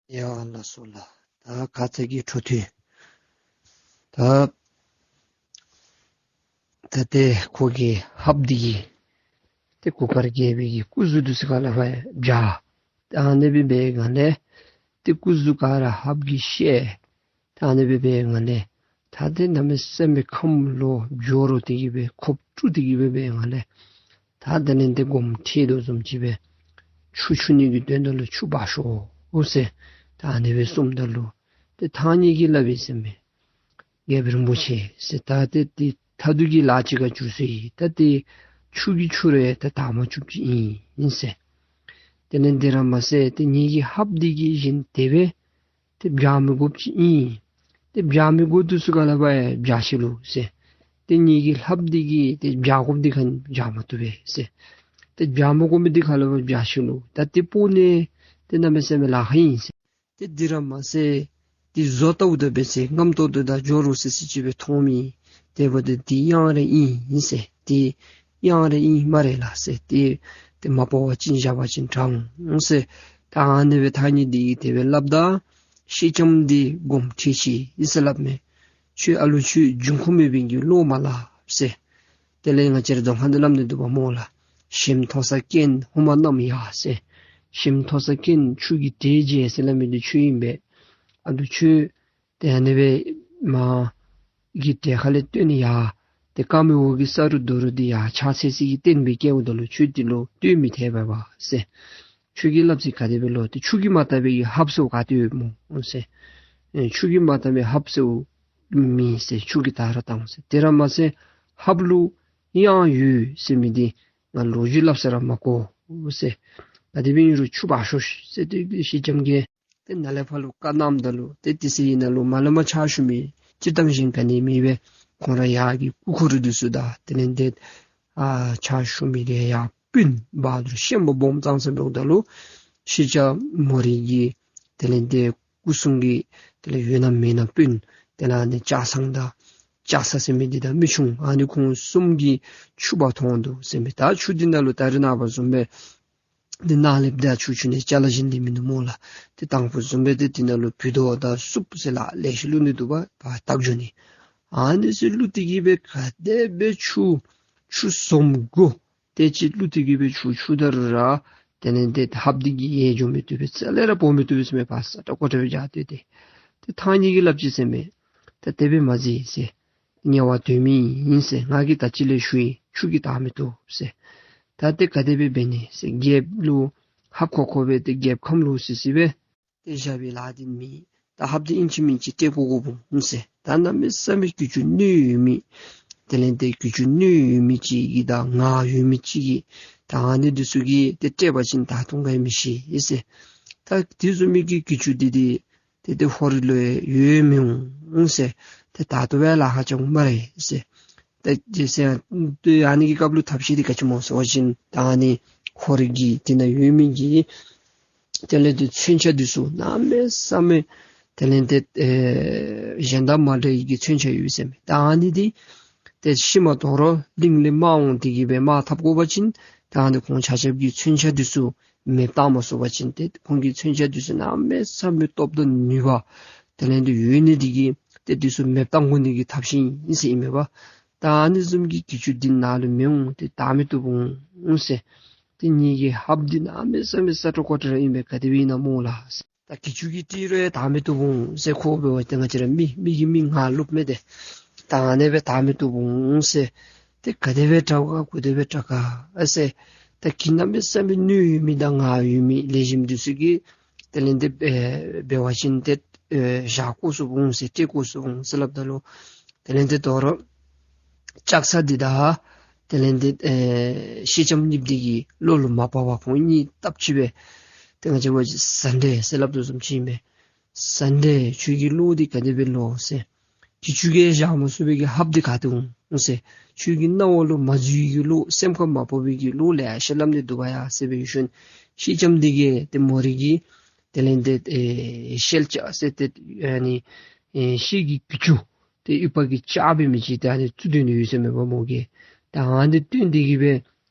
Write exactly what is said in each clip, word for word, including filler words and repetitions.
ཡ་ལགས་སོ་ལགས། ད་ཁ་ཙ་གི་འཕྲོ་མཐུད། ད་ད་ཏེ་ཁོ་གི་ལྷབ་འདི་གིས་ཏེ་གུར་དཀར་རྒྱལ་པོའི་གི་སྐུ་གཟུགས་འདི་ཚུ་ག་ལས་ཕར་བྱ། ད་ཨ་ནི་སྦེ་འབད་བའི་སྒང་ལས་ཏེ་སྐུ་གཟུགས་ག་ར་ལྷབ་ཀྱིས་བཤལ། ད་ཨ་ནི་སྦེ་འབད་བའི་སྒང་ལས་ད་ཏེ་གནམ་མེད་ས་མེད་ཁམས་ལོག་སྦྱོར་རོ་དེ་གིས་སྦེ་ཁོབ་ཀྲུ་དེ་གིས་སྦེ་འབད་བའི་སྒང་ལས་ད་དེ་ལས་ཏེ་སྒོམ་ཁྲིད་དོ་བཟུམ་ཅིག་སྦེ་ཆུ་འཁྱུ་ནི་གི་དོན་དག་ལུ་ཆུ་འབག་ཤོག་འོང་ཟེར། ད་ཨ་ནི་སྦེ་གསུངམ་ད་ལུ་ཏེ་ཐང་རྙེད་ཀྱིས་སླབ་ཡི་ཟེར་མས། རྒྱལཔོ་རིན་པོ་ཆེ་ཟེར། ད་ཏེ་འདི་ཐ་དུ་གི་ལཱ་ཅིག་ཁར་འགྱུར་སོ་ཡི། ད་ཏེ་ཆུ་གིས་འཁྱུ་རུང་ད་མ་འཁྱུཝ་ཅིག་ཨིན་ཟེར། དེ་ལས་འདི་ར་མ་ཚད་ཏེ་ངེ་གི་ལྷབ་འདི་གིས་གཞན་དེ་སྦེ་ཏེ་བྱ་མི་དགོཔ་ཅིག་ཨིན། ཏེ་བྱ་མི་དགོཔ་འདི་ཚུ་ག་ལས་ཕར་བྱ་ཤི་ལོ་ཟེར། ཏེ་ངེ་གི་ལྷབ་འདི་གིས་ཏེ་བྱ་དགོཔ་འདི་ཁར་བྱ་མ་བཏུབ་པས་ཟེར། ཏེ་བྱ་མི་དགོ་མི་འདི་ག་ལས་ཕར་བྱ་ཤི་ལོ། ད་ཏེ་སྤོ་ནི་ཏེ་གནམ་མེད་ས་མེད་ལཱ་ཁག་ཨིན་ཟེར། ཏེ་འདི་ར་མ་ཚད་ཏེ་བཟོ་ལྟཝ་ད་འབད་ཚེ་རྔམ་ཏོག་ཏོ་དང་སྦྱོར་རོ་སི་སི་ཅིག་སྦེ་མཐོང་མི། དེ་འབདཝ་ད་འདི་གཡང་ར་ཨིན་ཟེར། འདི་གཡང་ར་ཨིན་སྨ་རེ་ལགས་ཟེར། ཏེ་ཏེ་མ་སྤོ་བ་ཅིན་བཞག་པ་ཅིན་དྲག་འོང་ཟེར། ད་ཨ་ནི་སྦེ་ཐང་རྙེད་འདི་གིས་དེ་སྦེ་སླབ་ད་ཤེལ་ལྕམ་འདི་སྒོམ་ཁྲིད་ཅི་ཨིན་ཟེར་སླབ་མས། ཁྱོད་ཨ་ལུ་ཁྱོད་འབྱུང་ཁུངས་མེད་པའི་གི་བློ་མ་སླབ་ཟེར། དེ་ལས་ང་བཅས་ར་རྫོང་ཁ་འདི་སླབ་ནི་འདུག་པ་སྨོ་ལགས། ཞིམ་མཐོ་ས་རྐྱེན་ཧུ་མ་རྣམས་ཡ་ཟེར། ཞིམ་མཐོ་ས་རྐྱེན་ཆུ་གི་གྲལ་བྱེད་ཟེར་སླབ་མི་འདི་ཁྱོད་ཨིན་པས། ཨ་ནི་ཁྱོད་ཏེ་ཨ་ནི་སྦེ་མ་གི་གྲལ་ཁ་ལས་བཏོན་ཡར་ཏེ་ཀ་མི་འོག་གི་ས་རུ་རྡོ་རུ་འདི་ཡར་ཕྱག་འཚལ་སའི་གི་རྟེན་སྦེ་བསྐྱལཝ་ད་ལུ་ཁྱོད་འདི་ལུ་བཏོན་མི་ཐེག་པས་པ་ཟེར། ཁྱོད་ཀྱིས་སླབ་ཅི་ག་དེ་སྦེ་ལོ། ཏེ་ཆུ་གིས་མ་དག་པའི་གི་ལྷབ་ཟེར་བ་ག་ཏེ་ཡོད་སྨོ་ཟེར། ཨེ་ཆུ་གིས་མ་དག་པའི་ལྷབ་ཟེར་བ་མེད་ཟེར། ཆུ་གིས་དག་ར་དག་འོང་ཟེར། དེ་ར་མ་ཚད་ལྷབ་ལུ་གཡང་ཡོད་ཟེར་མི་འདི་ང་ལོ་རྒྱུས་སླབ་ས་ར་མ་གོ་ཟེར། ག་དེ་སྦེ་ཨིན་རུང་ཆུ་འབག་ཤོག་ཟེར། ཏེ་ཤེལ་ལྕམ་གྱིས་ཏེ་ནཱ་ལས་ཕར་ལུ་བཀའ་གནངམ་ད་ལུ་ཏེ་དེ་ཚེ་ཡི་ནང་ལུ་མ་ལས་མར་ཕྱག་ཞུ་མི་སྤྱིར་བཏང་གཞན་ག་ནི་མེད་པས། ཁོང་ར་ཡར་གྱི་སྐུ་འཁོར་འདི་ཚུ་དང་དེ་ལས་ཏེ་ཨ་ཕྱག་ཞུ་མི་འདི་ཡར་སྤུན་བ་དུར་ཤན་པ་སྦོམ་ཙང་ཙ་འབདཝ་ད་ལུ་ཤེལ་ལྕམ་མོ་རའི་གི་དེ་ལས་ཏེ་སྐུ་སྲུང་གི་དེ་ལས་ཡོད་ན་མེད་ན་སྤུན་དེ་ལས་ཨ་ནི་ལྕགས་ཟངས་དང་ལྕགས་ས་ཟེར་མི་འདི་དང་མི་ཆུང་ཨ་ནི་ཁོང་གསུམ་གྱིས་ཆུ་འབག་འཐུང་འདུག་ཟེར་མི། ད་ཆུ་འདི་ནང་ལུ་ད་རེས་ནངས་པ་བཟུམ་སྦེ་འདི་ནང་ལས་ཕར་ཆུ་འཁྱུ་ནི་ཅ་ལ་གཞན་འདི་མིན་འདུག་སྨོ་ལགས། ཏེ་དང་ཕུ་བཟུམ་སྦེ་ཏེ་འདི་ནང་ལུ་བུལ་ཏོ་དང་སུབ་ཟེར་ལ་ལེ་ཤ་བླུག་ནི་འདུག་པ། བ་ཏག་འགྱོ་ནི། ཨ་ནི་ཚུ་བླུག་སྟེ་གི་སྦེ་ག་དེ་སྦེ་ཆུ་ཆུ་ཟོམ་དགུ་དེ་ཅིག་བླུག་སྟེ་གི་སྦེ་ཆུ་འཁྱུ་ད་རུང་ར་དེ་ལས་ཏེ་ལྷབ་འདི་གིས་ཡལ་འགྱོ་མི་བཏུབ་པས། རྩ་ལས་ར་སྤོ་མི་བཏུབ་པས་ཟེར་མས། ཕར་ས་ཏྲ་ཀོ་ཏྲ་སྦེ་རྒྱག་སྟེ་ཏེ། ཏེ་ཐང་རྙེད་ཀྱིས་སླབ་ཅི་ཟེར་མས། ད་དེ་སྦེ་མ་མཛད་ཟེར། དམྱལ་བ་དོན་མེད་ཨིན་ཟེར། ང་གིས་ད་ཅི་ལས་ཞུ་ཡི། ཆུ་གིས་དག་མི་བཏུབ་ཟེར། ད་ཏེ་ག་དེ་སྦེ་འབད་ནི་ཟེར། རྒྱལཔོ་ལུ་ལྷབ་ཁོག་ཁོག་སྦེ་ཏེ་རྒྱལཔོ་ཁམས་ལོག་སི་སི་སྦེ་ཏེ་བཞག་པའི་ལཱ་འདི་མེད། ད་ལྷབ་འདི་ཨིན་ཅི་མིན་ཅི་སྤྲོད་དགོ་དགོ་འོང་ཟེར། ད་གནམ་མེད་ས་མེད་གྱི་ཅུང་ནུས་ཡོད་མི་དེ་ལས་ཏེ་གྱི་ཅུང་ནུས་ཡོད་མི་ཅིག་གིས་དང་ངག་ཡོད་མི་ཅིག་གིས་ད་ཨ་ནི་འདི་ཚུ་གིས་ཏེ་སྤྲོད་པ་ཅིན་ད་དུང་ག་ཡང་མི་ཤེས་ཟེར། ད་དེ་བཟུམ་མའི་གི་གྱི་ཅུང་འདི་འདི་ཏེ་ཏེ་ཧོར་ལུ་ཡོད་མི་འོང་ཟེར། ཏེ་ད་ལྟོ་སྦེ་ལཱ་ཁག་ཅིག་འོང་སྨ་རེ་ཟེར། ཏེ་དེ་ཟེར་ཏེ་ཨ་ནི་གི་སྐབས་ལུ་ཐབས་ཤེས་འདི་ག་ཅི་སྨོ་ཟེར་བ་ཅིན་ད་ཨ་ནི་ཧོར་གྱི་དེ་ནང་ཡོད་མི་གི་དེ་ལས་ཏེ་མཚོན་ཆ་འདི་ཚུ་གནམ་མེད་ས་མེད་དེ་ལས་ཏེ་ཨེ་གཞན་དང་མ་འདྲ་བའི་གི་མཚོན་ཆ་ཡོད་ཟེར་མས། ད་ཨ་ནི་འདི་ཏེ་ཤུལ་མ་དོ་རུང་གླིང་ལས་དམག་འོང་སྟེ་གི་སྦེ་དམག་འཐབ་དགོ་པ་ཅིན་ད་ཨ་ནི་ཁོང་ཆ་ཁྱབ་ཀྱི་མཚོན་ཆ་འདི་ཚུ་མེདཔ་བཏང་མ་ཚུགས་པ་ཅིན་ཏེ་ཁོང་གི་མཚོན་ཆ་འདི་ཚུ་གནམ་མེད་ས་མེད་སྟོབས་དང་ནུས་པ་དེ་ལས་ཏེ་ཡོད་ནི་འདི་གིས་ཏེ་འདི་ཚུ་མེདཔ་བཏང་དགོ་ནི་གི་ཐབས་ཤེས་ཨིན་ཟེར་ཨིན་མས་པ། ད་ཨ་ནི་བཟུམ་གྱི་གྱི་ཅུང་འདི་ནཱ་ལུ་མི་འོང་། ཏེ་དག་མི་བཏུབ་འོང་ཟེར། ཏེ་ངེ་གི་ལྷབ་འདི་གནམ་མེད་ས་མེད་ས་ཏྲ་ཀོ་ཏྲ་ར་ཨིན་པས། ག་དེ་སྦེ་ཨིན་ན་སྨོ་ལགས། ད་གྱི་ཅུང་གིས་སྤྲོད་རུང་ཡང་དག་མི་བཏུབ་འོང་ཟེར། ཁོ་འབད་བ་ཅིན་ང་བཅས་ར་མི་མི་གིས་མི་ངར་བླུགཔ་མས་ཏེ། ད་ཨ་ནི་སྦེ་དག་མི་བཏུབ་འོང་ཟེར། ཏེ་ག་དེ་སྦེ་དྲག་ག་ག་དེ་སྦེ་དྲག་ག་ཨ་ཟེར། ད་གྱི་གནམ་མེད་ས་མེད་ནུས་ཡོད་མི་དང་ངར་ཡོད་མི་ལེགས་ཤོམ་འདི་ཚུ་གིས་དེ་ལས་ཏེ་ཨེ་འབད་བ་ཅིན་ཏེ་ཨེ་བཞག་དགོ་ཚུགས་འོང་ཟེར། སྤྲོད་དགོ་ཚུགས་འོང་ཟེར་སླབ་ད་ལུ་དེ་ལས་ཏེ་དོ་རུང་ལྕགས་ས་འདི་དང་དེ་ལས་ཏེ་ཨེ་ཤེལ་ལྕམ་གཉིས་འདི་གི་བློ་ལུ་མ་བབ་པར་ཁོང་གཉིས་སྟབས་གཅིག་སྦེ་ཏེ་ང་བཅས་འབད་བ་ཅིན་ཟ་འདྲེ་ཟེར་སླབ་དོ་བཟུམ་ཅིག་ཨིན་པས། ཟ་འདྲེ་ཁྱོད་ཀྱི་བློ་འདི་ག་དེ་སྦེ་ལོ་ཟེར། གྱི་ཅུང་གིས་བཞག་མ་ཚུགས་པའི་གི་ལྷབ་འདི་ག་ཏེ་འོང་ཟེར། ཁྱོད་ཀྱི་སྣང་བ་ལུ་མ་འཛུལ་བའི་གི་བློ་སེམས་ཁར་མ་ཕོག་པའི་གི་བློ་ལེ་ཤ་སླབ་ནི་འདུག་པ་ཡ་ཟེར་སྦེ་ཞུ་ནི། ཤེལ་ལྕམ་འདི་གིས་ཏེ་མོ་རའི་གི་དེ་ལས་ཏེ་ཨེ་ཤེལ་ལྕགས་ཟེར་ཏེ་ཨ་ནི་ཨེ་ཤེལ་གྱི་གྱི་ཅུང་ཏེ་ཡུ་བ་གི་ལྕགས་འབད་མི་ཅིག་ཏེ་ཨ་ནི་བཙུགས་སྡོད་ནི་ཡོད་ཟེར་མས་པ་མོ་གིས། ད་ཨ་ནི་བཏོན་ཏེ་གི་སྦེ་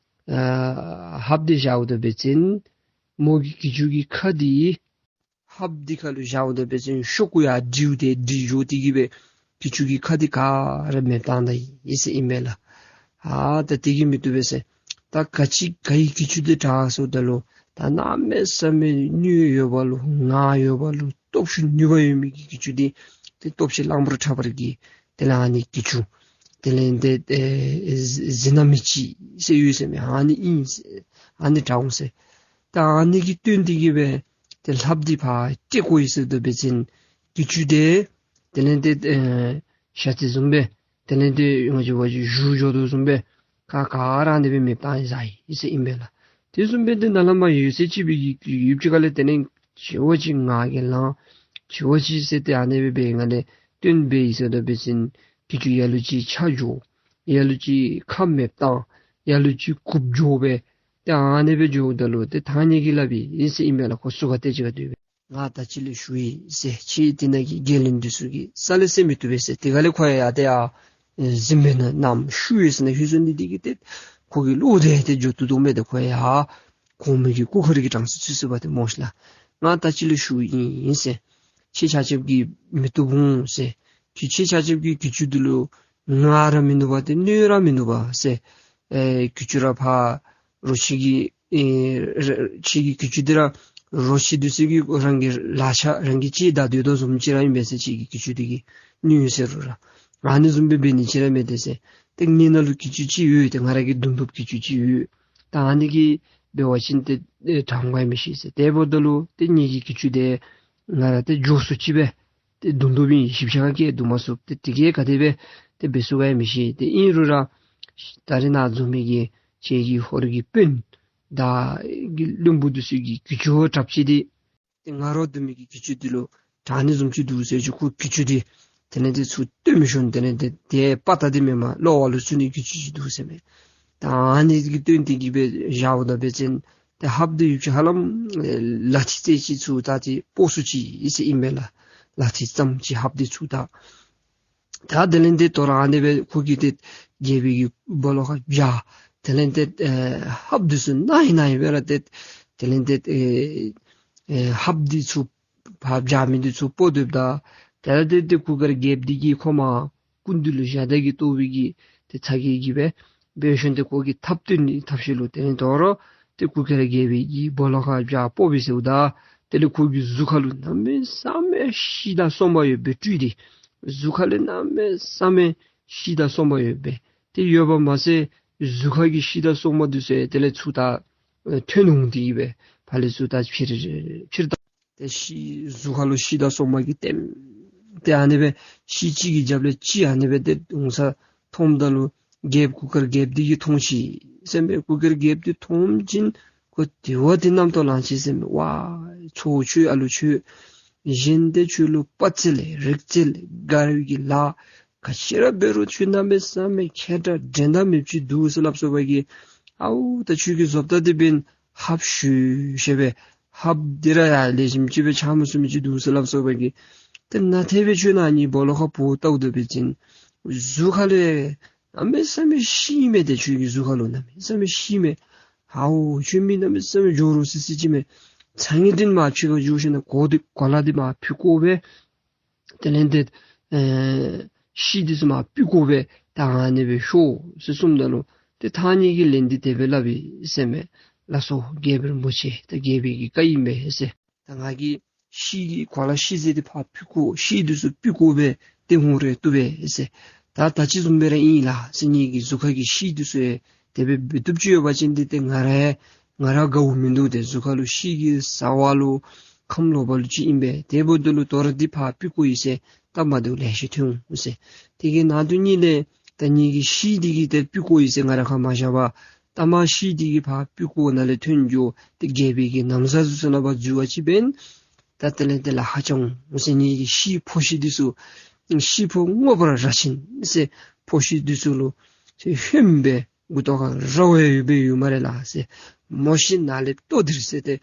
ཨ་ལྷབ་འདི་བཞགཔ་ད་འབད་བ་ཅིན་མོ་གི་གྱི་ཅུང་གི་ཁ་འདི་ ཕགཔ་འདི་ཁ་ལུ་བཞགཔ་ད་འབད་བ་ཅིན་ཤོག་ཀུ་ཡར་འདྲིལཝ་ད་འདྲིལ་འགྱོ་སྟེ་གི་སྦེ་གྱི་ཅུང་གི་ཁ་འདི་ག་ར་མེདཔ་བཏང་ད་ཡི་ཟེར་ཨིན་མས་ལགས། ཨ་ད་དེ་གིས་མི་བཏུབ་པས་ཟེར། ད་ག་ཅི་ག་གི་གྱི་ཅུང་འདི་དྲག་སོངམ་ད་ལུ་ད་གནམ་མེད་ས་མེད་ནུས་ཡོདཔ་ལུ་ངར་ཡོདཔ་ལུ་སྟོབས་ཤུགས་ནུས་པ་ཡོད་མི་གི་གྱི་ཅུང་འདི་ཏེ་སྟོབས་ཆེ་གླང་པོ་ཁྲ་བར་གྱི་དེ་ལས་ཨ་ནི་གྱི་ཅུང་དེ་ལས་ཏེ་ཨེ་ཟི་ན་མི་ཅིག་ཟེར་ཡོད་ཟེར་མས། ཨ་ནི་ཨིན་ཟེར། ཨ་ནི་དྲག་འོང་ཟེར། ད་ཨ་ནི་གིས་བསྟུན་ཏེ་གི་སྦེ་ཏེ་ལྷཔ་འདི་ཕར་བཀྲེས་བཀོ་ཡི་ཟེརཝ་ད་འབད་བ་ཅིན་གྱི་ཅུང་འདི་དེ་ལས་ཏེ་ཨེ་ཞ་རྩི་བཟུམ་སྦེ་དེ་ལས་ཏེ་ང་བཅས་བ་ཅིན་བཞུ་འགྱོ་དོ་བཟུམ་སྦེ་ག་ག་ར་ཨ་ནི་སྦེ་མེདཔ་བཏང་ཡི་ཟེར་ཨིན་པས་ལགས། དེ་བཟུམ་སྦེ་ཏེ་ནཱ་ལས་མར་ཡོད་ཚད་ཅིག་སྦེ་གི་ཡུདཔ་ཅིག་ཁ་ལས་དེ་ལས་ཆེ་བ་ཅིག་ངར་གྱིས་ལངས། ཆེ་བ་ཅིག་ཟེར་ཏེ་ཨ་ནི་སྦེ་འབད་ང་ལས་བཏོན་འབད་ཡི་ཟེརཝ་ད་འབད་བ་ཅིན་གྱི་ཅུང་ལ་ལུ་ཅིག་ཆག་འགྱོ། ལ་ལུ་ཅིག་ཁ་མེདཔ་བཏང་། ལ་ལུ་ཅིག་གུག་འགྱོ་སྦེ་ཏེ་ཨ་ནི་སྦེ་འགྱོཝ་ད་ལུ་ཏེ་ད་ངེ་གི་སླབ་ཨིན་ཟེར་ཨིན་པས་ལགས། ཁོ་ཚུ་ག་ཏེ་ཅིག་ཁར་སྡོད་སྦེ་ང་ད་ཅི་ལས་ཞུ་ཡི་ཟེར། ཁྱེད་དེ་ནང་གི་རྒྱལ་བློན་འདི་ཚུ་གིས་ས་ལས་སེལ་མི་བཏུབ་པས་ཟེར། དེ་ཁ་ལས་ཁོ་ཡང་ཡར་ཏེ་ཡར་ཨེ་གཟིམ་དཔོན་ནང་ནམ་ཤུལ་ཡོད་ཟེར་ན་ཤུལ་སོང་ནི་འདི་གིས་ཏེ་ཁོ་གི་བློ་དེ་ཏེ་འགྱོ་བཏུབ་དོ་མས། ཏེ་ཁོ་ཡང་གོང་མའི་གི་སྐུ་མཁར་གྱི་གྲངས་སུ་ཚུད་སོང་པ་ཏེ་སྨོ་ཤེ་ལགས། ང་ད་ཅི་ལས་ཞུཝ་ཨིན་ཟེར། ཁྱེད་ཆ་ཁྱབ་ཀྱིས་མི་བཏུབ་འོང་ཟེར། ཁྱེད་ཆ་ཁྱབ་ཀྱིས་གྱི་ཅུང་འདི་ལུ་ངར་ར་མིན་འདུག་པ་ཏེ་ནུས་ར་མིན་འདུག་པ་ཟེར། ཨེ་གྱི་ཅུང་ར་ཕར་རོ་ཁྱི་གི་ཨེ་ར་ཁྱི་གི་གྱི་ཅུང་འདི་ར་རོ་ཁྱི་འདི་ཚུ་གིས་རང་གི་ལག་ཆ་རང་གིས་བཅད་ད་སྡོད་དོ་བཟུམ་ཅིག་ར་ཨིན་པས་ཟེར། ཁྱེད་ཀྱི་གྱི་ཅུང་འདི་གིས་ནུས་ཟེར་རུང་ར་ཨ་ནི་བཟུམ་སྦེ་འབད་ནི་ཅིག་ར་མེད་དེ་ཟེར། ཏེ་ངེའི་ནང་ལུ་གྱི་ཅུང་ཅིག་ཡོད། ཏེ་ང་ར་གི་དུང་ཕུགཔ་གྱི་ཅུང་ཅིག་ཡོད། ད་ཨ་ནི་གིས་འབད་བ་ཅིན་ཏེ་ཨེ་དྲག་འོང་ག་ཡང་མི་ཤེས་ཟེར། དེ་འབདཝ་ད་ལུ་ཏེ་ངེ་གི་གྱི་ཅུང་འདི་ང་ར་ཏེ་འགྱོ་སུ་ཅིག་སྦེ་ཏེ་བརྡུང་བརྡུངམ་ཨིན། ཞིབ་ཆ་ཁ་སྐད་བརྡུང་མ་ཚུགས། ཏེ་དེ་གིས་ག་དེ་སྦེ་ཏེ་འབད་ཚུགས་ག་ཡང་མི་ཤེས། ཏེ་ཨིན་རུང་ར་ད་རེས་ནཱ་འཛོམས་མི་གི་ཁྱེད་ཀྱི་ཧོར་གྱི་དཔོན་དང་གི་བློན་པོ་འདི་ཚུ་གི་གྱི་ཅུང་དྲགཔ་ཅིག་འདི་ཏེ་ང་ར་བརྡུང་མི་གི་གྱི་ཅུང་འདི་ལུ་དྲག་ནི་བཟུམ་ཅིག་འདུག་ཟེར་ཅིག་ཁོ་གྱི་ཅུང་འདི་དེ་ལས་ཏེ་ཚུར་བཏོན་མི་ཤོང་། དེ་ལས་ཏེ་དེ་པ་ཏ་འདི་མེན་པར་གློ་བ་ལུ་ཚུད་ནི་གྱི་ཅུང་ཅིག་འདུག་ཟེར་མས། ད་ཨ་ནི་གི་བཏོན་ཏེ་གི་སྦེ་བཞགཔ་ད་འབད་བ་ཅིན་ཏེ་ལྷཔ་འདི་ཡུདཔ་ཅིག་ཧ་ལམ་ལ་ཐིག་ཙམ་ཅིག་ཚུར་ད་ཏེ་སྤོ་སུ་ཅིག་ཨིན་ཟེར་ཨིན་པས་ལགས། ལ་ཐིག་ཙམ་ཅིག་ལྷཔ་འདི་ཚུར་ད། ད་དེ་ལས་ཏེ་དོ་རུང་ཨ་ནི་སྦེ་ཁོ་གིས་ཏེ་རྒྱལ་པོའི་གི་སྦོ་ལོགས་ཁར་བཞག། དེ་ལས་ཏེ་ཨེ་ལྷཔ་འདི་ཚུ་ནཱ་ཡི་ནཱ་ཡི་སྦེ་ར་ཏེ་དེ་ལས་ཏེ་ཨེ་ཨེ་ལྷཔ་འདི་ཚུར་ཕར་བཞག་མི་འདི་ཚུར་སྤོ་སྡོདཔ་ད་དེ་ལས་ཏེ་ཏེ་གུར་དཀར་རྒྱལཔོ་འདི་གིས་ཁོ་མར་སྐུ་མདུན་ལུ་བཞག་ད་གི་ལྟོ་བའི་གི་ཏེ་ཚ་གྱང་གིས་སྦེ་འབད་ཞིནམ་ཏེ་ཁོ་གིས་ཐགཔ་བཏོན་ནི་ཐབས་ཤེས་ལུ་དེ་ལས་དོ་རུང་ཏེ་གུར་དཀར་རྒྱལ་པོའི་གི་སྦོ་ལོགས་ཁར་བཞག་སྤོ་སྦེ་ཟེརཝ་ད་དེ་ལས་ཁོ་གི་གཟུགས་ཁ་ལུ་གནམ་མེད་ས་མེད་ཤིག་དང་སོ་མ་ཡོད་པའི་སྤྲུལ་ཏེ་གཟུགས་ཁ་ལས་གནམ་མེད་ས་མེད་ཤིག་དང་སོ་མ་ཡོད་པའི་ཏེ་ཡོདཔ་མ་ཚད་གཟུགས་ཁ་གི་ཤིག་དང་སོ་མ་འདི་ཚུ་དེ་ལས་ཚུར་ད་ཨེ་ཐོན་འོང་སྟེ་གི་སྦེ་ཕར་ལས་ཚུར་ད་ཕྱིར་ཕྱིར་ད་ཏེ་ཤིག་གཟུགས་ཁ་ལུ་ཤིག་དང་སོ་མ་གིས་ལྟེམ་ལྟེ་ཨ་ནི་སྦེ་ཤིག་གཅིག་གི་རྒྱབ་ལས་གཅིག་ཨ་ནི་སྦེ་ཏེ་འོང་ས་མཐོངམ་ད་ལུ་རྒྱལཔོ་གུར་དཀར་རྒྱལཔོ་འདི་གིས་མཐོང་ཅི་ཟེར་མས། གུར་དཀར་རྒྱལཔོ་འདི་མཐོང་ཞིནམ་ཁོ་དེ་བ་ཏེ་རྣམ་རྟོག་ལངས་ཅི་ཟེར་མས། ཝའི་ཚའོ་ཁྱོད་ཨ་ལུ་ཁྱོད་གཞན་ཏེ་ཁྱོད་ལུ་དཔའ་རྩལ་རིག་རྩལ་དགའ་བའི་གི་ལཱ་ག་ཅི་ར་འབད་རུང་ཁྱོད་གནམ་མེད་ས་མེད་མཁས་དྲགས་འགྲན་ཟླ་མེདཔ་ཅིག་འདུག་ཟེར་སླབ་སོང་པ་གི། ཨའུ་ད་ཁྱོད་ཀྱི་བཟོ་ལྟ་འདི་འབདན་ལྷབ་ཤུ་ཤེ་སྦེ་ལྷབ་འདི་ར་ཡང་ལེགས་ཤོམ་ཅིག་སྦེ་ཆགས་མ་ཚུགས་མི་ཅིག་འདུག་ཟེར་སླབ་སོང་པ་གི། ཏེ་ནཱ་ཏེ་སྦེ་ཁྱོད་ནཱ་ངེའི་སྦོ་ལོགས་ཁར་འབོ་བལྟཝ་ད་འབད་བ་ཅིན་གཟུགས་ཁ་ལས་གནམ་མེད་ས་མེད་ཤིག་མས། ཏེ་ཁྱོད་ཀྱི་གཟུགས་ཁ་ལུ་གནམ་མེད་ས་མེད་ཤིག་མས། ཨའུ་ཁྱོད་མི་གནམ་མེད་ས་མེད་འགྱོ་རུང་སི་སི་ཅིག་མས། ཚ་ངེས་འདི་མར་ཕྱི་ཁར་འགྱོ་ཞིནམ་གོ་འདི་གོ་ལ་འདི་མར་ཕུད་བཀོ་སྦེ་དེ་ལས་ཏེ་ཨེ་ཤིག་འདི་ཚུ་མར་ཕུད་བཀོ་སྦེ་ད་ཨ་ནི་སྦེ་ཤོག་ཟེར་གསུངམ་ད་ལུ་ཏེ་ཐང་རྙེད་ཀྱིས་ལན་འདི་དེ་སྦེ་སླབ་ཨིན་ཟེར་མས། ལགས་སོ་རྒྱལཔོ་རིན་པོ་ཆེ། ད་རྒྱལ་པོའི་གི་བཀའ་ཨིན་པས་ཟེར། ད་ང་གིས་ཤིག་གི་གོ་ལ་ཤིག་རྫས་འདི་ཕར་ཕུད་བཀོ་ཤིག་འདི་ཚུ་ཕུད་བཀོ་སྦེ་ཏེ་འོང་རུང་བཏུབ་པས་ཟེར། ད་ད་ཅི་བཟུམ་སྦེ་ར་ཨིན་ལགས་ཟེར། ངེ་གི་གཟུགས་ཁ་གི་ཤིག་འདི་ཚུ་ཡང་དེ་སྦེ་འབད་བཏུབ་ཅིག་ཡོད་པ་ཅིན་འདི་ཏེ་ང་ར་ཡང་ང་ར་དགའཝ་མིན་འདུག། ཏེ་གཟུགས་ཁ་ལུ་ཤིག་གི་ཟ་བ་ལུ་ཁམས་ལོག་པ་ལུ་ཅིག་ཨིན་པས། དེ་འབདཝ་ད་ལུ་དོ་རུང་འདི་ཕར་ཕུད་བཀོ་ཡི་ཟེར། སྟབས་མ་བདེཝ་ལེ་ཤ་ཐོན་འོང་ཟེར། དེ་གི་ནང་དོན་ཉིད་ལས་ད་ངེ་གི་ཤིག་འདི་གིས་ཏེ་ཕུད་བཀོ་ཡི་ཟེར་ང་ར་ཁར་མ་བཞག་པར་ད་མར་ཤིག་འདི་གིས་ཕར་ཕུད་བཀོ་ནཱ་ལས་ཐོན་འགྱོ། ཏེ་རྒྱལ་པོའི་གི་ན་བཟའ་ཚུ་ཚུ་ནང་ཕར་འཛུལ་བ་ཅིན་འབདན་ད་དེ་ལས་དེ་ལས་ཧ་ཅང་འོང་ཟེར། ངེ་གི་ཤིག་ཕོ་ཤིག་འདི་ཚུ་ཤིག་ཕོ་རྔོག་པ་ར་ར་ཆེན་ཟེར་ཕོ་ཤིག་འདི་ཚུ་ལུ་ཏེ་ཧོནམ་སྦེ་མགུ་ཏོ་ཁར་ར་བ་ཡོདཔ་སྦེ་ཡོད་སྨ་རེ་ལགས་ཟེར། མོ་ཤིག་ནཱ་ལས་བཏོག་སྟེ་ར་ཟེར། ཏེ་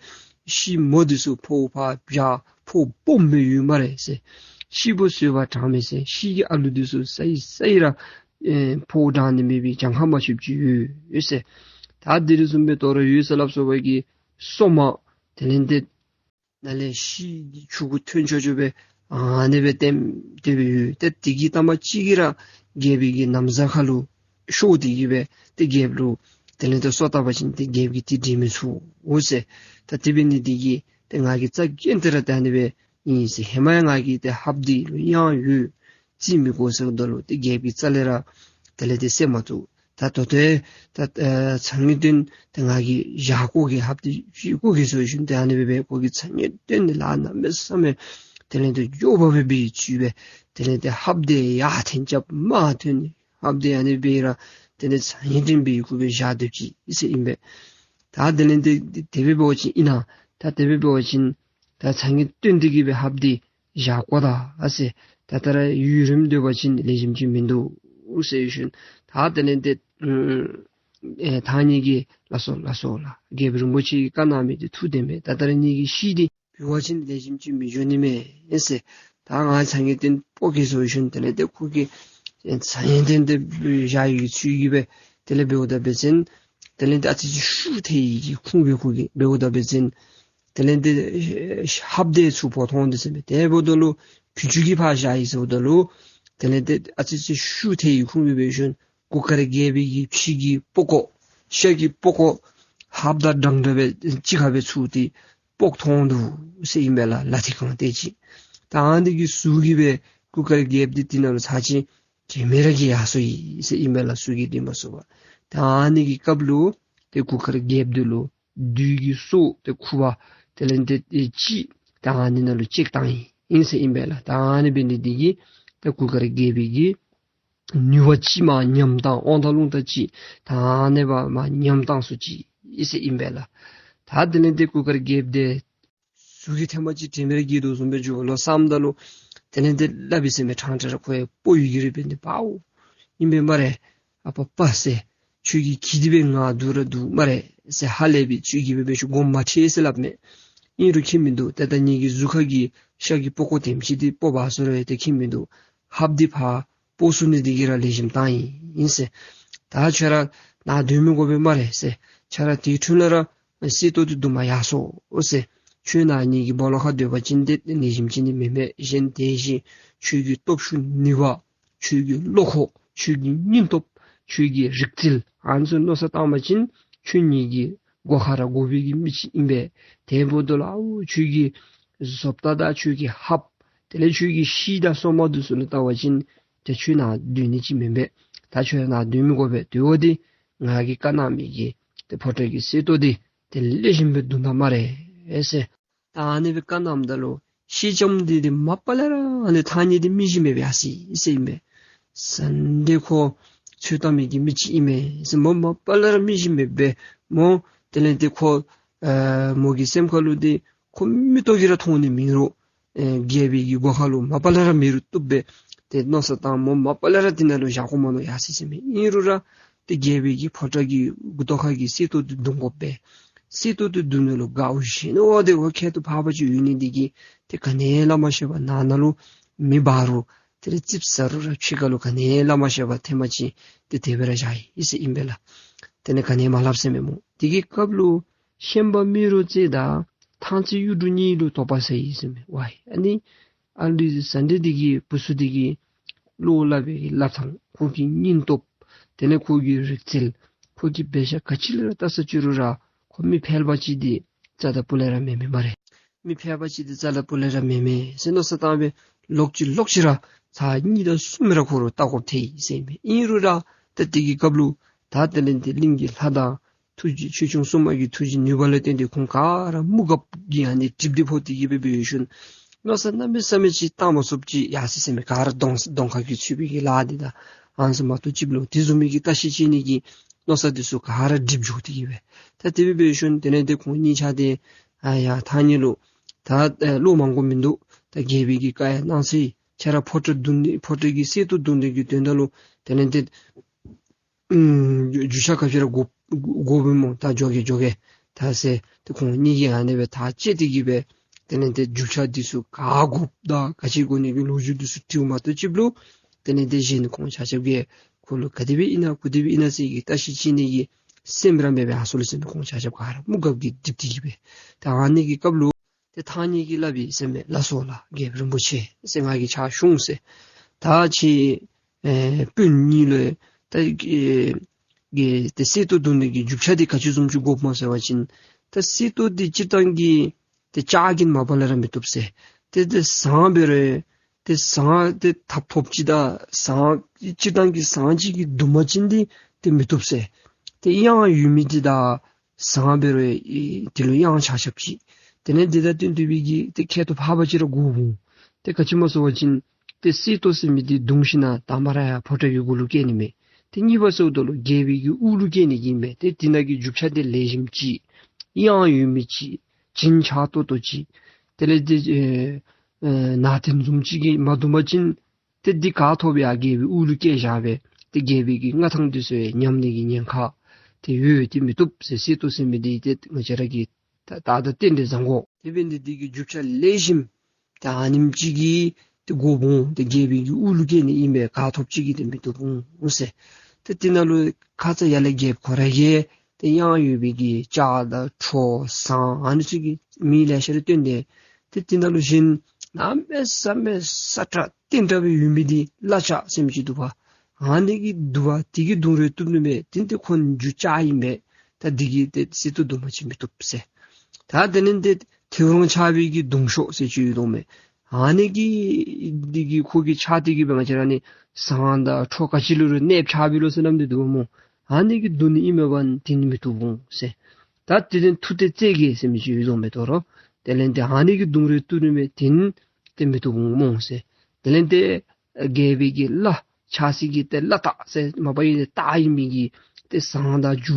ཤིག་མོ་འདི་ཚུ་ཕོཝ་ཕར་བཞག་ཕོཝ་སྦོམ་སྦེ་ཡོད་སྨ་རེ་ཟེར། ཤིག་ཕོ་བཟོད་པ་དྲག་མས་ཟེར། ཤིག་གི་ཨ་ལུ་འདི་ཚུ་སའི་སའི་ར་ཨེ་ཕོཝ་དྲག་ནི་མེད་པའི་གྱངས་ཁ་མ་ཆོདཔ་ཅིག་ཡོད་ཟེར། ད་འདི་ར་བཟུམ་སྦེ་དོ་རུང་ཡོད་ཟེར་སླབ་སོང་པ་གི། སོ་མ་དེ་ལས་ཏེ་ ནཱ་ལས་ཤིང་གི་ཆུང་ཀུ་ཐོན་ཆོག་ཆོ་སྦེ་ཨ་ནི་སྦེ་ལྟེམ་ལྟེ་སྦེ་ཡོད། ཏེ་དེ་གི་མཐའ་མ་ཅིག་གིས་ར་རྒྱལ་པོའི་གི་ན་བཟའ་ཁ་ལུ་ཤོར་ཏེ་གི་སྦེ་ཏེ་རྒྱལཔོ་ལུ་དེ་ལས་ཏེ་སོ་བཏབ་པ་ཅིན་ཏེ་རྒྱལཔོ་གིས་ཏེ་འདྲེན་མི་ཚུགས་འོང་ཟེར། ད་དེ་འབད་ནི་དེ་གིས་ཏེ་ང་གིས་རྩ་འགེངས་ཏེ་ར་ད་ཨ་ནི་སྦེ་ཨིན་ཟེར། ཧེ་མ་ཡང་ང་གིས་ཏེ་ལྷ་སྡེ་ལུ་གཡང་ཡོད། རྩིས་མི་དགོ་ཟེརཝ་ད་ལུ་ཏེ་རྒྱལཔོ་གིས་རྩ་ལས་ར་དེ་ལས་ཏེ་གསན་མ་བཏུབ། ད་ད་ལྟོ་ད་ཨ་ཚ་ངེས་དོན་ཏེ་ང་གིས་བཞག་བཀོ་གེ། ལྷ་སྡེ་བཞེས་བཀོ་གེ་ཟེར་ཞིནམ་ཏེ་ཨ་ནི་སྦེ་སྦེ་ཁོ་གིས་ཚ་ངེས་དོན་ལཱ་གནམ་མེད་ས་མེད་དེ་ལས་ཏེ་མགྱོགས་པ་སྦེ་འབད་ཚུལ་སྦེ་དེ་ལས་ཏེ་ལྷ་སྡེ་ཡར་འཐེན་རྐྱབ་མར་འཐེན། ལྷ་སྡེ་ཨ་ནི་སྦེ་ར་དེ་ལས་ཚ་ངེས་དོན་སྦེ་ཁོ་སྦེ་བཞག་སྡོད་ཅི་ཟེར་ཨིན་པས། ད་དེ་ལས་ཏེ་དེ་སྦེ་འབད་བ་ཅིན་ཨིན་ན། ད་དེ་སྦེ་འབད་བ་ཅིན་ད་ཚ་ངེས་དོན་འདི་གིས་སྦེ་ལྷ་སྡེ་བཞག་བཀོ་ད་ཨ་ཟེར། ད་ད་ར་ཡུན་རིངམོ་སྡོད་པ་ཅིན་ལེགས་ཤོམ་ཅིག་མིན་འདུག་ཟེར་ཞིནམ་ད་དེ་ལས་ཏེ་ཨེ་ད་ངེ་གི་ལགས་སོ་ལགས་སོ་ལགས། རྒྱལཔོ་རིན་པོ་ཆེ་གིས་བཀའ་གནང་མི་འདི་ཐུགས་བདེན་མས། ད་ད་ར་ངེ་གི་ཤིང་འདི་ཕུལ་བ་ཅིན་ལེགས་ཤོམ་ཅིག་མི་འགྱོ་ནི་མས་ཟེར། ད་ང་ཚ་ངེས་དོན་སྤོ་གེ་ཟེར་ཞིནམ་དེ་ལས་ཏེ་ཁོ་གིས་ཚ་ངེས་དོན་འདི་བཞག་ཡི་གི་ཚུལ་གྱིས་སྦེ་དེ་ལས་འབདཝ་ད་འབད་བ་ཅིན་དེ་ལས་ཏེ་ཨ་ཙི་ཅིག་ཤུགས་ཐལ་ཡི་གི་ཁུངས་སྦེ་ཁོ་གིས་འབདཝ་ད་འབད་བ་ཅིན་དེ་ལས་ཏེ་ལྷ་སྡེ་ཚུར་འབོ་འཐོན་འདུག་ཟེར་མས། དེ་འབདཝ་ད་ལུ་ཕུལ་བཅུག་གི་ཕར་བཞག་ཡི་ཟེརཝ་ད་ལུ་དེ་ལས་ཏེ་ཨ་ཙི་ཅིག་ཤུགས་ཐལ་ཡི་ཁུངས་སྦེ་འབད་ཞིནམ་གུར་དཀར་རྒྱལ་པོའི་གི་ཕྱི་གི་པགས་ཀོ་ཤ་གི་པགས་ཀོ་ཧབ་དང་འདྲན་འདྲ་སྦེ་གཅིག་ཁར་སྦེ་ཚུད་དེ་སྤོག་འཐོན་འདུག་ཟེར་ཨིན་པས་ལགས། ལ་ཐིག་རྐང་དེ་ཅིག། ད་ཨ་ནི་གི་ཟུག་གིས་སྦེ་གུར་དཀར་རྒྱལཔོ་འདི་དེ་ནང་ལུ་ཚར་གཅིག་དྲན་མེད་ར་གི་ཡར་སོ་ཡི་ཟེར་ཨིན་པས་ལགས། ཟུག་གིས་དེ་མ་སོ་བར། ད་ཨ་ནི་གི་སྐབས་ལུ་ཏེ་གུར་དཀར་རྒྱལཔོ་འདི་ལུ་བདུད་ཀྱི་སྲོག་ཏེ་ཁུ་བ་དེ་ལས་ཏེ་ཅིག་ད་ཨ་ནི་ནང་ལུ་ཅིག་བཏང་ཡི་ཨིན་ཟེར་ཨིན་པས་ལགས། ད་ཨ་ནི་འབད་ནི་འདི་གིས་ཏེ་གུར་དཀར་རྒྱལ་པོའི་གི་ནུས་པ་ཅིག་མར་ཉམས་བཏང་། དབང་ཐང་རླུང་རྟ་ཅིག་ད་ཨ་ནི་སྦེ་མར་ཉམས་བཏང་སོ་ཅི་ཨིན་ཟེར་ཨིན་པས་ལགས། ད་དེ་ལས་ཏེ་གུར་དཀར་རྒྱལཔོ་འདི་ཟུག་གིས་ཐེངས་མ་ཅིག་དྲན་མེད་ར་གི་འདུག་བཟུམ་སྦེ་འགྱོ་ལོ་བསམ་ད་ལུ་དེ་ལས་ཏེ་སླབ་ཡི་ཟེར་མས། ཕྲང་ཕྲང་ར་ཁོ་ཡང་སྤོ་ཡི་གི་རེ་འབད་ནི་པའོ་ཨིན་པས་སྨ་རེ། ཨ་པ་པ་ཟེར། ཁྱོད་ཀྱིས་གིས་དེ་སྦེ་ང་བསྡུ་ར་བསྡུ་སྨ་རེ་ཟེར་ཧ་ལས་པའི་ཚུལ་གྱིས་སྦེ་འབད་ཞིནམ་དགོངསམ་མ་ཁྲེལ་ཟེར་སླབ་མས། ཨིན་རུང་ཁྱད་མིན་འདུག། ད་ད་ངེ་གི་གཟུགས་ཁ་གི་ཤ་གི་པགས་ཀོ་དེམ་ཅིག་འདི་སྤོ་བ་སོ་ར་ཡང་ཏེ་ཁྱད་མིན་འདུག། ལྷ་སྡེ་ཕར་སྤོ་ཚུགས་ནི་འདི་གིས་ར་ལེགས་ཤོམ་བཏང་ཡི་ཨིན་ཟེར། ད་ཁྱོད་ར་ནཱ་སྡོད་མི་དགོ་པས་སྨ་རེ་ཟེར། ཁྱོད་ར་དེ་འཕྲོ་ལས་ར་གསེར་ཏོག་འདི་བརྡུང་པར་ཡར་སོང་ཟེར། ཁྱོད་ནཱ་ངེ་གི་སྦོ་ལོགས་ཁར་སྡོད་པ་ཅིན་ཏེ་ལེགས་ཤོམ་ཅིག་ནི་མེན་མས། གཞན་དེ་བཞིན་ཁྱོད་ཀྱི་སྟོབས་ཤུགས་ནུས་པ་ཁྱོད་ཀྱི་བློ་ཁོག་ཁྱོད་ཀྱི་སྙིང་སྟོབས་ཁྱོད་ཀྱི་རིག་རྩལ་ཨ་ནི་ཚུ་མནོ་བསམ་བཏང་པ་ཅིན་ཁྱོད་ངེ་གི་སྒོ་ཁར་ར་དགོ་པའི་གི་མི་ཅིག་ཨིན་པས། དེ་འབདཝ་ད་ལུ་ཨའུ་ཁྱོད་ཀྱི་བཟོ་ལྟ་དང་ཁྱོད་ཀྱི་ཧབ་དེ་ལས་ཁྱོད་ཀྱི་ཤིང་དང་སོག་མ་འདི་ཚུ་ལུ་བལྟ་བ་ཅིན་ཏེ་ཁྱོད་ནཱ་སྡོད་ནི་ཅིག་མེན་པས། ད་ཁྱོད་ནཱ་སྡོད་མི་དགོ་པས། དེ་འབདཝ་ད་ང་གིས་བཀའ་གནང་མི་གི་ཏེ་ཕོ་བྲང་གི་གསེར་ཏོག་འདི་ཏེ་ལེགས་ཤོམ་སྦེ་བརྡུང་ད་སྨ་རེ་ཟེར། ད་ཨ་ནི་སྦེ་བཀའ་གནངམ་ད་ལུ་སེང་ལྕམ་འདི་ཏེ་མ་པ་ལས་ར་ཨ་ནི་ཐང་རྙེད་འདི་མི་ཤེས་མི་སྦེ་ཡར་སོ་ཡི་ཟེར་ཨིན་པས། ས་འདི་ཁོ་ཚོད་བལྟ་མི་གི་མི་ཅིག་ཨིན་མས་ཟེར་མོ་མ་པ་ལས་ར་མི་ཤེས་མི་སྦེ་མོ་དེ་ལས་ཏེ་ཁོ་ཨེ་མོ་གི་སེམས་ཁ་ལུ་ཏེ་ཁོ་མིག་ཏོ་གིས་ར་མཐོང་ནི་མེད་རུང་ཨེ་རྒྱལ་པོའི་གི་སྒོ་ཁ་ལུ་མ་པ་ལས་ར་མེད་རུང་བཏུབ་པས། ཏེ་མནོ་བསམ་བཏང་མོ་མ་པ་ལས་ར་དེ་ནང་ལུ་བཞག་དགོ་མ་མནོ་ཡར་སོ་ཡི་ཟེར་མས། ཨིན་རུང་ར་ཏེ་རྒྱལ་པོའི་གི་ཕོ་བྲང་གི་མགུ་ཏོ་ཁ་གི་གསེར་ཏོག་འདི་བརྡུང་དགོ་པས། གསེར་ཏོག་འདི་བརྡུང་ནི་ལུ་དགའཝ་བཞེས་ནི་འོ་དེ་འོ་ཁྱད་དུ་འཕགས་པ་ཅིག་ཡོད་ནི་འདི་གིས་ཏེ་ག་ནི་སླབ་མ་ཤེས་པར་ནང་ན་ལུ་མེ་འབར་རུང་དེ་ལས་ཙིགཔ་ཟ་རུང་ར་ཕྱི་ཁ་ལུ་ག་ནི་སླབ་མ་ཤེས་པར་ཐེངས་མ་ཅིག་ཏེ་དེ་སྦེ་ར་བཞག་ཡི་ཟེར་ཨིན་པས་ལགས། དེ་ལས་ག་ནི་མ་སླབ་ཟེར་མས་སྨོ། དེ་གི་སྐབས་ལུ་ཤན་པ་རྨེ་རུ་རྩེ་དང་ཐང་རྩེ་གཡུ་འབྲུག་གཉིས་ལུ་དོགས་པ་ཟ་ཡི་ཟེར་མས། ཝའི་ཨ་ནི་ཨ་ལུ་ཟ་འདྲེ་འདི་གི་བུ་ཚུ་འདི་གིས་བློ་སླབ་པའི་སླབ་ཐངས་ཁོ་གི་སྙིང་སྟོབས་དེ་ལས་ཁོ་གི་རིག་རྩལ་ཁོ་གི་འབད་བཞག་ག་ཅི་ལུ་ར་བལྟ་ས་ཅི་རུང་ར་ཁོ་མི་ཕལ་པ་ཅིག་འདི་རྩ་དང་སྤུ་ལས་ར་མེན་མས་སྨ་རེ། མི་ཕལ་པ་ཅིག་འདི་རྩ་དང་སྤུ་ལས་ར་མེན་མས་ཟེར་མནོ་བསམ་བཏང་སྦེ་ལོག་ཅི་ལོག་ཅི་ར་ཚར་གཉིས་དང་གསུམ་ར་ཁོ་ར་བལྟ་དགོཔ་ཐལ་ཡི་ཟེར་མས། ཨིན་རུང་ར་ད་དེ་གི་སྐབས་ལུ་ད་དེ་ལས་ཏེ་གླིང་གི་ལྷ་དང་ཐུགས་རྗེ་ཆོས་སྐྱོང་སྲུང་མ་གི་ཐུགས་རྗེ་ནུས་པ་ལུ་བརྟེན་ཏེ་ཁོང་ག་ར་མུ་གབ་ཀྱི་ཨ་ནི་གྲིབ་འདི་ཕོག་སྟེ་གི་སྦེ་འབད་ཞིནམ་མནོ་བསམ་གནམ་མེད་ས་མེད་ཅིག་བཏང་མ་ཚུགསཔ་ཅིག་ཡར་སོ་ཡི་ཟེར་མས། ག་ར་གདོང་གདོང་ཁ་གི་ཚུད་པའི་གི་ལཱ་འདི་དང་ཨ་ནི་ཚུ་མ་གཏོགས་ཅིག་ལུ་དེ་བཟུམ་མའི་གི་བརྟག་ཞིབ་བྱེད་ནི་གི་མནོ་བསམ་འདི་ཚུ་ག་ར་གྲིབ་འགྱོ་སྟེ་གི་སྦེ། ད་དེ་སྦེ་འབད་ཞིནམ་དེ་ལས་ཏེ་ཁོང་གཉིས་ཆ་འདི་ཨ་ཡར་ཐང་རྙེད་ལུ་ད་ཨེ་བློ་མང་པོ་མིན་འདུག། ད་རྒྱལ་པོའི་གི་བཀའ་ཡང་གནང་ཚར་ཡི། ཁྱེད་ར་ཕོ་བྲང་བརྡུང་ནི་ཕོ་བྲང་གི་གསེར་ཏོག་བརྡུང་ནི་གི་དོན་དག་ལུ་དེ་ལས་ཏེ་ཨམ་རྒྱུ་ཆ་ག་ཅི་ར་དགོ་དགོ་པས་སྨོ། ད་འགྱོ་གེ་འགྱོ་གེ་ད་ཟེར་ཏེ་ཁོང་གཉིས་ཀྱིས་ཨ་ནི་སྦེ་ཐག་བཅད་དེ་གི་སྦེ་དེ་ལས་ཏེ་རྒྱུ་ཆ་འདི་ཚུ་ག་དགོཔ་དང་ག་ཅི་དགོ་ནི་གི་ལོ་རྒྱུས་འདི་ཚུ་དྲིཝ་མ་གཏོགས་ཅིག་ལུ་དེ་ལས་ཏེ་གཞན་ཁོང་ཆ་ཁྱབ་ཀྱིས་ཁོ་ལུ་ག་དེ་སྦེ་ཨིན་ན་ག་དེ་སྦེ་ཨིན་ན་ཟེར་གི་བརྟག་ཞིབ་བྱེད་ནི་གི་སེམས་ར་མེད་པར་ཨ་སོ་ལུ་ཟེར་མི་ཁོང་ཆ་ཁྱབ་ག་ར་མུ་གབ་ཀྱིས་གྲིབ་སྟེ་གི་སྦེ། ད་ཨ་ནི་གི་སྐབས་ལུ་ ཏེ་ཐང་རྙེད་ཀྱིས་སླབ་ཡི་ཟེར་མས། ལགས་སོ་ལགས། རྒྱལཔོ་རིན་པོ་ཆེ་ཟེར། ང་གིས་ཕྱག་ཞུ་འོང་ཟེར། ད་ཁྱེད་ཨེ་སྤུན་གཉིས་ལུ་ད་ཨེ་གི་ཏེ་གསེར་ཏོག་བརྡུང་ནི་གི་རྒྱུ་ཆ་འདི་ག་ཅི་བཟུམ་ཅིག་དགོཔ་སྨོ་ཟེར་བ་ཅིན། ད་གསེར་ཏོག་འདི་སྤྱིར་བཏང་གི་ཏེ་ལྕགས་ཀྱིས་མ་པ་ལས་ར་མི་བཏུབ་ཟེར། ཏེ་ཏེ་ཟངས་འབད་རུང་ཏེ་ཟངས་ཏེ་ཐབ་ཐོབ་ཅིག་དང་ཟངས་སྤྱིར་བཏང་གི་ཟངས་ཅིག་གིས་བརྡུང་པ་ཅིན་འདི་ཏེ་མི་བཏུབ་ཟེར། ཏེ་གཡང་ཡོད་མི་འདི་དང་ཟངས་འབད་རུང་ཨེ་དེ་ལུ་གཡང་ཆགས་ཆགསཔ་ཅིག། དེ་ལས་འདི་དང་བསྟུན་ཏེ་སྦེ་གི་ཏེ་ཁྱད་དུ་འཕགས་པ་ཅིག་ར་དགོ་འོང་། ཏེ་ག་ཅི་སྨོ་ཟེར་བ་ཅིན་ཏེ་གསེར་ཏོག་ཟེར་མི་འདི་བརྡུང་ཞིན་ན་དང་པ་ར་ཡར་ཕོ་བྲང་གི་གུ་ལུ་བཀལ་ནི་མས། ཏེ་གཉིས་པ་ཟེརཝ་ད་ལུ་རྒྱལ་པོའི་གི་དབུ་ལུ་བཀལ་ནི་གི་ཨིན་པས། ཏེ་དེ་ནང་གི་རྒྱུ་ཆ་འདི་ལེགས་ཤོམ་ཅིག། གཡང་ཡོད་མི་ཅིག། བྱིན་ཆགས་ཏོག་ཏོ་ཅིག། དེ་ལས་ཏེ་ཨེ་ཨེ་ནང་རྟེན་བཟུམ་ཅིག་གིས་མ་བརྡུང་པ་ཅིན་ཏེ་འདི་ག་ཐོབ་ཡང་རྒྱལ་པོའི་དབུ་ལུ་བཀལ་བཞག་སྦེ་ཏེ་རྒྱལ་པོའི་གི་མངའ་ཐང་འདི་ཚུ་ཉམས་ནི་གི་ཉེན་ཁ་ཏེ་ཡོད། ཏེ་མི་བཏུབ་ཟེར། གསེར་ཏོག་ཟེར་མི་འདི་ཏེ་ང་བཅས་ར་གིས་ད་ད་ད་རྟེན་འབྲེལ་བཟང་དགོ། དེ་འབད་ནི་འདི་གིས་རྒྱུ་ཆ་ལེགས་ཤོམ་ཏེ་ཨ་ནེམ་ཅིག་གིས་ཏེ་དགོཔ་འོང་། ཏེ་རྒྱལ་པོའི་གི་དབུ་ལུ་བཀལ་ནི་ཨིན་པས། ག་ཐོབ་ཅིག་གིས་ཏེ་མི་བཏུབ་འོང་ཟེར། ཏེ་དེ་ནང་ལུ་ཁ་ཙ་ཡར་ལས་རྒྱལཔོ་ཁོ་ར་གིས་ཏེ་གཡང་ཡོད་པའི་གི་ལྕགས་དང་ཁྲོ་ཟངས་ཨ་ནི་ཚུ་གི་མིང་ལེ་ཤ་ར་བཏོན་ཏེ། ཏེ་དེ་ནང་ལུ་གཞན་གནམ་མེད་ས་མེད་སྲ་ཀྲག་བརྟན་དྲགས་སྦེ་ཡོད་མི་འདི་བླ་ལྕགས་ཟེར་མི་ཅིག་འདུག་པ། ཨ་ནི་གིས་བརྡུང་པ་དེ་གིས་བརྡུང་རུང་བཏུབ་ནི་མས། དེ་འདི་ཁོ་རྒྱུ་ལྕགས་ཨིན་པས། ད་འདི་གིས་ཏེ་གསེར་ཏོག་བརྡུང་པ་ཅིན་མི་བཏུབ་ཟེར། ད་དེ་ལས་ཏེ་ཐེའུ་རང་ཆགས་པའི་གི་བརྡུང་ཤོག་ཟེར་ཅིག་ཡོད་དོ་མས། ཨ་ནི་གིས་འདི་གིས་ཁོ་གི་ཕྱག་འདི་གིས་སྦེ་ང་བཅས་ར་ནི་ཟངས་དང་ཁྲོ་ག་ཅི་ལུ་རུང་གནོདཔ་ཆགས་པས་ལོ་ཟེར་ནམ་འདི་འདུག་པ་སྨོ། ཨ་ནི་གིས་བརྡུང་ནི་ཨིན་མས་པ། དེ་ནི་མི་བཏུབ་འོང་ཟེར། ད་དེ་ལས་མཐུ་སྟེ་རྩེ་རྒྱས་ཟེར་མི་ཅིག་ཡོད་དོ་མས་དོ་རུང་། དེ་ལས་ཏེ་ཨ་ནི་གིས་བརྡུང་རུང་བཏུབ་ནི་མས། དེ་ནི་ཏེ་མི་བཏུབ་འོང་སྨོ་ཟེར། དེ་ལས་ཏེ་རྒྱལ་པོའི་གི་བླ་ཆགས་སའི་གི་ཏེ་བླ་སྟག་ཟེར་མ་པ་ཨིན་ཏེ་སྟག་ཨིན་མི་གི་ཏེ་ཟངས་དང་རྒྱུ་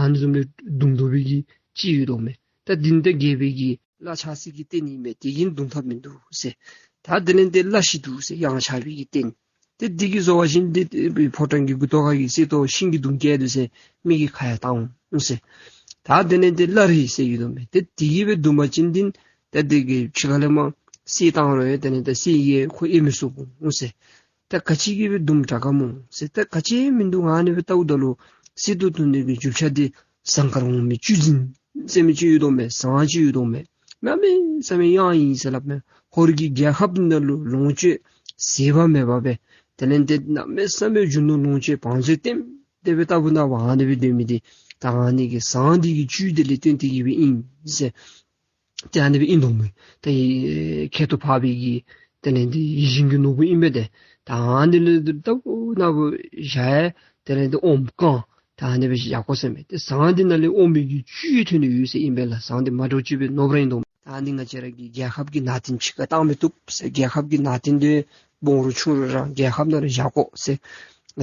ཨ་ནི་བཟུམ་ལས་བརྡུང་དོ་བའི་གི་ཅིག་ཡོད་དོ་མས། ད་འདི་ནི་ཏེ་རྒྱལ་པོའི་གི་བླ་ཆགས་སའི་གི་རྟེན་ཨིན་མས། དེ་གིས་བརྡུང་ཐབས་མིན་འདུག་ཟེར། ད་དེ་ལས་ཏེ་བླ་ཤི་འདུག་ཟེར། གཡང་ཆགས་པའི་གི་རྟེན། ཏེ་འདི་གིས་བཟོ་བ་ཅིན་ཏེ་ཕོ་བྲང་གི་མགུ་ཏོ་ཁ་གི་གསེར་ཏོག་ཤིང་གིས་བརྡུང་བཀལ་འདུག་ཟེར་མི་གིས་ཁ་ཡང་བཏང་འོང་ཟེར། ད་དེ་ལས་ཏེ་བླ་རི་ཟེར་ཡོད་དོ་མས། ཏེ་འདི་གིས་སྦེ་བརྡུང་པ་ཅིན་འདི་ད་འདི་གི་ཕྱི་ཁ་ལས་མར་གསེར་བཏང་རུང་ཡང་དེ་ལས་ཏེ་གསེར་གྱིས་ཁོ་ཨེ་མི་བསུབ་འོང་ཟེར། ད་ག་ཅི་གིས་སྦེ་བརྡུང་དྲག་ག་སྨོ་ཟེར། ད་ག་ཅི་མིན་འདུག། ཨ་ནི་སྦེ་བལྟཝ་ད་ལུ་གསེར་ཏོག་བརྡུང་ནི་གི་རྒྱུ་ཆ་འདི་ཟངས་དཀར་འོ་མའི་བཅུད་འཛིན་ཟེར་མི་ཅིག་ཡོད་དོ་མས། ཟངས་ཅིག་ཡོད་དོ་མས། གནམ་མེད་ས་མེད་གཡང་ཨིན་ཟེར་སླབ་མས། ཧོར་གྱི་རྒྱལ་ཁབ་ནང་ལུ་ལོངས་སྤྱོད་ཟད་པ་མེད་པ་སྦེ་དེ་ལས་ཏེ་གནམ་མེད་ས་མེད་རྒྱུ་ནོར་ལོངས་སྤྱོད་བང་མཛོད་ལྟེམ་ལྟེ་སྦེ་ལྟ་བུ་ན་བ་ཨ་ནི་སྦེ་སྡོད་མི་འདི་ད་ཨ་ནི་གི་ཟངས་འདི་གི་བཅུད་འདི་ལས་བརྟེན་ཏེ་གིས་སྦེ་ཨིན་ཟེར། ཏེ་ཨ་ནི་སྦེ་ཨིན་དོ་མས། ཏེ་ཁྱད་དུ་འཕགས་པའི་གི་དེ་ལས་ཏེ་ཡིད་བཞིན་གྱི་ནོར་བུ་ཨིན་པས་ཏེ། ད་ཨ་ནི་ལུ་ལྟ་བུ་ན་བུ་བཞག་ཡང་དེ་ལས་ཏེ་ཨོམ་བཀང་ད་ཨ་ནི་སྦེ་བཞག་དགོ་ཟེར་མས། ཏེ་ཟངས་འདི་ནང་ལས་ཨོམ་གྱི་བཅུད་ཐོན་ནི་ཡོད་ཟེར་ཨིན་པས་ལགས། ཟངས་འདི་མ་འདྲཝ་ཅིག་སྦེ་ནོར་བུ་ར་ཨིན་དོ་མས། ད་ཨ་ནི་ང་བཅས་ར་གི་རྒྱལ་ཁབ་ཀྱི་ནང་རྟེན་ཕྱི་ཁར་བཏང་མི་བཏུབ་ཟེར། རྒྱལ་ཁབ་ཀྱི་ནང་རྟེན་འདི་སྦོམ་རུང་ཆུང་རུང་རང་རྒྱལ་ཁབ་ནང་ར་བཞག་དགོ་ཟེར།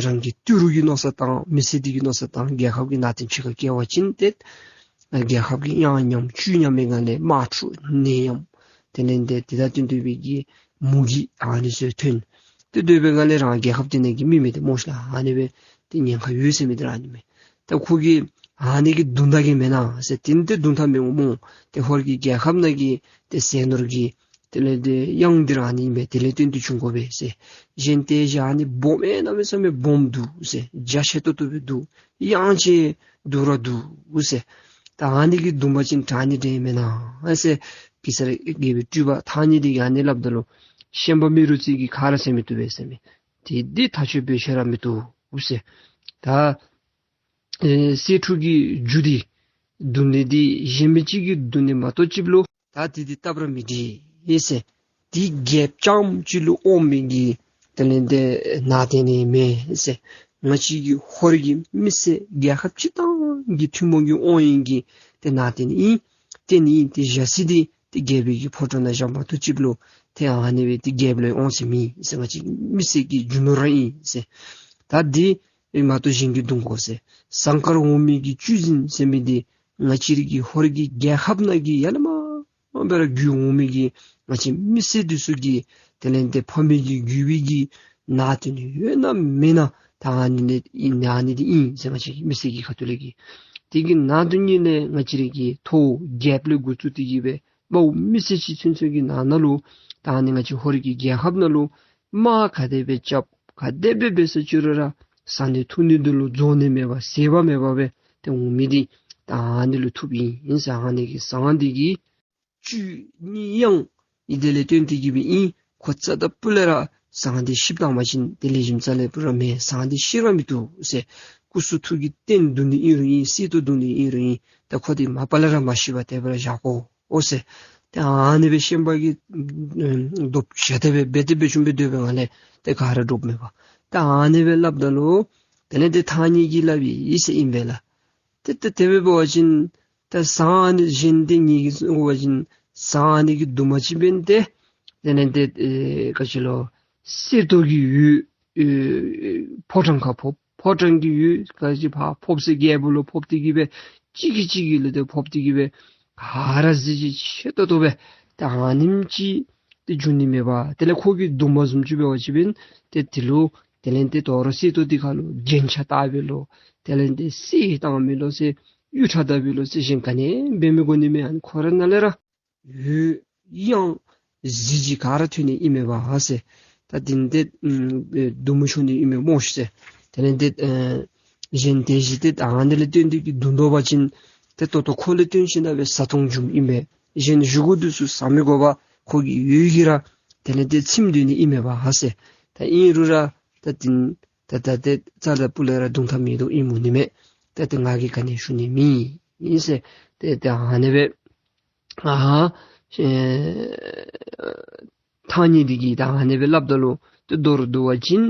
རང་གི་ཏི་རུ་གི་མནོ་བསམ་བཏང་མི་ཚེ་འདི་གི་མནོ་བསམ་བཏང་རྒྱལ་ཁབ་ཀྱི་ནང་རྟེན་ཕྱི་ཁར་བསྐྱལ་བ་ཅིན་ཏེ་རྒྱལ་ཁབ་ཀྱི་གཡང་ཉམས་བཅུད་ཉམས་པའི་སྒང་ལས་དམག་འཁྲུག་ནད་ཡམས་དེ་ལས་ཏེ་དེ་དང་བསྟུན་ཏེ་སྦེ་གི་མུ་གེ་ཨ་ནི་ཚུ་ཐོན། ཏེ་སྡོད་པའི་སྒང་ལས་རང་རྒྱལ་ཁབ་དེ་ནང་གི་མི་མེད་དེ་སྨོ་ཤ་ལགས། ཨ་ནི་སྦེ་ཏེ་ཉེན་ཁ་ཡོད་ཟེར་མི་འདི་ར་ཨ་ནི་མས། ད་ཁོ་གིས་ཨ་ནི་གིས་བརྡུང་ད་གེ་མེན་ན་ཟེར། དེ་ནི་ཏེ་བརྡུང་ཐབས་མེད་འོང་སྨོ། ཏེ་ཧོར་གྱི་རྒྱལ་ཁབ་ནང་གི་ཏེ་ཟས་ནོར་གྱི་དེ་ལས་ཏེ་གཡང་འདི་ར་ཨ་ནི་ཨིན་པས། དེ་ལས་བརྟེན་ཏེ་བྱུང་དགོ་པས་ཟེར། གཞན་ཏེ་ཞག་ཨ་ནི་སྦོམ་ཨེ་གནམ་མེད་ས་མེད་སྦོམ་འདུག་ཟེར། རྒྱ་ཆེ་ཏོག་ཏོ་སྦེ་འདུག། གཡང་ཅིག་སྡུག་ར་སྡུག་ཟེར། ད་ཨ་ནི་གིས་བརྡུང་པ་ཅིན་དྲག་ནི་འདྲ་མེན་ན་ཟེར། གེ་སར་རྒྱལ་པོའི་སྤྲུལ་པ་ཐང་རྙེད་འདི་གིས་ཨ་ནི་སླབ་ད་ལུ་ཤན་པ་རྨེ་རུ་རྩེ་གིས་ཁ་ར་ཟེར་མི་བཏུབ་པས་ཟེར་མས། ཏེ་འདི་ཐག་ཆོད་པའི་ཤེས་ར་མི་བཏུབ་ཟེར། ད་ཨེ་གསེར་ཕྲུག་གི་རྒྱུ་འདི་བརྡུང་ནི་འདི་གཞན་མི་ཅིག་གིས་བརྡུང་ནི་མ་གཏོགས་ཅིག་ལུ་ད་འདི་འདི་སྟབས་ར་མི་བདེ་ཟེར། འདི་རྒྱལཔོ་རྐྱངམ་གཅིག་ལུ་ཨོམ་མི་གི་དེ་ལས་ཏེ་ནང་རྟེན་ནི་མེན་ཟེར། ང་བཅས་ཀྱི་ཧོར་གྱི་མི་སེར་རྒྱལ་ཁབ་སྤྱིར་བཏང་གི་ཐུན་མོང་གི་དབང་ཡོན་གྱི་ཏེ་ནང་རྟེན་ཨིན། རྟེན་ཨིན། ཏེ་བཞག་ས་འདི་ཏེ་རྒྱལ་པོའི་གི་ཕོ་བྲང་ནང་བཞག་མ་གཏོགས་ཅིག་ལུ་ཏེ་ཨ་ནི་སྦེ་ཏེ་རྒྱལཔོ་ལུ་དབང་ཟེར་མེད་ཟེར། ང་བཅས་མི་སེར་གྱི་རྒྱུ་ནོར་ར་ཨིན་ཟེར། ད་འདི་མ་གཏོགས་གཞན་གྱིས་བརྡུང་དགོ་ཟེར། ཟངས་དཀར་འོ་མའི་གི་བཅུད་འཛིན་ཟེར་མི་འདི་ང་བཅས་རའི་གི་ཧོར་གྱི་རྒྱལ་ཁབ་ནང་གི་ཡར་ལས་མར་སྦེ་ར་རྒྱུད་འོང་མི་གི་ང་བཅས་མི་སེར་འདི་ཚུ་གི་དེ་ལས་ཏེ་ཕ་མེས་ཀྱི་རྒྱུད་པའི་གི་ནང་རྟེན་ཡོད་ན་མེད་ན་ད་ཨ་ནི་ནི་ཨིན། ཨ་ནི་འདི་ཨིན་ཟེར། ང་བཅས་མི་སེར་གྱི་ཁ་ཐུག་ལས་ཀྱི་དེ་གི་ནང་དོན་ཉིད་ལས་ང་བཅས་རའི་གི་ཐོ་རྒྱལཔོ་ལས་འགོ་བཙུགས་ཏེ་གི་སྦེ་དམའ་བོ་མི་སེར་ཅིག་ཚུན་ཚོད་ཀྱི་ནང་ན་ལུ་ད་ཨ་ནི་ང་བཅས་ཧོར་གྱི་རྒྱལ་ཁབ་ནང་ལུ་དམག་ག་དེ་སྦེ་རྐྱབ་ག་དེ་སྦེ་འབད་ས་ཅི་རུང་ར་བཟའ་ནི་འཐུང་ནི་འདི་ལུ་རྫོགས་ནི་མེད་པར་ཟད་པ་མེད་པར་སྦེ་ཏེ་འོང་མི་འདི་ད་ཨ་ནི་ལུ་ཐུགཔ་ཨིན་ཟེར། ཨ་ནི་གི་ཟངས་འདི་གིས་ བཅུད་གཉིས་གཡང་ཨིན། དེ་ལས་བརྟེན་ཏེ་གི་སྦེ་ཨིན། ཁོ་རྩ་དང་སྤུ་ལས་ར་ཟངས་དེ་བཤུབ་བཏང་པ་ཅིན་དེ་ལས་ཞིམ་རྩ་ལས་སྤུ་ར་མེད། ཟངས་དེ་བཤུབ་ར་མི་བཏུབ་ཟེར། སྐུ་གསུང་ཐུགས་ཀྱི་རྟེན་བརྡུང་ནི་ཨིན་རུང་ཨིན། གསེར་ཏོག་བརྡུང་ནི་ཨིན་རུང་ཨིན། ད་ཁོ་དེ་མ་པ་ལས་ར་མ་བཤུབ་པར་དེ་སྦེ་ར་བཞག་དགོ་འོ་ཟེར། ཏེ་ཨ་ནི་སྦེ་ཤན་པ་གིས་ཨ་རྡོབ་བཞག་སྟེ་སྦེ་འབད་དེ་སྦེ་བྱུང་སྦེ་སྡོད་པའི་སྒང་ལས་ཏེ་ག་ར་འདྲོག་མེད་པར་ད་ཨ་ནི་སྦེ་སླབ་ད་ལུ་དེ་ལས་ཏེ་ཐང་རྙེད་ཀྱིས་སླབ་ཡི་ཟེར་ཨིན་པས་ལགས། ཏེ་ཏེ་དེ་སྦེ་འབད་བ་ཅིན་ད་ཟངས་ཨ་ནི་གཞན་དེ་ངེ་གི་འབད་བ་ཅིན་ཟངས་ཨ་ནི་གི་རྡུལ་མ་ཅིག་འབད་ནི་དེ་དེ་ལས་ཏེ་ཨེ་ག་ཅི་ལོ་གསེར་ཏོག་གི་འོད་ཨེ་ཕོ་བྲང་ཁར་ཕོག། ཕོ་བྲང་གི་འོད་ག་ཅི་ཕར་ཕོག་ཟེར་རྒྱལ་པོ་ལུ་ཕོག་སྟེ་གི་སྦེ་གཅིག་གིས་གཅིག་གི་ལུ་ཏེ་ཕོག་སྟེ་གི་སྦེ་ག་ར་གཟི་བརྗིད་ཆེ་ཏོག་ཏོ་སྦེ་ད་ཨ་ནེམ་ཅིག་ཏེ་འབྱུང་ནི་མེད་པར་དེ་ལས་ཁོ་གི་རྡུལ་མ་བཟུམ་ཅིག་འབད་བ་ཅིན་ཏེ་དེ་ལུ་དེ་ལས་ཏེ་དོ་རུང་གསེར་ཏོག་དེ་ཁར་ལུ་རྒྱན་ཆ་བཏགས་འབད་ལོ། དེ་ལས་ཏེ་གསེར་བཏང་འབད་ལོ་ཟེར་གཡུ་ཁྲབ་བཏགས་འབད་ལོ་ཟེར་གཞན་ག་ནི་འབད་མི་དགོ་ནི་མས། ཨ་ནི་ཁོ་ར་ནང་ལས་ར་འོད་གཡང་གཟི་བརྗིད་ག་ར་ཐོན་ནི་ཨིན་མས་པ་ཟེར། ད་དེ་ནི་ཏེ་ཨམ་རྡུལ་མ་ཤོར་ནི་ཨིན་མས་སྨོ་ཟེར། དེ་ལས་ཏེ་ཨེ་གཞན་དེ་བཞིན་ཏེ་ཨ་ནི་ལས་བརྟེན་ཏེ་གི་བརྡུང་ད་པ་ཅིན་ཏེ་ད་ལྟོ་ཁོ་ལས་བརྟེན་ཞིནམ་ལས་བཟའ་འཐུང་འབྱུངམ་ཨིན་པས། གཞན་བཞེས་སྒོ་འདི་ཚུ་བཟའ་མི་དགོ་པར་ཁོ་གི་འོད་ཀྱིས་ར་དེ་ལས་ཏེ་ཚིམ་སྡོད་ནི་ཨིན་མས་པ་ཟེར། ད་ཨིན་རུང་ར་ད་དེ་ད་ད་ཏེ་རྩ་དང་སྤུ་ལས་ར་བརྡུང་ཐབས་མེད་དོ་ཨིན་མས་ནི་མས། ད་ཏེ་ང་གིས་ག་ནི་ཞུ་ནི་མེད་ཨིན་ཟེར། ཏེ་ཏེ་ཨ་ནི་སྦེ་ཨ་ཨེ་ཐང་རྙེད་འདི་གིས་ད་ཨ་ནི་སྦེ་སླབ་ད་ལུ་ཏེ་མདོར་བསྡུ་བ་ཅིན་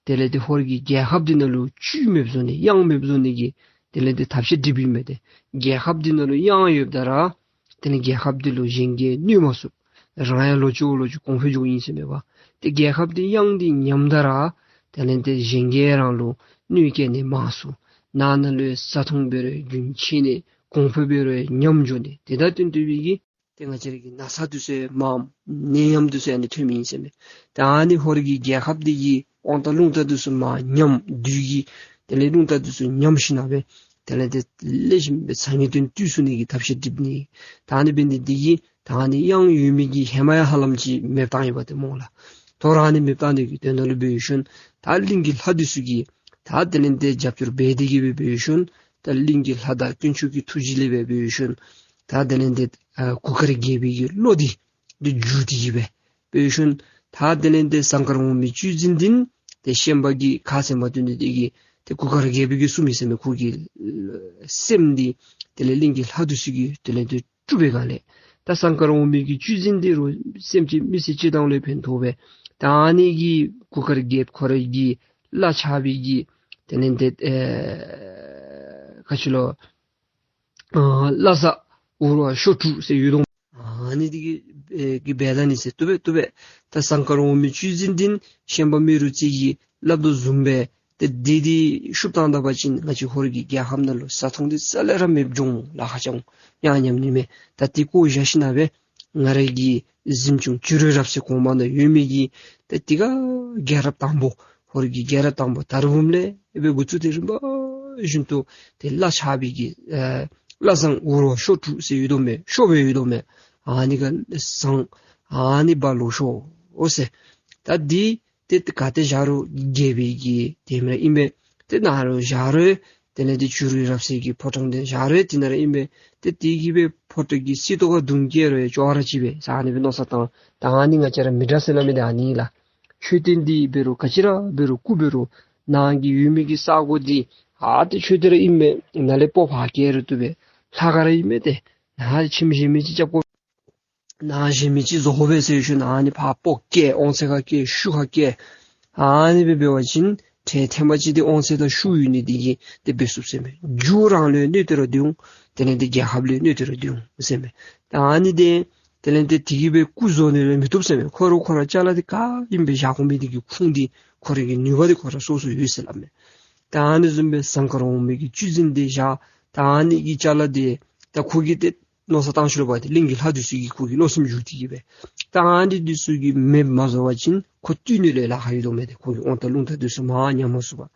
དེ་ལས་ཏེ་ཧོར་གྱི་རྒྱལ་ཁབ་འདི་ནང་ལུ་བཅུད་མེདཔ་བཟོ་ནི་གཡང་མེདཔ་བཟོ་ནི་གི་དེ་ལས་ཏེ་ཐབས་ཤེས་སྒྲིགཔ་ཨིན་མས། ཏེ་རྒྱལ་ཁབ་འདི་ནང་ལུ་གཡང་ཡོདཔ་ད་ར་དེ་ལས་རྒྱལ་ཁབ་འདི་ལུ་གཞན་གྱིས་གནོད་མ་ཚུགས། རང་ཡང་ལོག་ཅི་ལོག་ཅི་གོང་འཕེལ་འགྱོཝ་ཨིན་ཟེར་མས་པ། ཏེ་རྒྱལ་ཁབ་འདི་གཡང་འདི་ཉམས་ད་ར་དེ་ལས་ཏེ་གཞན་གྱིས་རང་ལུ་གནོད་བསྐྱལ་ནི་མང་སུ་ནང་ན་ལུ་བཟའ་འཐུང་འབད་རུང་རྒྱུན་ཆད་ནི་གོང་འཕེལ་འབད་རུང་ཉམས་འགྱོ་ནི་དེ་དང་བསྟུན་ཏེ་སྦེ་གི་ཏེ་ང་བཅས་ར་གི་ན་ཚ་འདི་ཚུ་མར་ནད་ཡམས་འདི་ཚུ་ཨ་ནི་ཐོནམ་ཨིན་ཟེར་མས། ཏེ་ཨ་ནི་ཧོར་གྱི་རྒྱལ་ཁབ་འདི་གི་དབང་ཐང་རླུང་རྟ་འདི་ཚུ་མར་ཉམས། བདུད་ཀྱི་དེ་ལས་རླུང་རྟ་འདི་ཚུ་ཉམས་ཞིནམ་ལས་དེ་ལས་ཏེ་ལེགས་ཤོམ་སྦེ་ཚ་ངེས་དོན་བཏུལ་ཚུགས་ནི་གི་ཐབས་ཤེས་སྒྲིག་ནི། ད་ཨ་ནི་འབད་ནི་འདི་གིས་ད་ཨ་ནི་གཡང་ཡོད་མི་གི་ཧེ་མ་ཡང་ཧ་ལམ་ཅིག་མེདཔ་བཏང་ཡི་པ་ཏེ་སྨོ་ལགས། དོ་རུང་ཨ་ནི་མེདཔ་བཏང་ནི་གི་དོན་དག་ལུ་འབད་ཞིནམ་ད་གླིང་གི་ལྷ་འདི་ཚུ་གིས་ད་དེ་ལས་ཏེ་རྒྱབ་སྐྱོར་འབད་དེ་གི་སྦེ་འབད་ཞིནམ་ད་གླིང་གི་ལྷ་དང་དཀོན་མཆོག་གི་ཐུགས་རྗེ་ལས་སྦེ་འབད་ཞིནམ་ད་དེ་ལས་ཏེ་ཨ་གུར་དཀར་རྒྱལ་པོའི་གི་བློ་འདི་འདི་འགྱུར་ཏེ་གི་སྦེ་འབད་ཞིནམ་ད་དེ་ལས་ཏེ་ཟངས་དཀར་འོ་མའི་བཅུད་འཛིན་འདི་ཏེ་ཤན་པ་གིས་ཁ་ཟེར་མ་བཏོན་ནི་དེ་གིས་ཏེ་གུར་དཀར་རྒྱལ་པོ་གིས་གསུངས་མི་ཟེར་མས། ཁོ་གི་སེམས་འདི་དེ་ལས་གླིང་གི་ལྷ་འདི་ཚུ་གིས་དེ་ལས་ཏེ་དཀྲུགས་པའི་སྒང་ལས་ད་ཟངས་དཀར་འོ་མའི་གི་བཅུད་འཛིན་འདི་རུང་སེམས་ཅན་མི་སེར་སྤྱིར་བཏང་ལུ་ཕན་ཐོགས་པས། ད་ཨ་ནི་གིས་གུར་དཀར་རྒྱལཔོ་ཁོ་རའི་གི་བླ་ཆགས་པའི་གི་དེ་ལས་ཏེ་ཨེ་ག་ཅི་ལོ་ཨ་བླ་བཟང་འུར་བ་ཤོག་དྲུག་ཟེར་ཡོད་དོ། ཨ་ནི་འདི་གིས་ཨེ་གིས་འབད་ད་ནི་ཟེར། བཏུབ་པས་བཏུབ་པས། ད་ཟངས་དཀར་འོ་མའི་བཅུད་འཛིན་འདི་ཤན་པ་རྨེ་རུ་རྩེ་གིས་སླབ་དོ་བཟུམ་སྦེ་ཏེ་འདི་འདི་བཤུབ་བཏང་ད་པ་ཅིན་ང་བཅས་ཧོར་གྱི་རྒྱལ་ཁམས་ནང་ལུ་བཟའ་འཐུང་འདི་རྩ་ལས་ར་མེདཔ་འགྱོ་འོང་ལཱ་ཁག་ཅིག་འོང་། གཡང་ཉམས་ནི་མས། ད་འདི་བཀོ་བཞག་ཞིནམ་ལས་ང་རའི་གི་གཟིམ་ཆུང་བྱུ་རུའི་རབ་གསལ་གོང་མ་ནང་ཡོད་མི་གི་ད་འདི་ག་རྒྱལ་རབས་དང་པོ་ཧོར་གྱི་རྒྱལ་རབས་དང་པོ་དར་བུམ་ལས་ཨེ་འབད་འགོ་བཙུགས་ཏེ་རིམ་པ་བཞིན་དུ་ཏེ་བླ་ཆགས་པའི་གི་ཨེ་བླ་བཟང་འུར་བ་ཤོག་དྲུག་ཟེར་ཡོད་དོ་མས། ཤོག་སྦེ་ཡོད་དོ་མས། ཨ་ནི་ག་བཟང་ཨ་ནི་འབག་ལོག་ཤོག་འོ་ཟེར། ད་འདི་ཏེ་ག་ཏེ་བཞག་རུང་རྒྱལ་པོའི་གི་དེ་མེན་ཨིན་པས། ཏེ་ནཱ་རུང་བཞག་རུང་དེ་ལས་ཏེ་བྱུ་རུའི་རབ་གསལ་གྱི་ཕོ་བྲང་འདི་བཞག་རུང་དེ་ནཱ་ར་ཨིན་པས། ཏེ་དེ་གིས་སྦེ་ཕོ་བྲང་གི་གསེར་ཏོག་ཁར་བརྡུང་བཀལ་རུང་ཅོག་ར་གཅིག་པས་ཟེར་ཨ་ནི་སྦེ་མནོ་བསམ་བཏང་། ད་ཨ་ནི་ང་བཅས་ར་མི་དྲག་ཟེར་སླབ་མི་འདི་ཨ་ནི་ལགས། མཆོད་རྟེན་འདི་འབད་རུང་ག་ཅི་ར་འབད་རུང་སྐུ་འབད་རུང་ནང་གི་ཡོད་མི་གི་ས་གོ་འདི་ཨ་ཏེ་མཆོད་རྟེན་ར་ཨིན་མས། ནཱ་ལས་སྤོ་ཕར་བཀལ་རུང་བཏུབ་པས། ལྷ་ཁང་ར་ཨིན་མས། ཏེ་ནཱ་ཁྱིམ་གཞན་མི་ཅིག་རྐྱབ་དགོ། ནང་གཞན་མི་ཅིག་བཟོ་དགོ་པས་ཟེར་ཞིནམ་ཨ་ནི་ཕར་སྤོ་བཀལ་ཨོང་ཚད་ཁར་བཀལ་ཤུགས་ཁར་བཀལ་ཨ་ནི་སྦེ་འབད་བ་ཅིན་ཁྲལ་ཐེངས་མ་གཅིག་འདི་ཨོང་ཚད་དང་ཤུགས་ཡོད་ནི་འདི་གིས་ཏེ་འབད་ཚུགས་ཟེར་མས། རྒྱུ་རང་ལུ་གནོད་དེ་ར་འདུག། དེ་ལས་ཏེ་རྒྱལ་ཁབ་ལུ་གནོད་དེ་ར་འདུག་ཟེར་མས། ད་ཨ་ནི་འདི་དེ་ལས་ཏེ་དེ་གིས་སྦེ་སྐུ་བཟོ་ནི་ལུ་མི་བཏུབ་ཟེར་མས། ཁོ་ར་ཁོ་ར་ཅ་ལ་འདི་ག་ཨིནམ་སྦེ་བཞག་དགོ་མི་འདི་གི་ཁུངས་འདི་ཁོ་རའི་གི་ནུས་པ་འདི་ཁོ་ར་སོ་སོ་ཡོད་ཟེར་སླབ་མས། ད་ཨ་ནི་བཟུམ་སྦེ་ཟངས་དཀར་འོ་མའི་གི་བཅུད་འཛིན་འདི་བཞག། ད་ཨ་ནི་གི་ཅ་ལ་འདི་ད་ཁོ་གིས་ཏེ་མནོ་བསམ་བཏང་ཞིནམ་ལས་འབད་དེ་གླིང་གི་ལྷ་འདི་ཚུ་གིས་ཁོ་གི་བློ་སེམས་འགྱུར་ཏེ་གི་སྦེ་ད་ཨ་ནི་འདི་ཚུ་གིས་མེདཔ་མ་བཟོ་བ་ཅིན་ཁོ་བཏུལ་ནི་ལུ་ལཱ་ཁག་ཡོད་དོ་མས། ཏེ་ཁོ་གི་དབང་ཐང་རླུང་རྟ་འདི་ཚུ་མར་ཉམས་མ་ཚུགས་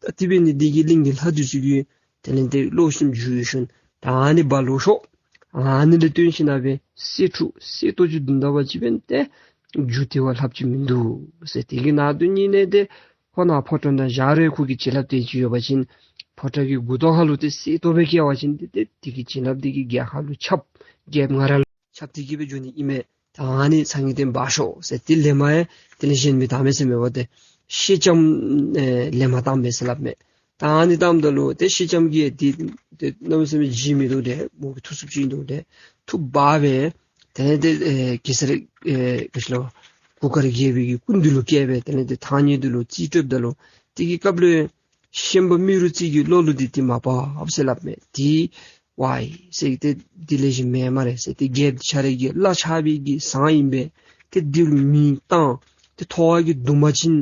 པར། ད་དེ་འབད་ནི་འདི་གིས་གླིང་གི་ལྷ་འདི་ཚུ་གིས་དེ་ལས་ཏེ་བློ་སེམས་འགྱུར་ཞིནམ་ད་ཨ་ནི་འབག་ལོག་ཤོག། ཨ་ནི་ལས་བརྟེན་ཞིནམ་ལས་འབད་གསེར་འཁྲུགས་གསེར་ཏོག་ཅིག་བརྡུང་ད་པ་ཅིན་འབད་ཏེ་རྒྱུ་དེ་བ་ལྷགཔ་ཅིག་མིན་འདུག་ཟེར། དེ་གི་ནང་དོན་ཉིད་ནས་ཏེ་ཁོ་ནཱ་ཕོ་བྲང་ནང་བཞག་རུང་ཁོ་གི་བྱིན་རླབས་དེ་ཅིག་ཡོད་པ་ཅིན་ཕོ་བྲང་གི་མགུ་ཏོ་ཁ་ལུ་ཏེ་གསེར་ཏོག་སྦེ་བཀལ་བ་ཅིན་ཏེ་ཏེ་དེ་གི་བྱིན་རླབས་དེ་གིས་རྒྱལ་ཁབ་ལུ་ཁྱབ། རྒྱལཔོ་ང་ར་ལུ་ ཁྱབ་སྟེ་གི་སྦེ་འགྱོ་ནི་ཨིན་མས། ད་ཨ་ནི་ཚ་ངེས་དེ་འབག་ཤོག་ཟེར། ཏེ་ལེན་མ་ཡང་དེ་ལས་གཞན་མི་བཏང་མས་ཟེར་མས་པ། ཏེ་ཤེལ་ལྕམ་ཨེ་ལེན་མ་བཏང་མས་ཟེར་སླབ་མས། ད་ཨ་ནི་བཏངམ་ད་ལུ་ཏེ་ཤེལ་ལྕམ་གྱིས་ཏེ་ཏེ་གནམ་མེད་ས་མེད་ལྗིད་མི་འདུག་ཏེ་མོ་གིས་འཐུ་ཚུགསཔ་ཅིག་འདུག་ཏེ་འཐུ་འབག་སྦེ་དེ་ལས་ཏེ་ཨེ་གེ་སར་ཨེ་ག་ཅི་ལོ་གུར་དཀར་རྒྱལ་པོའི་གི་སྐུ་མདུན་ལུ་བཀལ་སྦེ་དེ་ལས་ཏེ་ཐང་རྙེད་དེ་ལུ་རྩིས་སྤྲོདཔ་ད་ལུ་དེ་གི་སྐབས་ལུ་ཤན་པ་རྨེ་རུ་རྩེ་གི་བློ་ལུ་འདི་ཏེ་མ་བབས་ཟེར་སླབ་མས། ཏེ་ཝའི་ཟེར་ཏེ་འདི་ལེགས་ཤོམ་མེན་སྨ་རེ་ཟེར། ཏེ་རྒྱལཔོ་ཁྱོད་ར་གི་བླ་ཆགས་པའི་གི་ཟངས་ཨིན་པས། ཏེ་འདི་ལུ་མེ་བཏང་ཏེ་ཐོ་བ་གིས་བརྡུང་པ་ཅིན་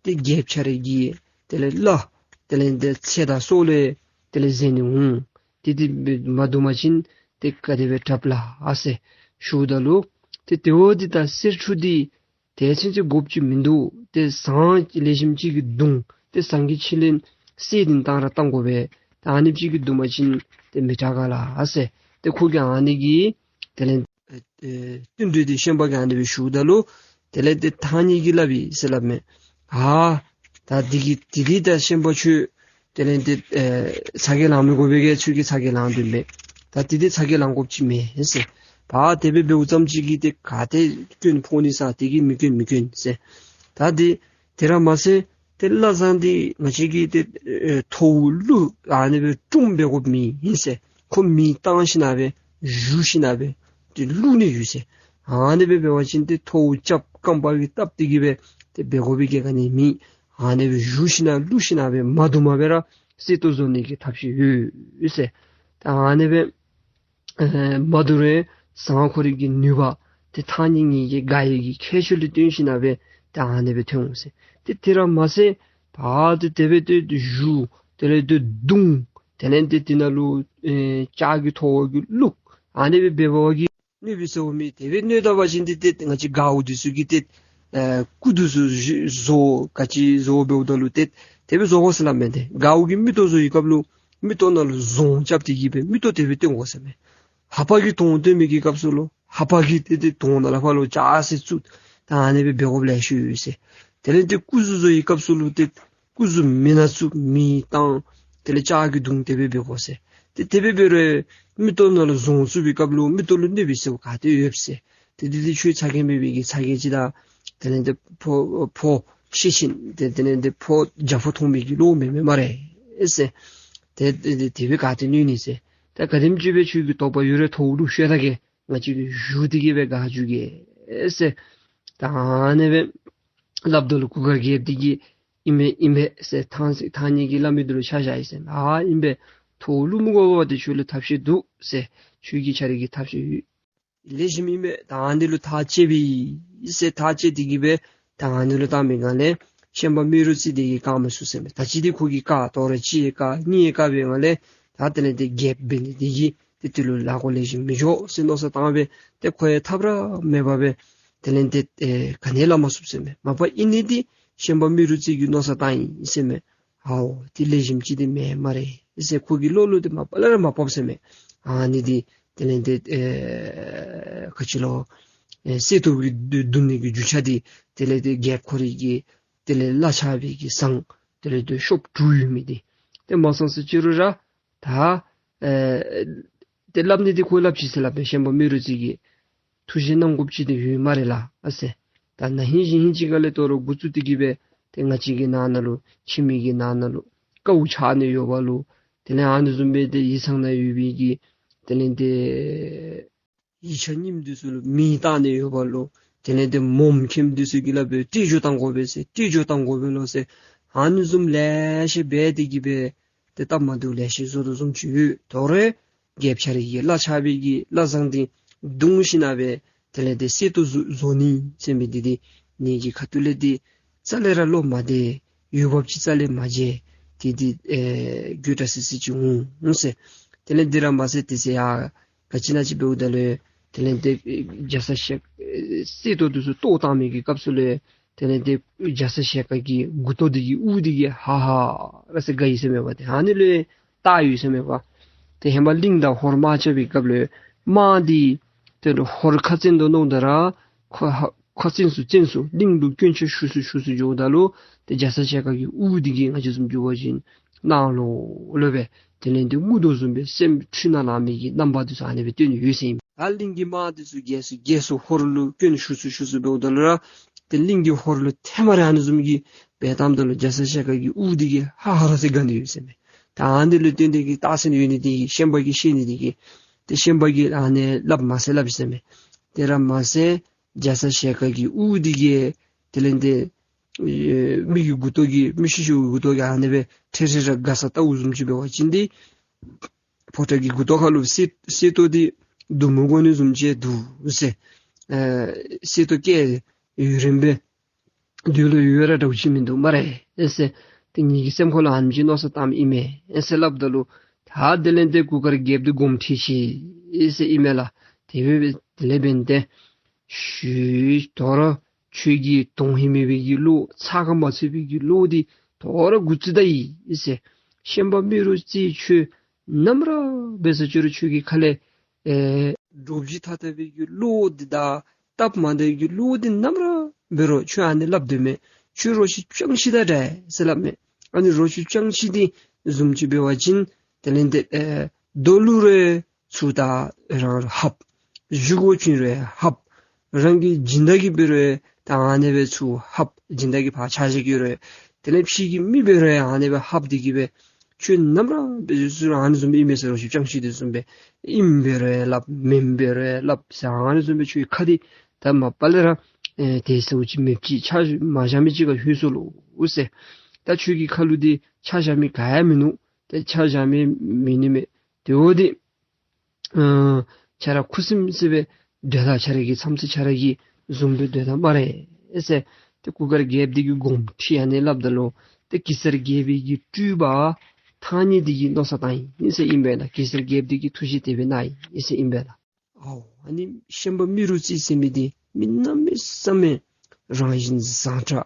ཏེ་རྒྱལཔོ་ཁྱོད་ར་གི་དེ་ལས་བླ་དེ་ལས་ཏེ་ཚེ་དང་སྲོག་ལུ་དེ་ལས་གཟན་ནི་འོང་། ཏེ་འདི་མ་བརྡུང་པ་ཅིན་ཏེ་ག་དེ་སྦེ་དྲགཔ་ལགས་ཟེར་ཞུཝ་ད་ལུ་ཏེ་དེ་བ་འདི་དང་གསེར་ཁྲུ་འདི་དེ་ཚུན་ཚོད་དགོཔ་ཅིག་མིན་འདུག། ཏེ་ཟངས་ལེགས་ཤོམ་ཅིག་གིས་བརྡུང་། ཏེ་ཟངས་ཀྱི་ཕྱེ་ལེན་གསེར་འདི་བཏང་ར་བཏང་དགོ་པས། ད་ཨ་ནི་ཅིག་གིས་བརྡུང་པ་ཅིན་ཏེ་མི་དྲག་ག་ལགས་ཟེར། ཏེ་ཁོ་གིས་ཨ་ནི་གི་དེ་ལས་ཨེ་ཨེ་བསྟུན་གྲོས་འདི་ཤན་པ་གིས་ཨ་ནི་སྦེ་ཞུཝ་ད་ལུ་དེ་ལས་ཏེ་ཐང་རྙེད་ཀྱིས་སླབ་ཡི་ཟེར་སླབ་མས། ཨ་ད་འདི་གི་དེ་འདི་ད་ཤན་པ་ཁྱོད་དེ་ལས་ཏེ་ཨེ་ཚ་གྱང་ལང་མི་དགོ་པའི་གི་ཁྱོད་ཀྱིས་ཚ་གྱང་ལང་དོ་མས། ད་དེ་འདི་ཚ་གྱང་ལང་དགོཔ་ཅིག་མེད་ཟེར། ད་དེ་སྦེ་འབདཝ་ཙམ་ཅིག་གིས་ཏེ་ག་ཏེ་སྐྱོན་ཕོག་ནི་ཟེར། དེ་གིས་མི་སྐྱོན་མི་སྐྱོན་ཟེར། ད་དེ་དེ་ར་མ་ཚད་ཏེ་བླ་བཟང་འདི་ང་བཅས་ཀྱིས་ཏེ་ཨེ་ཐོ་བ་བླུག་ཨ་ནི་སྦེ་བཀྲུམ་འབད་དགོཔ་མེན་ཟེར། ཁོ་མེ་བཏང་ཞིན་ན་སྦེ་བཞུ་ཞིན་ན་སྦེ་ཏེ་བླུག་ནི་ཡོད་ཟེར། ཨ་ནི་སྦེ་འབད་བ་ཅིན་ཏེ་ཐོ་བ་རྐྱབ་རྐང་པ་གིས་བཏབ་སྟེ་གི་སྦེ་ཏེ་འབད་དགོ་པའི་གི་ག་ནི་མེད། ཨ་ནི་སྦེ་བཞུ་ཞིན་ན་བླུག་ཞིན་ན་སྦེ་མ་བརྡུངམ་སྦེ་ར་གསེར་ཏོག་བཟོ་ནི་གི་ཐབས་ཤེས་ཡོད་ཟེར། ད་ཨ་ནི་སྦེ་ཨེ་མ་བརྡུང་རུང་ཟངས་ཁོ་རའི་གི་ནུས་པ་ཏེ་ཐང་རྙེད་གཉིས་ཀྱི་དགའ་བའི་གི་ཁྱད་ཆོས་ལུ་བརྟེན་ཞིན་ན་སྦེ་ཏེ་ཨ་ནི་སྦེ་ཐོན་འོང་ཟེར། ཏེ་དེ་ར་མ་ཚད་ད་ཏེ་དེ་སྦེ་ཏེ་བཞུ་དེ་ལས་ཏེ་བརྡུང་དེ་ལས་ཏེ་དེ་ནང་ལུ་ཨེ་ལྕགས་ཀྱི་ཐོ་བ་གིས་བླུག། ཨ་ནི་སྦེ་འབད་བ་གིས་གནོད་པས་ཟེར་བ་མེད། དེ་སྦེ་གནོད་ད་པ་ཅིན་ཏེ་ཏེ་ང་བཅས་རྒད་པོ་འདི་ཚུ་གིས་ཏེ་ཨེ་སྐུ་འདི་ཚུ་བཟོ་ག་ཅི་བཟོ་འབདཝ་ད་ལུ་ཏེ་དེ་སྦེ་བཟོ་དགོ་ཟེར་སླབ་མས། ཏེ་རྒད་པོ་གིས་མིག་ཏོ་བཟོ་བའི་སྐབས་ལུ་མིག་ཏོ་ནང་ལུ་རྫོང་རྐྱབ་སྟེ་གི་སྦེ་མིག་ཏོ་དེ་སྦེ་སྟོན་དགོ་ཟེར་མས། ཧ་པ་གིས་དོང་སྟོན་མི་གི་སྐབས་སུ་ལུ་ཧ་པ་གིས་ཏེ་ཏེ་དོང་ནང་ལུ་ཕར་ལུ་ལྕགས་ཟེར་བཙུགས། ད་ཨ་ནི་སྦེ་འབད་དགོཔ་ལེ་ཤ་ཡོད་ཟེར། དེ་ལས་ཏེ་སྐུ་གཟུགས་བཟོ་བའི་སྐབས་སུ་ལུ་ཏེ་སྐུ་གཟུགས་མེ་ནང་བཙུགས་མེ་བཏང་དེ་ལས་ལྕགས་ཀྱིས་བརྡུང་དེ་སྦེ་འབད་དགོ་ཟེར། ཏེ་དེ་སྦེ་འབད་རུང་མིག་ཏོ་ནང་ལུ་རྫོང་བཙུགས་པའི་སྐབས་ལུ་མིག་ཏོ་ལུ་གནོད་པས་ཟེར་བ་ག་ཏེ་ཡོད་ཟེར། ཏེ་འདི་འདི་ཁྱོད་ཚ་གྱང་འབད་བའི་གི་ཚ་གྱང་ཅིག་དང་དེ་ལས་ཏེ་ཕོ་ཕོ་ཤེད་ཆེན་ཏེ་དེ་ལས་ཏེ་ཕོ་རྒྱ་ཕོ་མཐོང་བའི་གི་བློ་མེད་མེད་སྨ་རེ་ཟེར། ཏེ་ཏེ་ཏེ་དེ་སྦེ་ག་ཏེ་གནོད་ནི་ཟེར། ད་ག་དེམ་ཅིག་སྦེ་ཁྱོད་ཀྱི་དོགས་པ་ཡོད་རུང་ཐོ་བ་བླུག་ཤོག་ད་གེ། ང་བཅས་ཀྱིས་བཞུ་སྟེ་གི་སྦེ་དགག་བཅུག་གེ་ཟེར། ད་ཨ་ནི་སྦེ་སླབ་ད་ལུ་གུར་དཀར་རྒྱལཔོ་འདི་གིས་ཨིན་པས་ཨིན་པས་ཟེར། ཐང་ཐང་རྙེད་ཀྱིས་སླབ་མི་འདི་ལུ་ཆ་བཞག་ཡི་ཟེར། ཨ་ཨིན་པས། ཐོ་བ་བླུག་མི་དགོ་པ་འདི་ཁྱོད་ལུ་ཐབས་ཤེས་འདུག་ཟེར། ཁྱོད་ཀྱིས་ཁྱོད་རའི་གི་ཐབས་ཤེས་ཡོད། ལེགས་ཤོམ་ཨིན་པས། ད་ཨ་ནི་ལུ་ཐག་བཅད་པས་ཟེར། ཐག་བཅད་དེ་གི་སྦེ་ད་ཨ་ནི་ལུ་བཏང་པའི་སྒང་ལས་ཤན་པ་རྨེ་རུ་རྩེ་འདི་གིས་བཀག་མ་ཚུགས་ཟེར་མས། ད་ཅི་འདི་ཁོ་གིས་བཀག་དོ་རུང་གཅིག་བཀག་གཉིས་བཀག་པའི་སྒང་ལས་ད་དེ་ལས་ཏེ་རྒྱལཔོ་འབད་ནི་འདི་གིས་ཏེ་དེ་ལུ་ལཱ་འགོ་ལེགས་ཤོམ་མི་འགྱོ་ཟེར་མནོ་བསམ་བཏང་སྦེ་ཏེ་ཁོ་ཡང་ཐབས་ར་མེད་པར་སྦེ་དེ་ལས་ཏེ་ཨེ་ག་ནི་ཡང་སླབ་མ་ཚུགས་ཟེར་མས། མ་པ་ཨིན་ནི་འདི་ཤན་པ་རྨེ་རུ་རྩེ་གིས་མནོ་བསམ་བཏང་ཡི་ཟེར་མས། ཧའོ་དེ་ལེགས་ཤོམ་ཅིག་འདི་མེན་སྨ་རེ་ཟེར་ཁོ་གི་བློ་ལུ་ཏེ་མ་པ་ལས་ར་མ་བབས་ཟེར་མས། ཨ་ནི་འདི་དེ་ལས་ཏེ་ཨེ་ག་ཅི་ལོ་ཨེ་གསེར་ཏོག་གིས་བརྡུང་ནི་གི་རྒྱུ་ཆ་འདི་དེ་ལས་ཏེ་རྒྱལཔོ་ཁོ་རའི་གི་དེ་ལས་བླ་ཆགས་པའི་གི་ཟངས་དེ་ལས་ཏེ་ཤོབ་དྲུག་ཡོད་མི་འདི་ཏེ་མ་ཚང་ཟེར་ཅི་རུང་ར་ད་ཨེ་ཏེ་སླབ་ནི་འདི་ཁོ་སླབ་ཅི་ཟེར་སླབ་པས། ཤན་པ་རྨེ་རུ་རྩེ་གིས་ཐུགས་བཞེད་གནང་དགོཔ་ཅིག་འདི་ཡོད་སྨ་རེ་ལགས་ཨ་ཟེར། ད་ན་ཧིང་གཞེས་ཧིང་ཅིག་ཁ་ལས་དོ་རུང་འགོ་བཙུགས་ཏེ་གི་སྦེ་ཏེ་ང་བཅས་ཀྱི་ནང་ན་ལུ་ཁྱིམ་གྱི་ནང་ན་ལུ་དཀའཝ་ཆགས་ནི་ཡོདཔ་ལོ། དེ་ལས་ཨ་ནི་བཟུམ་སྦེ་ཏེ་ཡིག་ཚང་ནང་ཡོད་པའི་གི་དེ་ལས་ཏེ་ཡིག་ཆ་རྙིངམ་འདི་ཚུ་ལུ་མེ་བཏང་ནི་ཡོདཔ་ལོ། དེ་ལས་ཏེ་མོམ་མཁནམ་འདི་ཚུ་གི་ལཱ་འབད་བཀྲེས་སྦྱོར་བཏང་དགོ་པས་ཟེར་བཀྲེས་སྦྱོར་བཏང་དགོ་པས་ལོ་ཟེར། ཨ་ནི་བཟུམ་ལེ་ཤ་འབད་དེ་གི་སྦེ་ཏེ་སྟབས་མ་བདེཝ་ལེ་ཤ་བཟོ་དོ་བཟུམ་ཅིག་ཡོད། དོ་རུང་རྒྱལཔོ་ཁྱོད་རའི་གི་བླ་ཆགས་པའི་གི་བླ་བཟང་འདི་བརྡུང་ཞིན་ན་སྦེ་དེ་ལས་ཏེ་གསེར་ཏོག་བཟོ་བཟོ་ནི་ཟེར་མི་འདི་འདི་ངེ་གི་ཁ་ཐུག་ལས་འདི་རྩ་ལས་ར་བློ་མ་བདེ། འོས་འབབ་ཅིག་རྩ་ལས་མ་མཇལ། ཏེ་འདི་ཨེ་དགོད་བྲ་སི་སི་ཅིག་འོང་འོང་ཟེར། དེ་ལས་འདི་ར་མ་ཟད་དེ་ཟེར་ཡ་ག་ཅི་ཨིན་ན་ཅིག་འབདཝ་ད་ལུ་དེ་ལས་ཏེ་རྒྱ་ཚ་ཞལ་ཨེ་གསེར་ཏོག་འདི་ཚུ་གཏོར་བཏང་མི་གི་སྐབས་སུ་ལུ་དེ་ལས་ཏེ་རྒྱ་ཚ་ཞལ་དཀར་གྱི་མགུ་ཏོ་འདི་གི་དབུ་འདི་གིས་ཧ་ཧ་ར་ཟེར་དགའ་ཡི་ཟེར་མས་པ། ཏེ་ཨ་ནི་ལུ་བལྟ་ཡོད་ཟེར་མས་པ། ཏེ་ཧེ་མ་གླིང་དང་ཧོར་དམག་རྐྱབ་པའི་སྐབས་ལུ་དམག་འདི་ཏེ་ཧོར་ཁ་བཙན་དུ་མནོཝ་ད་ར་ཁ་ཁ་བཙན་སུ་བཙན་སུ་གླིང་ལུ་སྐྱོན་ཆ་ཞུགས་སུ་ཞུགས་སུ་འགྱོཝ་ད་ལུ་ཏེ་རྒྱ་ཚ་ཞལ་དཀར་གྱི་དབུ་འདི་གིས་ང་བཅས་བཟུམ་འགྱོ་བ་ཅིན་གནག་ལོ་ལོ་སྦེ་དེ་ལས་ཏེ་དངུལ་རྡོ་བཟུམ་སྦེ་སེམས་འཁྲུལ་སྣང་ལང་མི་གི་རྣམ་པ་འདི་ཚུ་ཨ་ནི་སྦེ་སྟོན་ཡོད་ཟེར་ཨིན། ད་གླིང་གི་དམག་འདི་ཚུ་རྒྱས་སུ་རྒྱས་སུ་ཧོར་ལུ་སྐྱོན་ཞུགས་སུ་ཞུགས་སུ་འབདཝ་ད་ལུ་ར་ཏེ་གླིང་གི་ཧོར་ལུ་ཐེངས་མ་རེ་ཨ་ནི་བཟུམ་གྱི་འབད་བཏངམ་ད་ལུ་རྒྱ་ཚ་ཞལ་དཀར་གྱི་དབུ་འདི་གིས་ཧ་ཧ་ར་ཟེར་ག་ནི་ཡོད་ཟེར་མས། ད་ཨ་ནི་ལུ་བརྟེན་ཏེ་གི་རྟགས་མཚན་ཡོད་ནི་འདི་གིས་ཤན་པ་གིས་ཤེས་ནི་འདི་གིས་ཏེ་ཤན་པ་གིས་ཨ་ནི་སླབ་མ་ཟེར་སླབ་ཟེར་མས། དེ་ར་མ་ཟད་རྒྱ་ཚ་ཞལ་དཀར་གྱི་དབུ་འདི་གིས་དེ་ལས་ཏེ་ཨེ་མི་གི་མགུ་ཏོ་གིས་མི་ཤི་ཤིཝ་གི་མགུ་ཏོ་གིས་ཨ་ནི་སྦེ་ཁྲེ་ཁྲེ་ར་དགའ་ས་ལྟཝ་བཟུམ་ཅིག་འབད་བ་ཅིན་ཏེ་ཕོ་བྲང་གི་མགུ་ཏོ་ཁ་ལུ་གསེར་གསེར་ཏོག་འདི་བརྡུང་མི་དགོ་ནི་བཟུམ་ཅིག་འདུག་ཟེར། ཨེ་གསེར་ཏོག་སྐད་ཡུན་རིངམོ་སྦེ་དུས་ལུ་ཡོད་ར་འདྲཝ་ཅིག་མིན་འདུག་སྨ་རེ་ཟེར། ཏེ་ངེ་གི་སེམས་ཁོག་ལུ་ཨ་ནེམ་ཅིག་མནོ་བསམ་བཏངམ་ཨིན་མས་ཟེར་སླབ་ད་ལུ་ད་དེ་ལས་ཏེ་གུར་དཀར་རྒྱལཔོ་འདི་དགོངསམ་ཁྲེལ་ཅི་ཟེར་ཨིན་མས་ལགས། དེ་སྦེ་དེ་ལས་འབདན་ཏེ་ཞུ་དོ་རུང་ཁྱོད་ཀྱི་དོན་ཧིང་མེད་པའི་གི་བློ་ཚགས་ཁར་མ་ཚུད་པའི་གི་བློ་འདི་དོ་རུང་འགོ་བཙུགས་ད་ཡི་ཟེར། ཤན་པ་རྨེ་རུ་རྩེ་ཁྱོད་ནམ་ར་འབད་ས་ཅི་རུང་ཁྱོད་ཀྱི་ཁ་ལས་ཨེ་འདྲོག་བྱེལ་ཐལ་ཐལ་བའི་གི་བློ་འདི་དང་སྟབས་མ་བདེ་བའི་གི་བློ་འདི་ནམ་ར་འབད་རུང་ཁྱོད་ཨ་ནི་སླབ་དོ་མས། ཁྱོད་རོ་ཁྱི་སྤྱང་ཁྱི་དང་འདྲ་ཟེར་སླབ་མས། ཨ་ནི་རོ་ཁྱི་སྤྱང་ཁྱི་འདི་བཟུམ་ཅིག་འབད་བ་ཅིན་དེ་ལས་ཏེ་ཨེ་རྡོ་ལུ་རེ་ཚུར་ད་རང་ལུ་ཧབ། གཞུ་གུ་བྱིན་རུང་ཧབ། རང་གི་སྦྱིན་བདག་གིས་འབད་རུང་ད་ཨ་ནི་སྦེ་ཚུར་ཧབ། སྦྱིན་བདག་གིས་ཕར་ཆ་བཞག་གི་རུང་དེ་ལས་ཕྱི་གི་མི་འབད་རུང་ཨ་ནི་སྦེ་ཧབ་སྟེ་གི་སྦེ་ཁྱོད་ནམ་ར་འབད་ས་ཅི་རུང་ཨ་ནི་བཟུམ་ཨིན་མས་ཟེར། རོ་ཁྱི་སྤྱང་ཁྱི་འདི་བཟུམ་སྦེ་ཨིནམ་འབད་རུང་སླབ་མེནམ་འབད་རུང་སླབ་ཟེར། ཨ་ནི་བཟུམ་སྦེ་ཁྱོད་ཁ་འདི་ད་མ་པ་ལས་ར་ཨེ་དེ་ཟེརཝ་ཅིག་མེདཔ་ཅིག་ཆ་མ་བཞག་མི་ཅིག་ཁར་ལྷོད་སོ་ལོ་ཟེར། ད་ཁྱོད་ཀྱི་ཁ་ལུ་འདི་ཆ་བཞག་མི་ག་ཡང་མིན་ནུག། ད་ཆ་བཞག་མི་མེད་ནི་མས། དེ་འོ་འདི་ཨ་ཁྱོད་ར་ཁུ་སིམ་སི་སྦེ་སྡོད་ད། ཁྱོད་ར་གི་མཚམས་ཚུ་ཁྱོད་ར་གི་བཟུམ་སྦེ་སྡོད་ད་སྨ་རེ་ཟེར། ཏེ་གུར་དཀར་རྒྱལཔོ་འདི་གིས་དགོངསམ་ཁྲེལ་ཨ་ནི་སླབ་ད་ལུ་ཏེ་གེ་སར་རྒྱལ་པོའི་གི་སྤྲུལ་པ་ཐང་རྙེད་འདི་གིས་མནོ་བསམ་བཏང་ཡི་ཟེར་ཨིན་པས་ལགས། གེ་སར་རྒྱལཔོ་འདི་གིས་ཐུགས་བཞེད་དེ་སྦེ་གནང་ཡི་ཟེར་ཨིན་པས་ལགས། ཨའོ་ཨ་ནི་ཤན་པ་རྨེ་རུ་རྩེ་ཟེར་མི་འདི་མི་གནམ་མེད་ས་མེད་རང་བཞིན་བཟང་དྲགས།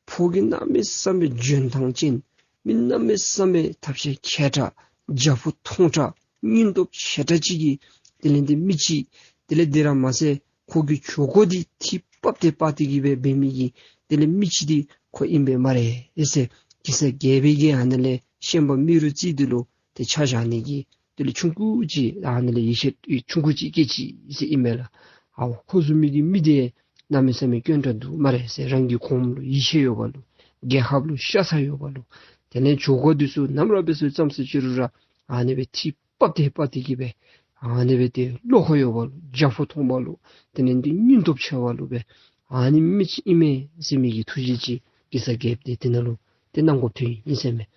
ཕོ་རྒྱས་གནམ་མེད་ས་མེད་འཇོན་ཐང་ཅན། མི་གནམ་མེད་ས་མེད་ཐབས་ཤེས་མཁས་དྲགས། རྒྱ་པོ་མཐོང་དྲགས། སྙིང་སྟོབས་ཆེ་དྲགས་ཅིག་གི་དེ་ལས་ཏེ་མི་ཅིག། དེ་ལས་དེ་ར་མ་ཚད་ཁོ་གི་གྱོད་སྒོ་འདི་ཐིག་ཕབ་སྟེ་ཕབ་སྟེ་གི་སྦེ་འབད་མི་གི་དེ་ལས་མི་ཅིག་འདི་ཁོ་ཨིན་པས་སྨ་རེ་ཟེར། གེ་སར་རྒྱལ་པོ་གིས་ཨ་ནི་ལས་ཤན་པ་རྨེ་རུ་རྩེ་འདི་ལུ་ཏེ་ཆ་བཞག་ནི་གི་དེ་ལས་ཆུང་ཀུ་ཅིག་ཨ་ནི་ལས་ཡིད་ཆེས་ཆུང་ཀུ་ཅིག་སྐྱེས་ཅི་ཟེར་ཨིན་མས་ལགས། ཨའོ་ཁོ་བཟུམ་མའི་གི་མི་འདི་གནམ་མེད་ས་མེད་དཀོན་དྲགས་འདུག་སྨ་རེ་ཟེར། རང་གི་གོངམ་ལུ་ཡིད་ཆེས་ཡོདཔ་ལུ་རྒྱལ་ཁབ་ལུ་ཤ་ཚ་ཡོདཔ་ལུ་དེ་ལས་གྱོད་སྒོ་འདི་ཚུ་ནམ་ར་འབད་ས་ཙམ་ཅིག་རུང་ར་ཨ་ནི་སྦེ་ཐིག་ཕབ་སྟེ་ཕབ་སྟེ་གི་སྦེ་ཨ་ནི་སྦེ་ཏེ་བློ་ཁོག་ཡོདཔ་ལུ་རྒྱ་པོ་མཐོངམ་ལུ་དེ་ལས་ཏེ་སྙིང་སྟོབས་ཆེ་བ་ལུ་སྦེ་ཨ་ནི་མི་ཅིག་ཨིན་མས་ཟེར་མི་གི་ཐུགས་བཞེད་ཅིག་གེ་སར་རྒྱལཔོ་འདི་དེ་ནང་ལུ་ཏེ་གནང་དགོཔ་ཐོན་ཡི་ཟེར་མས།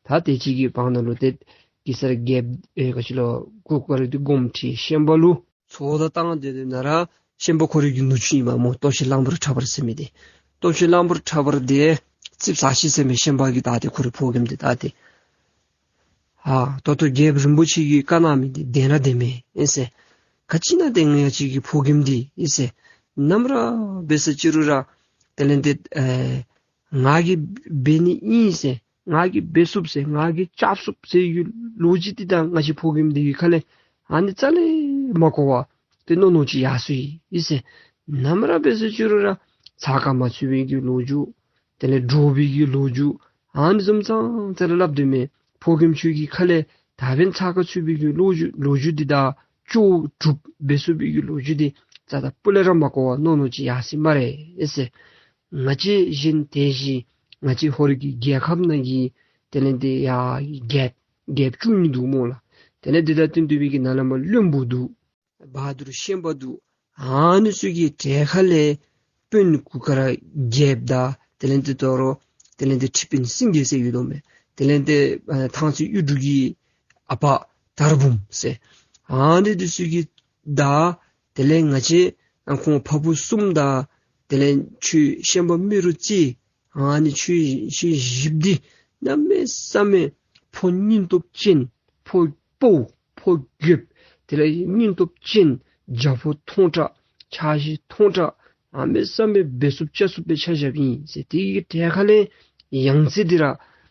ད་དེ་ཅིག་གི་བར་ན་ལུ་ཏེ་གེ་སར་རྒྱལཔོ་ཨེ་ག་ཅི་ལོ་གུར་དཀར་འདི་དགོངསམ་ཁྲེལ་ཤན་པ་ལུ་ཚོགས་བརྡ་བཏང་སྟེ་སྡོད་ན་ར་ཤན་པ་ཁོ་རའི་གི་ནུ་གཅུང་ཨིན་མས་སྨོ། སྟོབས་ཆེན་གླང་པོ་ཁྲ་འབར་ཟེར་མི་འདི། སྟོབས་ཆེན་གླང་པོ་ཁྲ་འབར་འདི་ཙིགཔ་ཟ་ཅི་ཟེར་མས། ཤན་པ་གིས་ད་ཏེ་ཁོ་རའི་ཕོ་རྒནམ་འདི་ད་ཏེ་ཨ་ད་ལྟོ་རྒྱལཔོ་རིན་པོ་ཆེ་གིས་བཀའ་གནང་མི་འདི་བདེན་ར་བདེན་མས་ཨིན་ཟེར། ག་ཅི་ཨིན་ན་ཏེ་ང་བཅས་ཀྱི་ཕོ་རྒནམ་འདི་ཨིན་ཟེར། ནམ་ར་འབད་ས་ཅི་རུང་ར་དེ་ལས་ཏེ་ཨེ་ང་གིས་འབད་ནི་ཨིན་ཟེར། ང་གིས་འབད་ཚུགས་ཟེར། ང་གིས་རྐྱབ་ཚུགས་ཟེར་གི་ལོ་རྒྱུས་འདི་ད་ང་བཅས་ཕོ་རྒནམ་འདི་གི་ཁ་ལས་ཨ་ནི་རྩ་ལས་མ་གོ་བར་ཏེ་མནོ་མནོཝ་ཅིག་ཡར་སོ་ཡི་ཟེར། ནམ་ར་འབད་ས་ཅི་རུང་ར་ཚགས་ཁར་མ་ཚུད་པའི་གི་ལོ་རྒྱུས་དེ་ལས་འདྲོག་པའི་གི་ལོ་རྒྱུས་ཨ་ནི་བཟུམ་ཙང་ཙ་ར་སླབ་སྡོད་མས། ཕོ་རྒནམ་ཁྱོད་ཀྱི་ཁ་ལས་ད་འབདན་ཚགས་ཁར་ཚུད་པའི་གི་ལོ་རྒྱུས་ལོ་རྒྱུས་འདི་དང་ལྕོགས་གྲུབ་འབད་ཚུགས་པའི་གི་ལོ་རྒྱུས་འདི་རྩ་དང་སྤུ་ལས་ར་མ་གོ་བར་མནོ་མནོཝ་ཅིག་ཡར་སོ་ཡི་སྨ་རེ་ཟེར། ང་བཅས་གཞན་དེ་བཞིན་ང་བཅས་ཧོར་གྱི་རྒྱལ་ཁབ་ནང་གི་དེ་ལས་ཏེ་ཡ་རྒྱལཔོ་རྒྱལཔོ་བཅུ་གཉིས་འདུག་སྨོ་ལགས། དེ་ལས་དེ་དང་བསྟུན་ཏེ་སྦེ་གི་ནཱ་ལས་མར་བློན་པོ་འདུག། བ་དུར་ཤན་པ་འདུག། ཨ་ནི་ཚུ་གི་གྲལ་ཁ་ལས་དཔོན་གུར་དཀར་རྒྱལཔོ་དང་དེ་ལས་ཏེ་དོ་རུང་དེ་ལས་ཏེ་ཁྲི་དཔོན་སེང་གེ་ཟེར་ཡོད་དོ་མས། དེ་ལས་ཏེ་ཨ་ཐང་རྩེ་གཡུ་འབྲུག་གི་ཨ་པ་དར་འབུམ་ཟེར་ཨ་ནི་འདི་ཚུ་གི་དང་དེ་ལས་ང་བཅས་ཨ་ཁོང་ཕ་བུ་གསུམ་དང་དེ་ལས་ཁྱོད་ཤན་པ་རྨེ་རུ་རྩེ་ཨ་ནི་ཁྱོད་ཁྱོད་བཞིཔོ་འདི་གནམ་མེད་ས་མེད་ཕོ་སྙིང་སྟོབས་ཅན་ཕོ་དཔའ་བོ་ཕོ་རྒོདཔོ་དེ་ལས་སྙིང་སྟོབས་ཅན་རྒྱ་པོ་མཐོང་དྲགས་ཆ་བཞག་མཐོང་དྲགས་གནམ་མེད་ས་མེད་འབད་ཚུགསཔ་རྐྱབ་ཚུགསཔ་སྦེ་ཆ་བཞགཔ་ཨིན་ཟེར། དེ་གི་གྲལ་ཁ་ལས་ཡང་རྩེ་འདི་ར་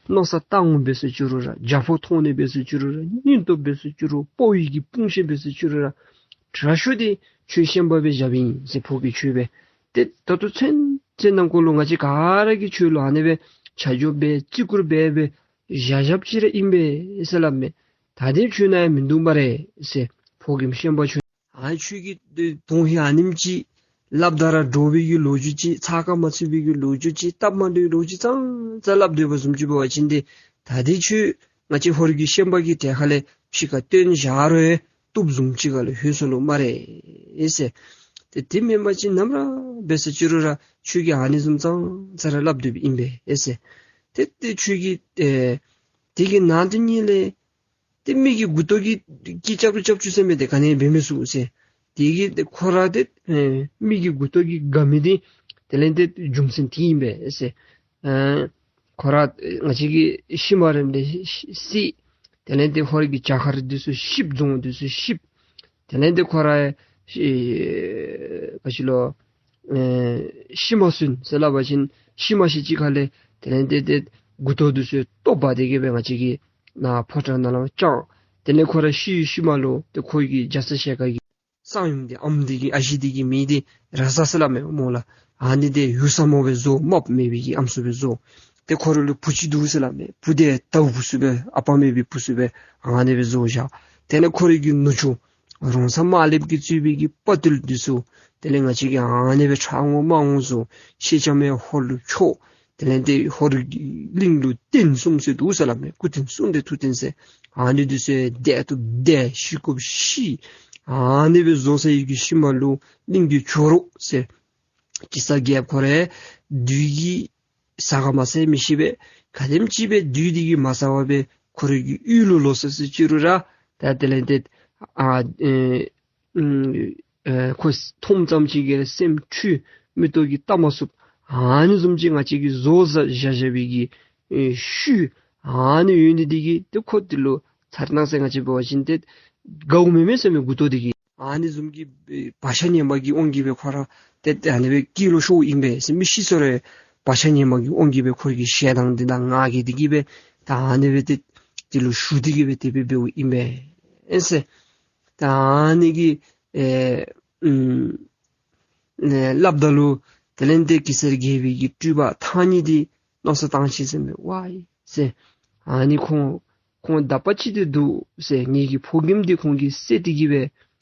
མནོ་བསམ་བཏང་འོང་འབད་ས་ཅི་རུང་ར་རྒྱ་པོ་མཐོང་ནི་འབད་ས་ཅི་རུང་ར་སྙིང་སྟོབས་འབད་ས་ཅི་རུང་དཔའ་བོའི་གི་དཔུང་ཤེད་འབད་ས་ཅི་རུང་ར་དྲག་ཤོས་འདི་ཁྱོད་ཤན་པ་སྦེ་བཞགཔ་ཨིན་ཟེར། ཕོ་རྒནམ་ཁྱོད་སྦེ་ཏེ་ད་ལྟོ་ཚུན་ཚོད་ནང་འཁོད་ལུ་ང་བཅས་ག་ར་གིས་ཁྱོད་ལུ་ཨ་ནི་སྦེ་ཆ་འཇོག་འབད་བརྩི་བཀུར་འབད་སྦེ་བཞག་བཞགཔ་ཅིག་ར་ཨིན་པས་ཟེར་སླབ་མས། ད་དེ་ཁྱོད་ནཱ་ཡང་མིན་འདུག་སྨ་རེ་ཟེར། ཕོ་རྒནམ་ཤན་པ་ཁྱོད་ ཨ་ཁྱོད་ཀྱིས་དོན་ཧིང་ཨ་ནེམ་ཅིག་སླབ་ད་ར་འདྲོག་པའི་གི་ལོ་རྒྱུས་ཅིག་ཚགས་ཁར་མ་ཚུད་པའི་གི་ལོ་རྒྱུས་ཅིག་སྟབས་མ་བདེ་བའི་ལོ་རྒྱུས་ཙང་ཙང་སླབ་སྡོད་པ་བཟུམ་ཅིག་འབད་བ་ཅིན་ཏེ་ད་དེ་ཁྱོད་ང་བཅས་ཧོར་གྱི་ཤན་པ་གི་གྲལ་ཁ་ལས་ཕྱི་ཁར་བཏོན་བཞག་རུང་བཏུབ་བཟུམ་ཅིག་ག་ལུ་ལྷོད་སོ་ལོ་སྨ་རེ་ཟེར། ཏེ་དེ་མེན་པ་ཅིན་ནམ་ར་འབད་ས་ཅི་རུང་ར་ཁྱོད་ཀྱིས་ཨ་ནི་བཟུམ་ཙང་ཙང་ར་སླབ་སྡོདཔ་ཨིན་པས་ཟེར། ཏེ་ཏེ་ཁྱོད་ཀྱིས་ཨེ་དེ་གི་ནང་དོན་ཉིད་ལས་ཏེ་མི་གི་མགུ་ཏོ་གི་གི་རྐྱབ་རྐྱབ་བཅུག་ཟེར་མི་དེ་ག་ནི་འབད་མི་ཚུགས་ཟེར། དེ་གིས་ཏེ་ཁོ་ར་ཏེ་ཨེ་མི་གི་མགུ་ཏོ་གི་དགའ་མི་དེ་དེ་ལས་ཏེ་རྒྱུ་མཚན་དེ་ཨིན་པས་ཟེར། ཨེ་ཁོ་ར་ང་བཅས་ཀྱི་ཤུལ་མ་རནམ་ལས་བསད། དེ་ལས་ཏེ་ཧོར་གྱི་རྒྱ་གར་འདི་ཚུ་བཤིགཔ་རྫོང་འདི་ཚུ་བཤིགཔ། དེ་ལས་ཏེ་ཁོ་ར་ཨེ་ག་ཅི་ལོ་ཨེ་ཤུལ་མ་སོན་ཟེར་སླབ་པ་ཅིན་ཤུལ་མ་ཤི་ཅིག་ཁ་ལས་དེ་ལས་ཏེ་ཏེ་མགུ་ཏོ་འདི་ཚུ་བཏོག་པ་དེ་གིས་སྦེ་ང་བཅས་ཀྱི་ནཱ་ཕོ་བྲང་ནང་ལུ་བཅང་། དེ་ལས་ཁོ་ར་ཤི་ཤུལ་མ་ལུ་ཏེ་ཁོ་གི་རྒྱ་ཚ་ཞལ་དཀར་གྱི་གསང་ཡུམ་དེ་ཨམ་དེ་གི་ཨ་ཞེ་དེ་གི་མིང་དེ་ར་ས་ཟེར་སླབ་མས་སྨོ་ལགས། ཨ་ནི་དེ་ཡུགས་ས་མོ་སྦེ་བཟོ། རྨགཔ་མེད་པའི་གི་ཨམ་སྲུ་སྦེ་བཟོ། ཏེ་ཁོ་ར་ལུ་བུ་ཅིག་འདུག་ཟེར་སླབ་མས། བུ་དེ་དྭཝ་བུཚ་སྦེ་ཨ་པ་མེད་པའི་བུཚ་སྦེ་ཨ་ནི་སྦེ་བཟོ་བཞག། དེ་ལས་ཁོ་རའི་གི་ནུ་གཅུང་རོང་ཚ་དམར་ལེབ་ཀྱིས་གཙོས་པའི་གི་དཔའ་བརྟུལ་འདི་ཚུ་དེ་ལས་ང་བཅས་ཀྱིས་ཨ་ནི་སྦེ་ཁྲག་འོང་མར་འོང་བཟོ། ཤེས་ལྕམ་ཡང་ཧོར་ལུ་འཕྱོག། དེ་ལས་ཏེ་ཧོར་གྱི་གླིང་ལུ་བསྟེན་གསུམ་ཟེར་འདུག་ཟེར་སླབ་མས། སྐུ་རྟེན་གསུམ་ལྡན་ཐུགས་རྟེན་ཟེར། ཨ་ནི་འདི་ཚུ་བདེ་ཐུབ་བདེ་ཤི་དགོཔ་ཤི། ཨ་ནི་སྦེ་བཟོ་ཚར་བའི་གི་ཤུལ་མ་ལུ་གླིང་གི་ཇོ་རུ་ཟེར་གེ་སར་རྒྱལཔོ་ཁོ་ར་བདུད་ཀྱིས་ཟ་ག་མ་ཟ་མི་ཤེས་པས། ག་དེམ་ཅིག་སྦེ་བདུད་འདི་གིས་མ་ཟ་བར་སྦེ་ཁོ་རའི་གི་ཡུལ་ལུ་ལོག་སོ་ཟེར་ཅི་རུང་ར་ད་དེ་ལས་ཏེ་ཨ་ཨེ་ཨུམ་ཨེ་ཁོ་མཐོངམ་ཙམ་ཅིག་གིས་སེམས་འཁྲུལ། མིག་ཏོ་གིས་བལྟ་མ་ཚུགས། ཨ་ནི་བཟུམ་ཅིག་ང་བཅས་ཀྱིས་བཟོ་བཞག་བཞག་པའི་གི་ཨེ་ཤུལ་ཨ་ནི་ཡོད་ནི་དེ་གིས་ཏེ་ཁོ་དེ་ལུ་མཚར་སྣང་ཟེར་ང་བཅས་འབད་བ་ཅིན་ཏེ་དགའཝ་མེན་མས་ཟེར་མས། མགུ་ཏོ་དེ་གིས་ཨ་ནི་བཟུམ་གྱི་ཨེ་བག་ཆགས་ངན་པ་གི་དབང་གིས་སྦེ་ཁོ་ར་ཏེ་ཏེ་ཨ་ནི་སྦེ་སྐྱེས་ལོ་ཤོརཝ་ཨིན་པས་ཟེར། མི་ཤི་སོང་རུང་བག་ཆགས་ངན་པ་གི་དབང་གིས་སྦེ་ཁོ་གི་ཞེ་སྡང་འདི་དང་ང་རྒྱལ་འདི་གིས་སྦེ་ད་ཨ་ནི་སྦེ་ཏེ་དེ་ལུ་ཞུགས་ཏེ་གིས་སྦེ་དེ་སྦེ་འབདཝ་ཨིན་པས་ཟེར། ད་ཨ་ནི་གི་ཨེ་ཨུམ་ནི་སླབ་ད་ལུ་དེ་ལས་ཏེ་གེ་སར་རྒྱལ་པོའི་གི་སྤྲུལ་པ་ཐང་རྙེད་འདི་མནོ་བསམ་བཏང་ཅི་ཟེར་མས། ཝའི་ཟེར། ཨ་ནི་ཁོང་ཁོང་དག་པ་ཅིག་ཏེ་འདུག་ཟེར། ངེ་གི་ཕོ་རྒནམ་འདི་ཁོང་གིས་བསད་དེ་གིས་སྦེ་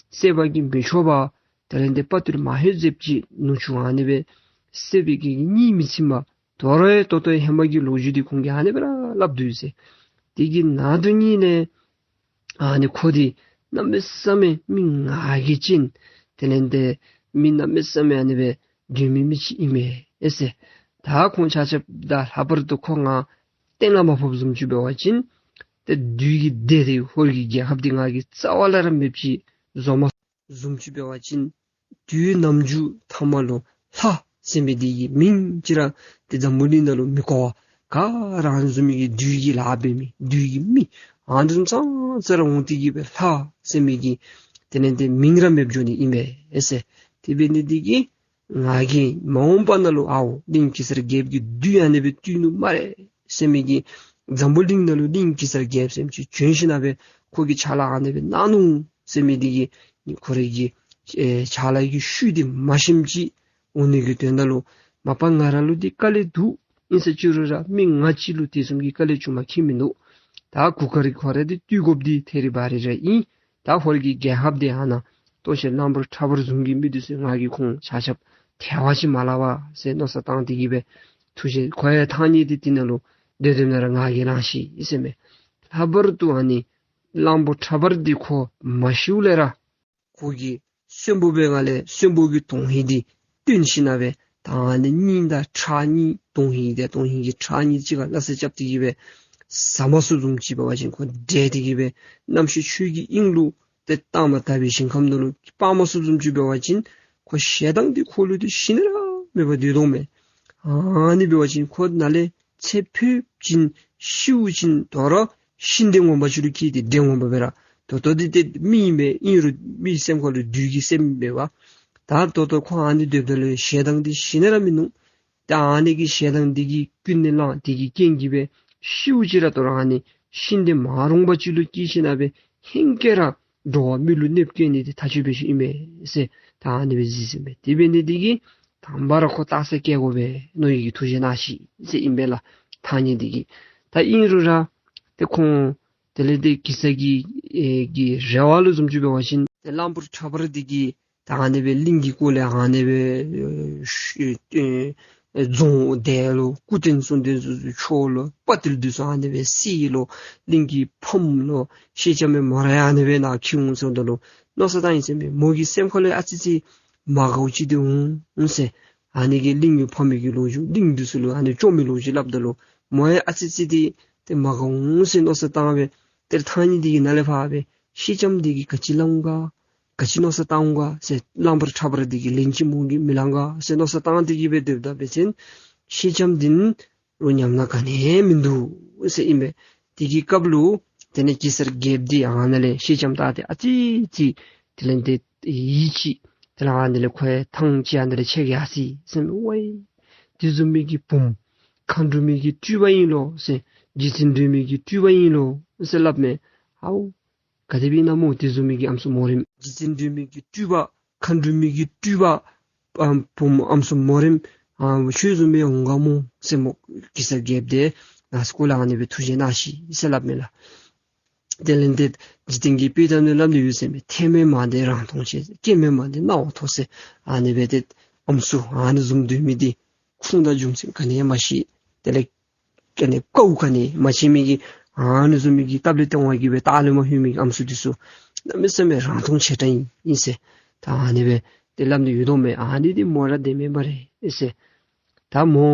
བསད་པ་གིས་མི་ཆོག་པར་དེ་ལས་ཏེ་དཔའ་བརྟུལ་མ་ཧེ་ཟེབ་ཅིག་ནུ་གཅུང་ཨ་ནི་སྦེ་བསད་པའི་གི་གཉིད་མི་ཚིམ་པར་དོ་རུང་ད་ལྟོ་ཧེ་མ་གི་ལོ་རྒྱུས་འདི་ཁོང་གིས་ཨ་ནི་སྦེ་ར་སླབ་སྡོད་ཟེར། དེ་གི་ནང་དོན་ཉིད་ལས་ཨ་ནི་ཁོ་འདི་གནམ་མེད་ས་མེད་མི་ང་རྒྱལ་ཅན། དེ་ལས་ཏེ་མི་གནམ་མེད་ས་མེད་ཨ་ནི་སྦེ་འདྲེ་མི་མི་ཅིག་ཨིན་མས་ཟེར། ད་ཁོང་ཆ་ཁྱབ་ད་ལྷག་པར་དུ་ཁོ་ང་གཏན་ལ་མ་ཕབ་བཟུམ་ཅིག་འབད་བ་ཅིན་ཏེ་བདུད་ཀྱི་སྡེ་འདི་ཧོར་གྱི་རྒྱལ་ཁབ་འདི་ང་གིས་རྩ་བ་ལས་ར་མེདཔ་ཅིག་བཟོ་མ་བཟུམ་ཅིག་འབད་བ་ཅིན་དུས་ནམ་རྒྱུན་ཐ་མ་ལུ་ལྷ་ཟེར་མི་འདི་གི་མིང་ཅིག་ར་ཏེ་འཛམ་བུ་གླིང་ནང་ལུ་མི་གོ་བར་ག་ར་ཨ་ནི་བཟུམ་མའི་གི་བདུད་ཀྱི་ལཱ་འབད་མི་བདུད་ཀྱི་མི་ཨ་ནི་བཟུམ་ཙང་ཙ་ར་འོང་སྟེ་གིས་སྦེ་ལྷ་ཟེར་མི་གི་དེ་ལས་ཏེ་མིང་ར་མེདཔ་འགྱོ་ནི་ཨིན་པས་ཟེར། དེ་འབད་ནི་འདི་གིས་ང་གིས་མ་འོངས་པ་ནང་ལུ་ཨའོ་གླིང་གེ་སར་རྒྱལཔོ་གི་བདུད་ཨ་ནི་སྦེ་བཏུལ་ནུག་སྨ་རེ་ཟེར་མི་གི་འཛམ་བུ་གླིང་ནང་ལུ་གླིང་གེ་སར་རྒྱལཔོ་ཟེར་མི་ཅིག་བྱོན་ཞིནམ་སྦེ་ཁོ་གིས་ཕྱག་ལཱ་ཨ་ནི་སྦེ་གནང་ནུག་ཟེར་མི་འདི་གིས་ཁོ་རའི་གི་ཨེ་ཕྱག་ལཱ་གི་ཤུལ་འདི་མ་ཤེསཔ་ཅིག་འོང་ནི་གི་དོན་དག་ལུ་མ་པ་ང་ར་ལུ་འདི་དཀའ་ལས་འདུག། ཨིན་ཟེར་ཅི་རུང་ར་མི་ང་གཅིག་ལུ་དེ་བཟུམ་གྱི་དཀའ་ལས་བྱུང་མ་ཁྱིམ་མིན་འདུག། ད་གུར་དཀར་གྱི་ཁོ་ར་འདི་བཏུལ་དགོཔ་འདི་ཐད་རི་བ་རི་ར་ཨིན། ད་ཧོར་གྱི་རྒྱལ་ཁབ་འདི་ཨ་ནཱ་ལྟོ་ཆས་གླང་པོ་ཁྲ་འབར་བཟུམ་གྱི་མི་འདི་ཚུ་ང་གིས་ཁོང་ཆ་ཁྱབ་ཐལ་བ་ཅིག་མ་ལང་པ་ཟེར་མནོ་བསམ་བཏང་སྟེ་གིས་སྦེ་ཐུགས་རྗེ་ཁོ་ཡང་ཐང་རྙེད་འདི་དེ་ནང་ལུ་སྡོད་སྡོདཔ་ནང་ར་ང་གིས་བླངས་ཅི་ཟེར་མས། ལྷག་པར་དུ་ཨ་ནི་གླང་པོ་ཁྲ་འབར་འདི་ཁོ་མ་ཤིཝ་ལས་ར་ཁོ་གིས་གསོན་པོ་འབད་བའི་སྒང་ལས་གསོན་པོ་གི་དོན་ཧིང་འདི་བཏོན་ཞིནམ་སྦེ་ད་ཨ་ནི་སྙིང་དང་ཁྲག་གཉིས་དོན་ཧིང་འདི་དོན་ཧིང་གི་ཁྲག་གཉིས་གཅིག་ཁར་སླ་བསྲེ་རྐྱབ་སྟེ་གིས་སྦེ་ཟ་མ་ཚུགསཔ་བཟུམ་ཅིག་འབད་བ་ཅིན་ཁོ་བསྒྲལ་ཏེ་གིས་སྦེ་རྣམ་ཤེས་ཆོས་ཀྱི་དབྱིངས་ལུ་ཏེ་བཏང་མ་ད་པའི་ཞིང་ཁམས་ནང་ལུ་སྤར་མ་ཚུགསཔ་བཟུམ་ཅིག་འབད་བ་ཅིན་ཁོ་ཞེ་སྡང་འདི་ཁོ་ལུ་ཏེ་ཞི་ནི་ར་མེད་པར་སྡོད་དོ་མས། ཨ་ནི་འབད་བ་ཅིན་ཁོ་ནཱ་ལས་ཚེ་འཕོས་ཅིན་ཤིཝ་ཅིན་དོ་རུང་ཤིང་འདྲེ་ངོ་མ་ཅིག་ལུ་སྐྱེས་ཏེ་འདྲེ་ངོ་མ་སྦེ་ར་ད་ལྟོ་འདི་ཏེ་མི་ཨིན་པས། ཨིན་རུང་མི་སེམས་ཁ་ལུ་བདུད་ཀྱི་སེམས་འབད་བ། ད་ད་ལྟོ་ཁོ་ཨ་ནི་སྡོདཔ་ད་ལུ་ཞེ་སྡང་འདི་ཞི་ནི་ར་མིན་ནུག། ད་ཨ་ནི་གི་ཞེ་སྡང་འདི་གིས་ཀུན་ནས་བསླངས་དེ་གི་རྐྱེན་གྱིས་སྦེ་ཤིཝ་ཅིག་ར་དོ་རུང་ཨ་ནི་ཤིང་འདྲེ་མ་རུངམ་ཅིག་ལུ་སྐྱེས་ཞིནམ་སྦེ་ཧེང་སྐལ་ར་འགྲོ་བ་མི་ལུ་གནོདཔ་བཀལ་ནི་འདི་ཐག་ཆོད་པའི་ཤུལ་ཨིན་མས་ཟེར་ད་ཨ་ནི་སྦེ་གཟིགས་ཟེར་མས། དེ་འབད་ནི་འདི་གིས་དང་པ་ར་ཁོ་རྟགས་གསལ་བཀལ་དགོ་པས་མནོ་ཡི་གི་ཐུགས་བཞེད་གནང་ཅི་ཟེར་ཨིན་པས་ལགས། ཐང་རྙེད་འདི་གིས། ད་ཨིན་རུང་ར་ཏེ་ཁོང་དེ་ལས་ཏེ་གེ་སར་གྱི་ཨེ་གི་རེ་བ་ལུ་བཟུམ་ཅིག་འབད་བ་ཅིན་ ཏེ་གླང་པོ་ཁྲ་འབར་འདི་གིས་ད་ཨ་ནི་སྦེ་གླིང་གི་སྐོར་ལས་ཨ་ནི་སྦེ་ཨེ་ཨེ་རྫོང་དེ་ལུ་སྐུ་རྟེན་གསུང་རྟེན་ཚུ་ཚུ་ཕྱོགས་ལུ་དཔའ་བརྟུལ་འདི་ཚུ་ཨ་ནི་སྦེ་བསད་ལོ། གླིང་གི་ཕམ་ལོ། སེང་ལྕམ་མོ་ར་ཡང་ཨ་ནི་སྦེ་ནཱ་འཁྱིད་འོང་ཟེརཝ་ད་ལུ་མནོ་བསམ་བཏང་ཡི་ཟེར་མས། མོ་གི་སེམས་ཁ་ལུ་ཨ་ཙི་ཅིག་མ་དགའཝ་ཅིག་འདི་འོང་འོང་ཟེར། ཨ་ནི་གི་གླིང་གི་ཕམ་གི་ལོ་རྒྱུས་གླིང་འདི་ཚུ་ལུ་ཨ་ནི་བཅོམ་མི་ལོ་རྒྱུས་སླབ་ད་ལུ་མོ་ཡང་ཨ་ཙི་ཅིག་འདི་ཏེ་མ་དགའ་འོང་ཟེར་མནོ་བསམ་བཏང་སྦེ་ཏེ་ཐང་རྙེད་འདི་གི་ནང་ལས་ཕར་སྦེ་སེང་ལྕམ་འདི་གིས་ག་ཅི་སླབ་འོང་ག་ག་ཅི་མནོ་བསམ་བཏང་འོང་ག་ཟེར། གླང་པོ་ཁྲ་འབར་འདི་གིས་ལན་ཅིག་མོ་གིས་མི་སླབ་འོང་ག་ཟེར་མནོ་བསམ་བཏང་སྟེ་གི་སྦེ་སྡོདཔ་ད་འབད་བ་ཅིན་སེང་ལྕམ་འདི་ལུ་ཉམས་སྣང་ག་ནི་ཡང་མིན་འདུག་ཟེར་ཨིན་པས། དེ་གི་སྐབས་ལུ་དེ་ལས་གེ་སར་རྒྱལཔོ་འདི་ཨ་ནཱ་ལས་སེང་ལྕམ་བལྟ་སྟེ་ཨ་ཙི་ཅིག་དེ་ལས་ཏེ་ཡིད་ཆེས། དེ་ལས་ཨ་ནཱ་ལས་ཁོ་ཡང་ཐང་ཅིག་ཨ་ནཱ་ལས་ཆད་ཡར་སོ་ཡི་ཟེར་མས། ཝའི་དེ་བཟུམ་མའི་གི་བུམོ་མཁའ་འགྲོ་མའི་གི་སྤྲུལ་པ་ཨིན་ལོ་ཟེར། རྗེ་བཙུན་སྒྲོལ་མའི་གི་སྤྲུལ་པ་ཨིན་ལོ་ཟེར་སླབ་མས། ཨའུ་ག་དེ་སྦེ་ཨིན་ན་མོ་དེ་བཟུམ་མའི་གི་ཨམ་སྲུ་མོ་རེངམ། རྗེ་བཙུན་སྒྲོལ་མའི་གི་སྤྲུལ་པ་མཁའ་འགྲོ་མའི་གི་སྤྲུལ་པ་ཨམ་བུམོ་ཨམ་སྲུ་མོ་རེངམ་ཨ་ཁྱོད་བཟུམ་སྦེ་འོང་ག་མོ་ཟེར་མོ་གེ་སར་རྒྱལཔོ་འདི་ནཱ་སྐོར་ལས་ཨ་ནི་སྦེ་ཐུགས་རྗེ་གནང་ཞིག་ཟེར་སླབ་མས་ལགས། དེ་ལས་ཏེ་འཇིག་རྟེན་གྱི་དཔེ་གཏམ་ནང་སླབ་ནི་ཡོད་ཟེར་མས། ཐེམ་མེད་མ་འདི་རང་མཐོང་ཆེ། སྐྱེམས་མེད་མ་འདི་སྣང་བ་མཐོ་ཟེར། ཨ་ནི་སྦེ་ཏེ་ཨམ་སྲུ་ཨ་ནི་བཟུམ་སྡོད་མི་འདི་ཁུངས་དང་རྒྱུ་མཚན་ག་ནི་ཡང་མ་ཤེས། དེ་ལས་ག་ནི་དཀའཝ་ག་ནི་མ་སྤྱད་མི་གི་ཨ་ནི་བཟུམ་མའི་གི་སྟབས་ལེགས་སྟེས་དབང་གིས་སྦེ་ལྟག་ལས་མར་ལྷོད་མི་གི་ཨམ་སྲུ་འདི་ཚུ་གནམ་མེད་ས་མེད་རང་མཐོང་ཆེ་དྲགས་ཨིན་ཟེར། ད་ཨ་ནི་སྦེ་ཏེ་སླབ་ནི་ཡོད་དོ་མས། ཨ་ནི་འདི་མོ་ར་བདེན་མས་སྨ་རེ་ཟེར། ད་མོ་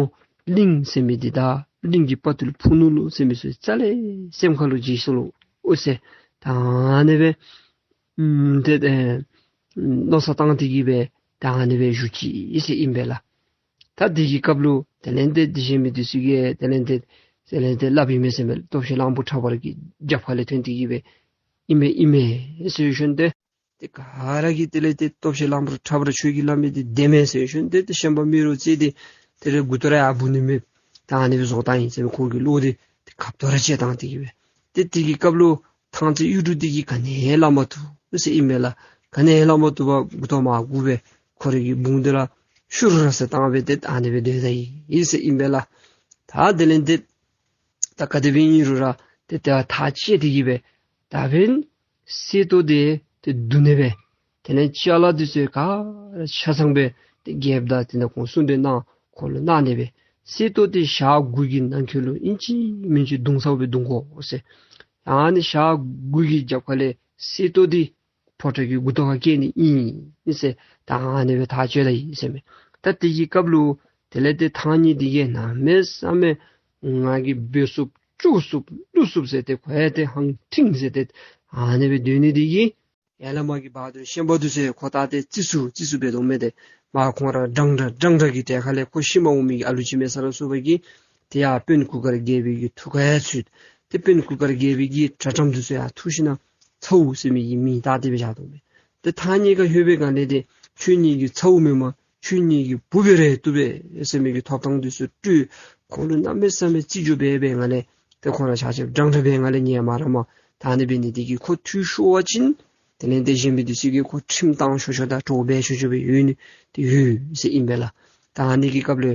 གླིང་ཟེར་མི་འདི་དང་གླིང་གི་དཔའ་བརྟུལ་ཕུ་ནུ་ལུ་ཟེར་མི་ཚུ་རྩ་ལས་སེམས་ཁ་ལུ་འཇིགས་སོ་ལོ་ཨོ་ཟེར། ད་ཨ་ནི་སྦེ་ཨམ་ཏེ་ཨེ་མནོ་བསམ་བཏང་སྟེ་གི་སྦེ་ད་ཨ་ནི་སྦེ་བཞུགས་ཅི་ཟེར་ཨིན་པས་ལགས། ད་དེ་གི་སྐབས་ལུ་དེ་ལས་ཏེ་དེ་བཞིན་མི་འདི་ཚུ་གིས་དེ་ལས་ཏེ་དེ་ལས་ཏེ་སླབ་ཨིན་མས་ཟེར་མས། སྟོབས་ཆེན་གླང་པོ་ཁྲ་འབར་གྱི་རྒྱབ་ཁ་ལས་ཐོན་ཏེ་གི་སྦེ་ཨིན་མས་ཨིན་མས་ཟེར་ཞིནམ་ཏེ་ཏེ་ག་ར་གིས་དེ་ལས་ཏེ་སྟོབས་ཆེན་གླང་པོ་ཁྲ་འབར་ཁྱོད་ཀྱིས་སླབ་མི་འདི་བདེན་མས་ཟེར་ཞིནམ་ཏེ་ཏེ་ཤན་པ་རྨེ་རུ་རྩེ་འདི་དེ་ལས་མགུ་ཏོ་ར་ཡར་བུད་ནི་མེད། ད་ཨ་ནི་སྦེ་བཟོ་བཏང་ཡི་ཟེར་མས། ཁོ་གི་བློ་འདི་ཏེ་ཁ་ཐོར་ར་བཅད་བཏང་སྟེ་གི་སྦེ་ཏེ་དེ་གི་སྐབས་ལུ་ཐང་རྩེ་གཡུ་འབྲུག་འདི་གིས་ག་ནི་ཡང་སླབ་མ་བཏུབ་ཟེར་ཨིན་མས་ལགས། ག་ནི་ཡང་སླབ་མ་བཏུབ་པར་མགུ་ཏོ་མར་སྒུར་སྦེ་ཁོ་རའི་གི་བུང་འདི་ལུ་ཤུར་ར་ཟེར་བཏང་སྦེ་ཏེ་ཨ་ནི་སྦེ་སྡོད་ད་ཡི་ཟེར་ཨིན་པས་ལགས། ད་དེ་ལས་ཏེ་ད་ག་དེ་སྦེ་ཨིན་རུང་ར་ཏེ་ད་ཐག་བཅད་དེ་གི་སྦེ་ད་འབདན་གསེར་ཏོག་འདི་ཏེ་བརྡུང་ནི་སྦེ་དེ་ལས་ཅ་ལ་འདི་ཚུ་ག་ར་ཆ་ཚང་སྦེ་ཏེ་རྒྱལཔོ་དང་དེ་ནང་ཁོང་གསུང་གྲོས་གནང་ཁོང་ལུ་གནང་ནི་སྦེ་གསེར་ཏོག་འདི་ཞག་དགུ་གི་ནང་འཁོད་ལུ་ཨིན་ཅི་མིན་ཅི་བརྡུང་ཚརཝ་སྦེ་བརྡུང་དགོ་ཟེར། ཨ་ནི་ཞག་དགུ་གི་རྒྱབ་ཁ་ལས་གསེར་ཏོག་འདི་ཕོ་བྲང་གི་མགུ་ཏོ་ཁར་བཀལ་ནི་ཨིན་ཟེར། ད་ཨ་ནི་སྦེ་ཐག་བཅད་ད་ཡི་ཟེར་མས། ད་དེ་གི་སྐབས་ལུ་དེ་ལས་ཏེ་ཐང་རྙེད་འདི་གིས་གནམ་མེད་ས་མེད་ང་གིས་འབད་ཚུགས་བཅུག་ཚུགས་བླུག་ཚུགས་ཟེར་ཏེ་ཁོ་ཡང་ཏེ་ཧང་ཐིང་ཟེར་ཏེ་ཨ་ནི་སྦེ་སྡོད་ནི་འདི་གིས་ཡར་ལས་མར་གྱི་བ་དུར་ཤན་པ་འདི་ཚུ་ཁོ་ལྟ་སྟེ་རྩིས་སུ་རྩིས་སུ་འབད་དོ་མས། ཏེ་མར་ཁོང་ར་འདྲན་འདྲ་འདྲན་འདྲ་གི་གྲལ་ཁ་ལས་ཁོ་ཤུལ་མ་འོང་མི་གི་ཨ་ལུ་ཅིག་མས་ཟེར་ར་སོང་བ་གིས་ཏེ་ཡར་དཔོན་གུར་དཀར་རྒྱལ་པོའི་གི་ཐུགས་ཁར་ཚུད། ཏེ་དཔོན་གུར་དཀར་རྒྱལ་པོའི་གི་དྲ་ཁྲམ་འདི་ཚུ་ཡར་འཐུ་ཞིནམ་ཚ་བོ་ཟེར་མི་གི་མིང་བཏགས་ཏེ་སྦེ་བཞག་དོ་མས། ཏེ་ཐང་རྙེད་ཁར་ལྷོད་པའི་སྒང་ལས་ཏེ་ཁྱོད་ངེ་གི་ཚ་བོ་མེན་པར་ཁྱོད་ངེ་གི་བུ་འབད་རུང་བཏུབ་པས་ཟེར་མི་གི་ཐོབ་ཐང་འདི་ཚུ་སྤྲོད། ཁོང་ལུ་གནམ་མེད་ས་མེད་རྩིས་སྦྱོར་འབད་བའི་སྒང་ལས་ཏེ་ཁོང་ར་ཆ་ཁྱབ་འདྲན་འདྲ་འབད་བའི་སྒང་ལས་ངལ་མ་རངསམ་ད་ཨ་ནི་འབད་ནི་འདི་གིས་ཁོ་འཐུས་ཤོར་བ་ཅིན་དེ་ལས་ཏེ་གཞན་མི་འདི་ཚུ་གིས་ཁོ་ཁྲིམས་བཏང་ཆོག་ཆོག་དང་གྲོགས་འབད་ཆོག་ཆོག་སྦེ་ཡོད་ནི་ཏེ་ཡོད་ཟེར་ཨིན་པས་ལགས། ད་ཨ་ནི་གི་སྐབས་ལུ་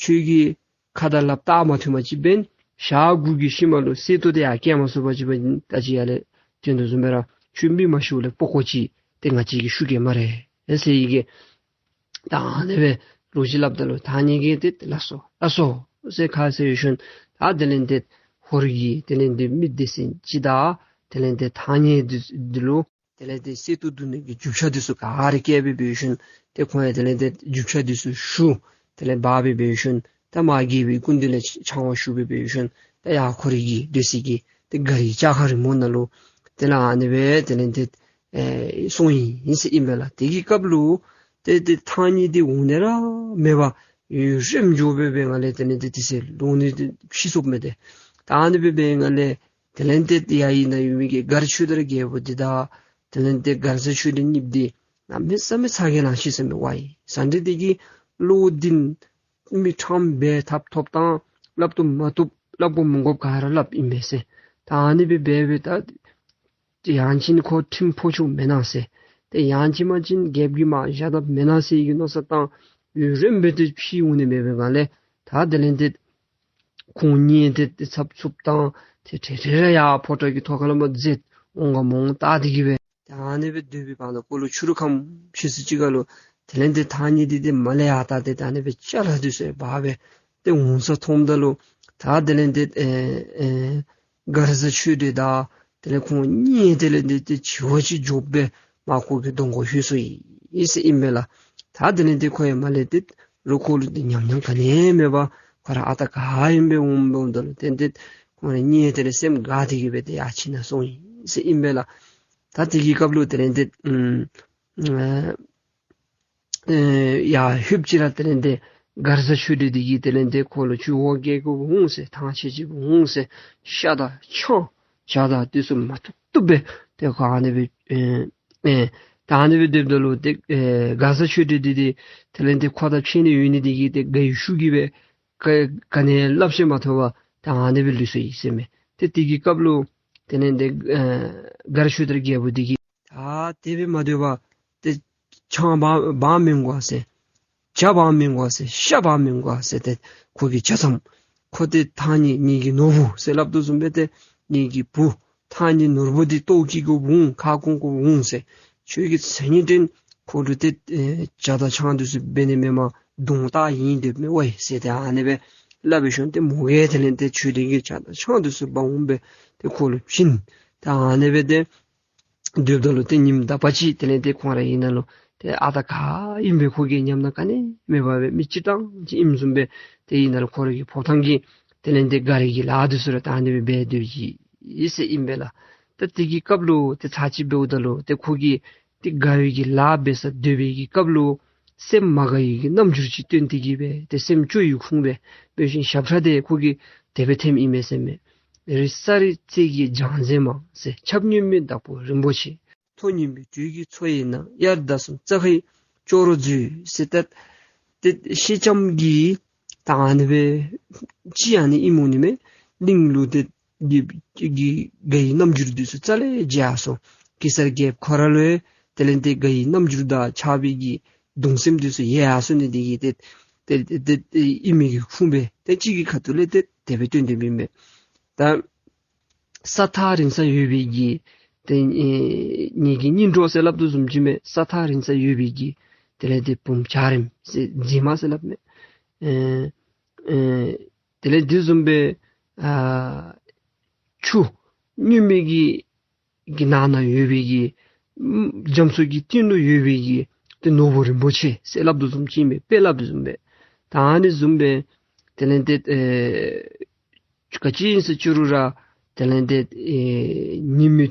ཁྱོད་ཀྱིས་ཁ་དང་ལགཔ་བཏགས་མ་ཐུབ་པ་ཅིན་འབདན་ཞག་དགུ་གི་ཤུལ་མ་ལུ་གསེར་ཏོག་འདི་ཡར་བཀལ་མ་ཚུགས་པ་ཅིན་འབདན་ད་ཅི་ཡར་ལས་དོན་དུ་བཟུམ་སྦེ་ར་ཁྱོད་མི་མ་ཤིཝ་ལས་པགས་ཀོ་ཅིག་ཏེ་ང་བཅས་ཀྱིས་བཤུ་གེ་སྨ་རེ་ཟེར་ཡི་གེ། ད་ཨ་ནི་སྦེ་ལོ་རྒྱུས་སླབ་ད་ལུ་ཐང་རྙེད་ཀྱིས་ཏེ་ལགས་སོ་ལགས་སོ་ཟེར་ཁ་བཟེད་ཞིནམ་ད་དེ་ལས་ཏེ་ཧོར་གྱི་དེ་ལས་ཏེ་མི་སྡེ་ཚན་ཅིག་དང་དེ་ལས་ཏེ་ཐང་རྙེད་འདི་འདི་ལུ་དེ་ལས་ཏེ་གསེར་ཏོག་བརྡུང་ནི་གི་རྒྱུ་ཆ་འདི་ཚུ་ག་ར་བསྐྱལ་སྦེ་འབད་ཞིནམ་ཏེ་ཁོང་ཡང་དེ་ལས་ཏེ་རྒྱུ་ཆ་འདི་ཚུ་ཞུ། དེ་ལས་འབག་སྦེ་འབད་ཞིནམ་ད་མར་རྒྱལ་པོའི་སྐུ་མདུན་ལས་ཕྱག་དབང་ཞུ་སྦེ་འབད་ཞིནམ་ད་ཡར་ཁོ་རའི་གི་སྡོད་སའི་གི་ཏེ་སྒར་གྱི་ལྕགས་མཁར་རིང་མོ་ནང་ལུ་དེ་ལས་ཨ་ནི་སྦེ་དེ་ལས་ཏེ་ཨེ་སོང་ཡི་ཟེར་ཨིན་པས་ལགས། དེ་གི་སྐབས་ལུ་ཏེ་ཏེ་ཐང་རྙེད་འདི་འོང་ནི་ར་མེད་པར་ཡུན་རིངམོ་འགྱོ་སྦེ་འབད་བའི་སྒང་ལས་དེ་ལས་ཏེ་དེ་ཚེ་ལོག་ནི་འདི་ཕྱིས་སོཔ་མས་ཏེ། ད་ཨ་ནི་སྦེ་འབད་བའི་སྒང་ལས་དེ་ལས་ཏེ་ཡར་ཨིན་ན་ཡོད་མི་གི་མགར་ཆོས་དར་རྒྱལ་པོ་འདི་དང་དེ་ལས་ཏེ་མགར་བཟའ་ཆོས་སྒྲོན་གཉིསཔོ་འདི་གནམ་མེད་ས་མེད་ཚ་གྱང་ལང་ཅི་ཟེར་མས། ཝའི་ཟ་འདྲེ་འདི་གིས་བློ་འདི་མི་ཁྲམ་འབད་ཐབས་ཐོབ་ཐང་སླབ་ཏུ་མ་བཏུབ་སླབ་དགོ་མི་དགོཔ་ག་ར་སླབ་ཨིན་པས་ཟེར། ད་ཨ་ནི་སྦེ་འབད་སྦེ་ད་ཡང་ཅིན་ཁོ་ཁྲིམས་ཕོག་ཆོག་མེན་ན་ཟེར། ཏེ་ཡང་ཅིན་མ་ཅིན་རྒྱལཔོ་གིས་མར་བཞག་ད་མེན་ན་ཟེར་གྱི་མནོ་བསམ་བཏང་ཡུན་རིངམོ་སྦེ་ཏེ་ཕྱིས་འོང་ནི་མེད་པའི་སྒང་ལས་ད་དེ་ལས་ཏེ་ཁོང་གཉིས་ཏེ་ཏེ་འཚབ་འཚུབ་བཏང་ཏེ་ཏེ་ཏེ་ར་ཡར་ཕོ་བྲང་གི་ཐོག་ཁ་ལས་མར་འཛེགས་འོང་ག་མ་འོང་བལྟ་སྟེ་གི་སྦེ་ ད་ཨ་ནི་སྦེ་སྡོད་པའི་བར་ན་ཁོ་ལུ་ཕྱི་རུ་ཁམས་ཕྱི་སུ་ཅིག་ཁ་ལུ་དེ་ལས་ཏེ་ཐང་རྙིང་འདི་ཏེ་མར་ལས་ཡར་ད་ཏེ་ད་ཨ་ནི་སྦེ་ཅ་ལ་འདི་ཚུ་འབག་སྦེ་ཏེ་འོང་ས་མཐོངམ་ད་ལུ་ད་དེ་ལས་ཏེ་ཨེ་ཨེ་མགར་བཟའ་ཆོས་སྒྲོན་དང་དེ་ལས་ཁོང་གཉིས་དེ་ལས་ཏེ་ཏེ་བྱི་བ་ཅིག་འབྱོག་སྦེ་མར་ཁོ་གི་གདོང་ཁར་ལྷོད་སོ་ཡི་ཟེར་ཨིན་པས་ལགས། ད་དེ་ལས་ཏེ་ཁོ་ཡང་མར་ལས་ཏེ་རོགས་ཁོ་ལུ་ཏེ་ཉམས་མྱོང་ག་ནི་ཡང་མེད་པར་ཁོ་ར་ཨ་རྟག་ག་ཨིནམ་སྦེ་འོངམ་འོངམ་ད་ལུ་ཏེ་ཏེ་ཁོང་ར་གཉིས་དེ་ལས་སེམས་དགའ་སྟེ་གི་སྦེ་ཏེ་ཡར་ཕྱིན་ནཱ་སོང་ཡི་ཟེར་ཨིན་པས་ལགས། ད་དེ་གི་སྐབས་ལུ་དེ་ལས་ཏེ་ཨམ་ཨེ་ཨེ་ཡར་ལྷོདཔ་ཅིག་ར་དེ་ལས་ཏེ་མགར་བཟའ་ཆོས་སྒྲོན་འདི་གིས་དེ་ལས་ཏེ་ཁོ་ལུ་ཁྱོད་འོ་བརྒྱལ་དགོཔ་འོང་ཟེར། ཐང་ཆད་ཆད་འོང་ཟེར། ཤ་དང་ཆང་ཇ་དང་འདི་ཚུ་མ་ཐུབ་ཐུབ་སྦེ་ཏེ་ཁོ་ཨ་ནི་སྦེ་ཨེ་ཨེ་ད་ཨ་ནི་སྦེ་སྡོདཔ་ད་ལུ་ཏེ་ཨེ་མགར་བཟའ་ཆོས་སྒྲོན་འདི་ཏེ་དེ་ལས་ཏེ་ཁོ་དང་ཕྱད་ནི་ཡོད་ནི་འདི་གིས་ཏེ་དགའ་བའི་ཤུགས་ཀྱིས་སྦེ་ག་ག་ནི་སླབ་ཤེས་མ་ཐོབ་པར་ད་ཨ་ནི་སྦེ་ལུས་སོ་ཡི་ཟེར་མས། ཏེ་དེ་གི་སྐབས་ལུ་དེ་ལས་ཏེ་ཨེ་མགར་ཆོས་དར་རྒྱལ་པོ་འདི་གིས་ད་དེ་སྦེ་མ་སྡོད་པར་ཏེ་ཆང་འབག་འབག་མི་དགོ་ཟེར། ཇ་འབག་མི་དགོ་ཟེར། ཤ་འབག་མི་དགོ་ཟེར། ཏེ་ཁོ་གི་ཇ་ཙམ་ཁོ་ཏེ་ཐང་རྙིང་ངེ་གི་ནོར་བུ་ཟེར་སླབ་དོ་བཟུམ་སྦེ་ཏེ་ངེ་གི་བུ་ཐང་རྙིང་ནོར་བུ་འདི་ལྟོ་བཀྱེ་དགོཔ་འོང་། ཁ་སྐོང་དགོཔ་འོང་ཟེར། ཁྱོད་ཀྱིས་ཟེར་ནི་དྲན། ཁོ་ལུ་ཏེ་ཨེ་ཇ་དང་ཆང་འདི་ཚུ་འབད་ནི་མེན་པར་གདོང་བལྟ་ཨིན་སྡོདཔ་མས་ཝའི་ཟེར། ཏེ་ཨ་ནི་སྦེ་སླབ་སྦེ་ཞིནམ་ཏེ་མོ་གིས་དེ་ལས་ཏེ་ཆོས་སྒྲོན་གྱི་ཇ་དང་ཆང་འདི་ཚུ་འབག་འོང་སྦེ་ཏེ་ཁོ་ལུ་བྱིན། ཏེ་ཨ་ནི་སྦེ་ཏེ་སྡོདཔ་ད་ལུ་ཏེ་ཉིནམ་དག་པ་ཅིག་དེ་ལས་ཏེ་ཁོང་ར་ཨིན་ན་ལུ་ཏེ་ཨ་རྟག་ག་ཨིནམ་སྦེ་ཁོ་གི་ཉམས་སྣང་ག་ནི་མེད་པར་སྦེ་མི་སྤྱིར་བཏང་ཅིག་ཨིནམ་བཟུམ་སྦེ་ཏེ་ཨིན་ན་ལུ་ཁོ་ར་གི་ཕོ་བྲང་གི་དེ་ལས་ཏེ་སྒར་གྱི་ལཱ་འདི་ཚུ་ར་ད་ཨ་ནི་སྦེ་འབད་སྡོད་ཅི་ཟེར་ཨིན་པས་ལགས། ད་དེ་གི་སྐབས་ལུ་ཏེ་ཚར་གཅིག་འབདཝ་ད་ལུ་ཏེ་ཁོ་གིས་ཏེ་སྒར་གྱི་ལཱ་འབད་སར་སྡོད་པའི་གི་སྐབས་ལུ་སེམས་མ་དགའ་བའི་གི་རྣམ་འགྱུར་ཅིག་སྟོན་ཏེ་གི་སྦེ་ཏེ་སེམས་སྐྱོ་བའི་ཁུངས་སྦེ་འབད་ཞིནམ་ཞབས་ཁྲ་འདི་ཁོ་གིས་དེ་སྦེ་འཐེནམ་ཨིན་མས་ཟེར་མས། རི་ས་རི་རྩེ་གི་ལྗང་ཟེ་མ་ཟེར། ཆབ་སྙོམས་མའི་བདག་པོ་རིན་པོ་ཆེ། མཐོ་ཉི་མའི་སྦྲུལ་གྱི་མཚོ་ཡི་ནང་། དབྱར་ཟླ་གསུམ་རྩྭ་ཁའི་སྐྱོ་རོ་མཛོད་ཟེར། ཏེ་ཏེ་ཤེལ་ལྕམ་གྱིས་ད་ཨ་ནི་སྦེ་ཅིག་ཨ་ནི་ཨིནམ་འོང་ནི་མས། གླིང་ལུ་ཏེ་གི་གི་དགའ་བའི་རྣམ་འགྱུར་འདི་ཚུ་རྩ་ལས་བརྗེད་སོ། གེ་སར་རྒྱལཔོ་ཁོ་ར་ལུ་ཡང་དེ་ལས་ཏེ་དགའ་བའི་རྣམ་འགྱུར་དང་ཆགས་པའི་གི་གདུང་སེམས་འདི་ཚུ་ཡལ་སོ་ནི་འདི་གིས་ཏེ་ཏེ་ཏེ་ཏེ་ཨིན་མི་གི་ཁུངས་སྦེ་ཏེ་ཅིག་གི་ཁ་ཐུག་ལས་ཏེ་དེ་སྦེ་སྟོན་ཏེ་མེན་མས། ད་ས་ཐག་རིང་ས་ཡོད་པའི་གི་ཏེ་ཨེ་ངེ་གི་སྙིང་གྲོགས་ཟེར་སླབ་དོ་བཟུམ་ཅིག་མས། ས་ཐག་རིང་ས་ཡོད་པའི་གི་དེ་ལས་ཏེ་བུམོ་འཇའ་རིསམོ་ཟེར་མཛེས་མ་ཟེར་སླབ་མས། ཨེ་ཨེ་དེ་ལས་དེ་བཟུམ་སྦེ་ཨ་ཆུ་སྙོམས་མའི་གི་གི་ནང་ན་ཡོད་པའི་གི་རྒྱ་མཚོ་གི་གཏིང་ལུ་ཡོད་པའི་གི་ཏེ་ནོར་བུ་རིན་པོ་ཆེ་ཟེར་སླབ་དོ་བཟུམ་ཅིག་མས། དཔེ་སླབ་དོ་བཟུམ་སྦེ། ད་ཨ་ནི་བཟུམ་སྦེ་དེ་ལས་ཏེ་ཨེ་ག་ཅི་ཨིན་ཟེར་ཅི་རུང་ར་དེ་ལས་ཏེ་ཨེ་ཉིམ་མི་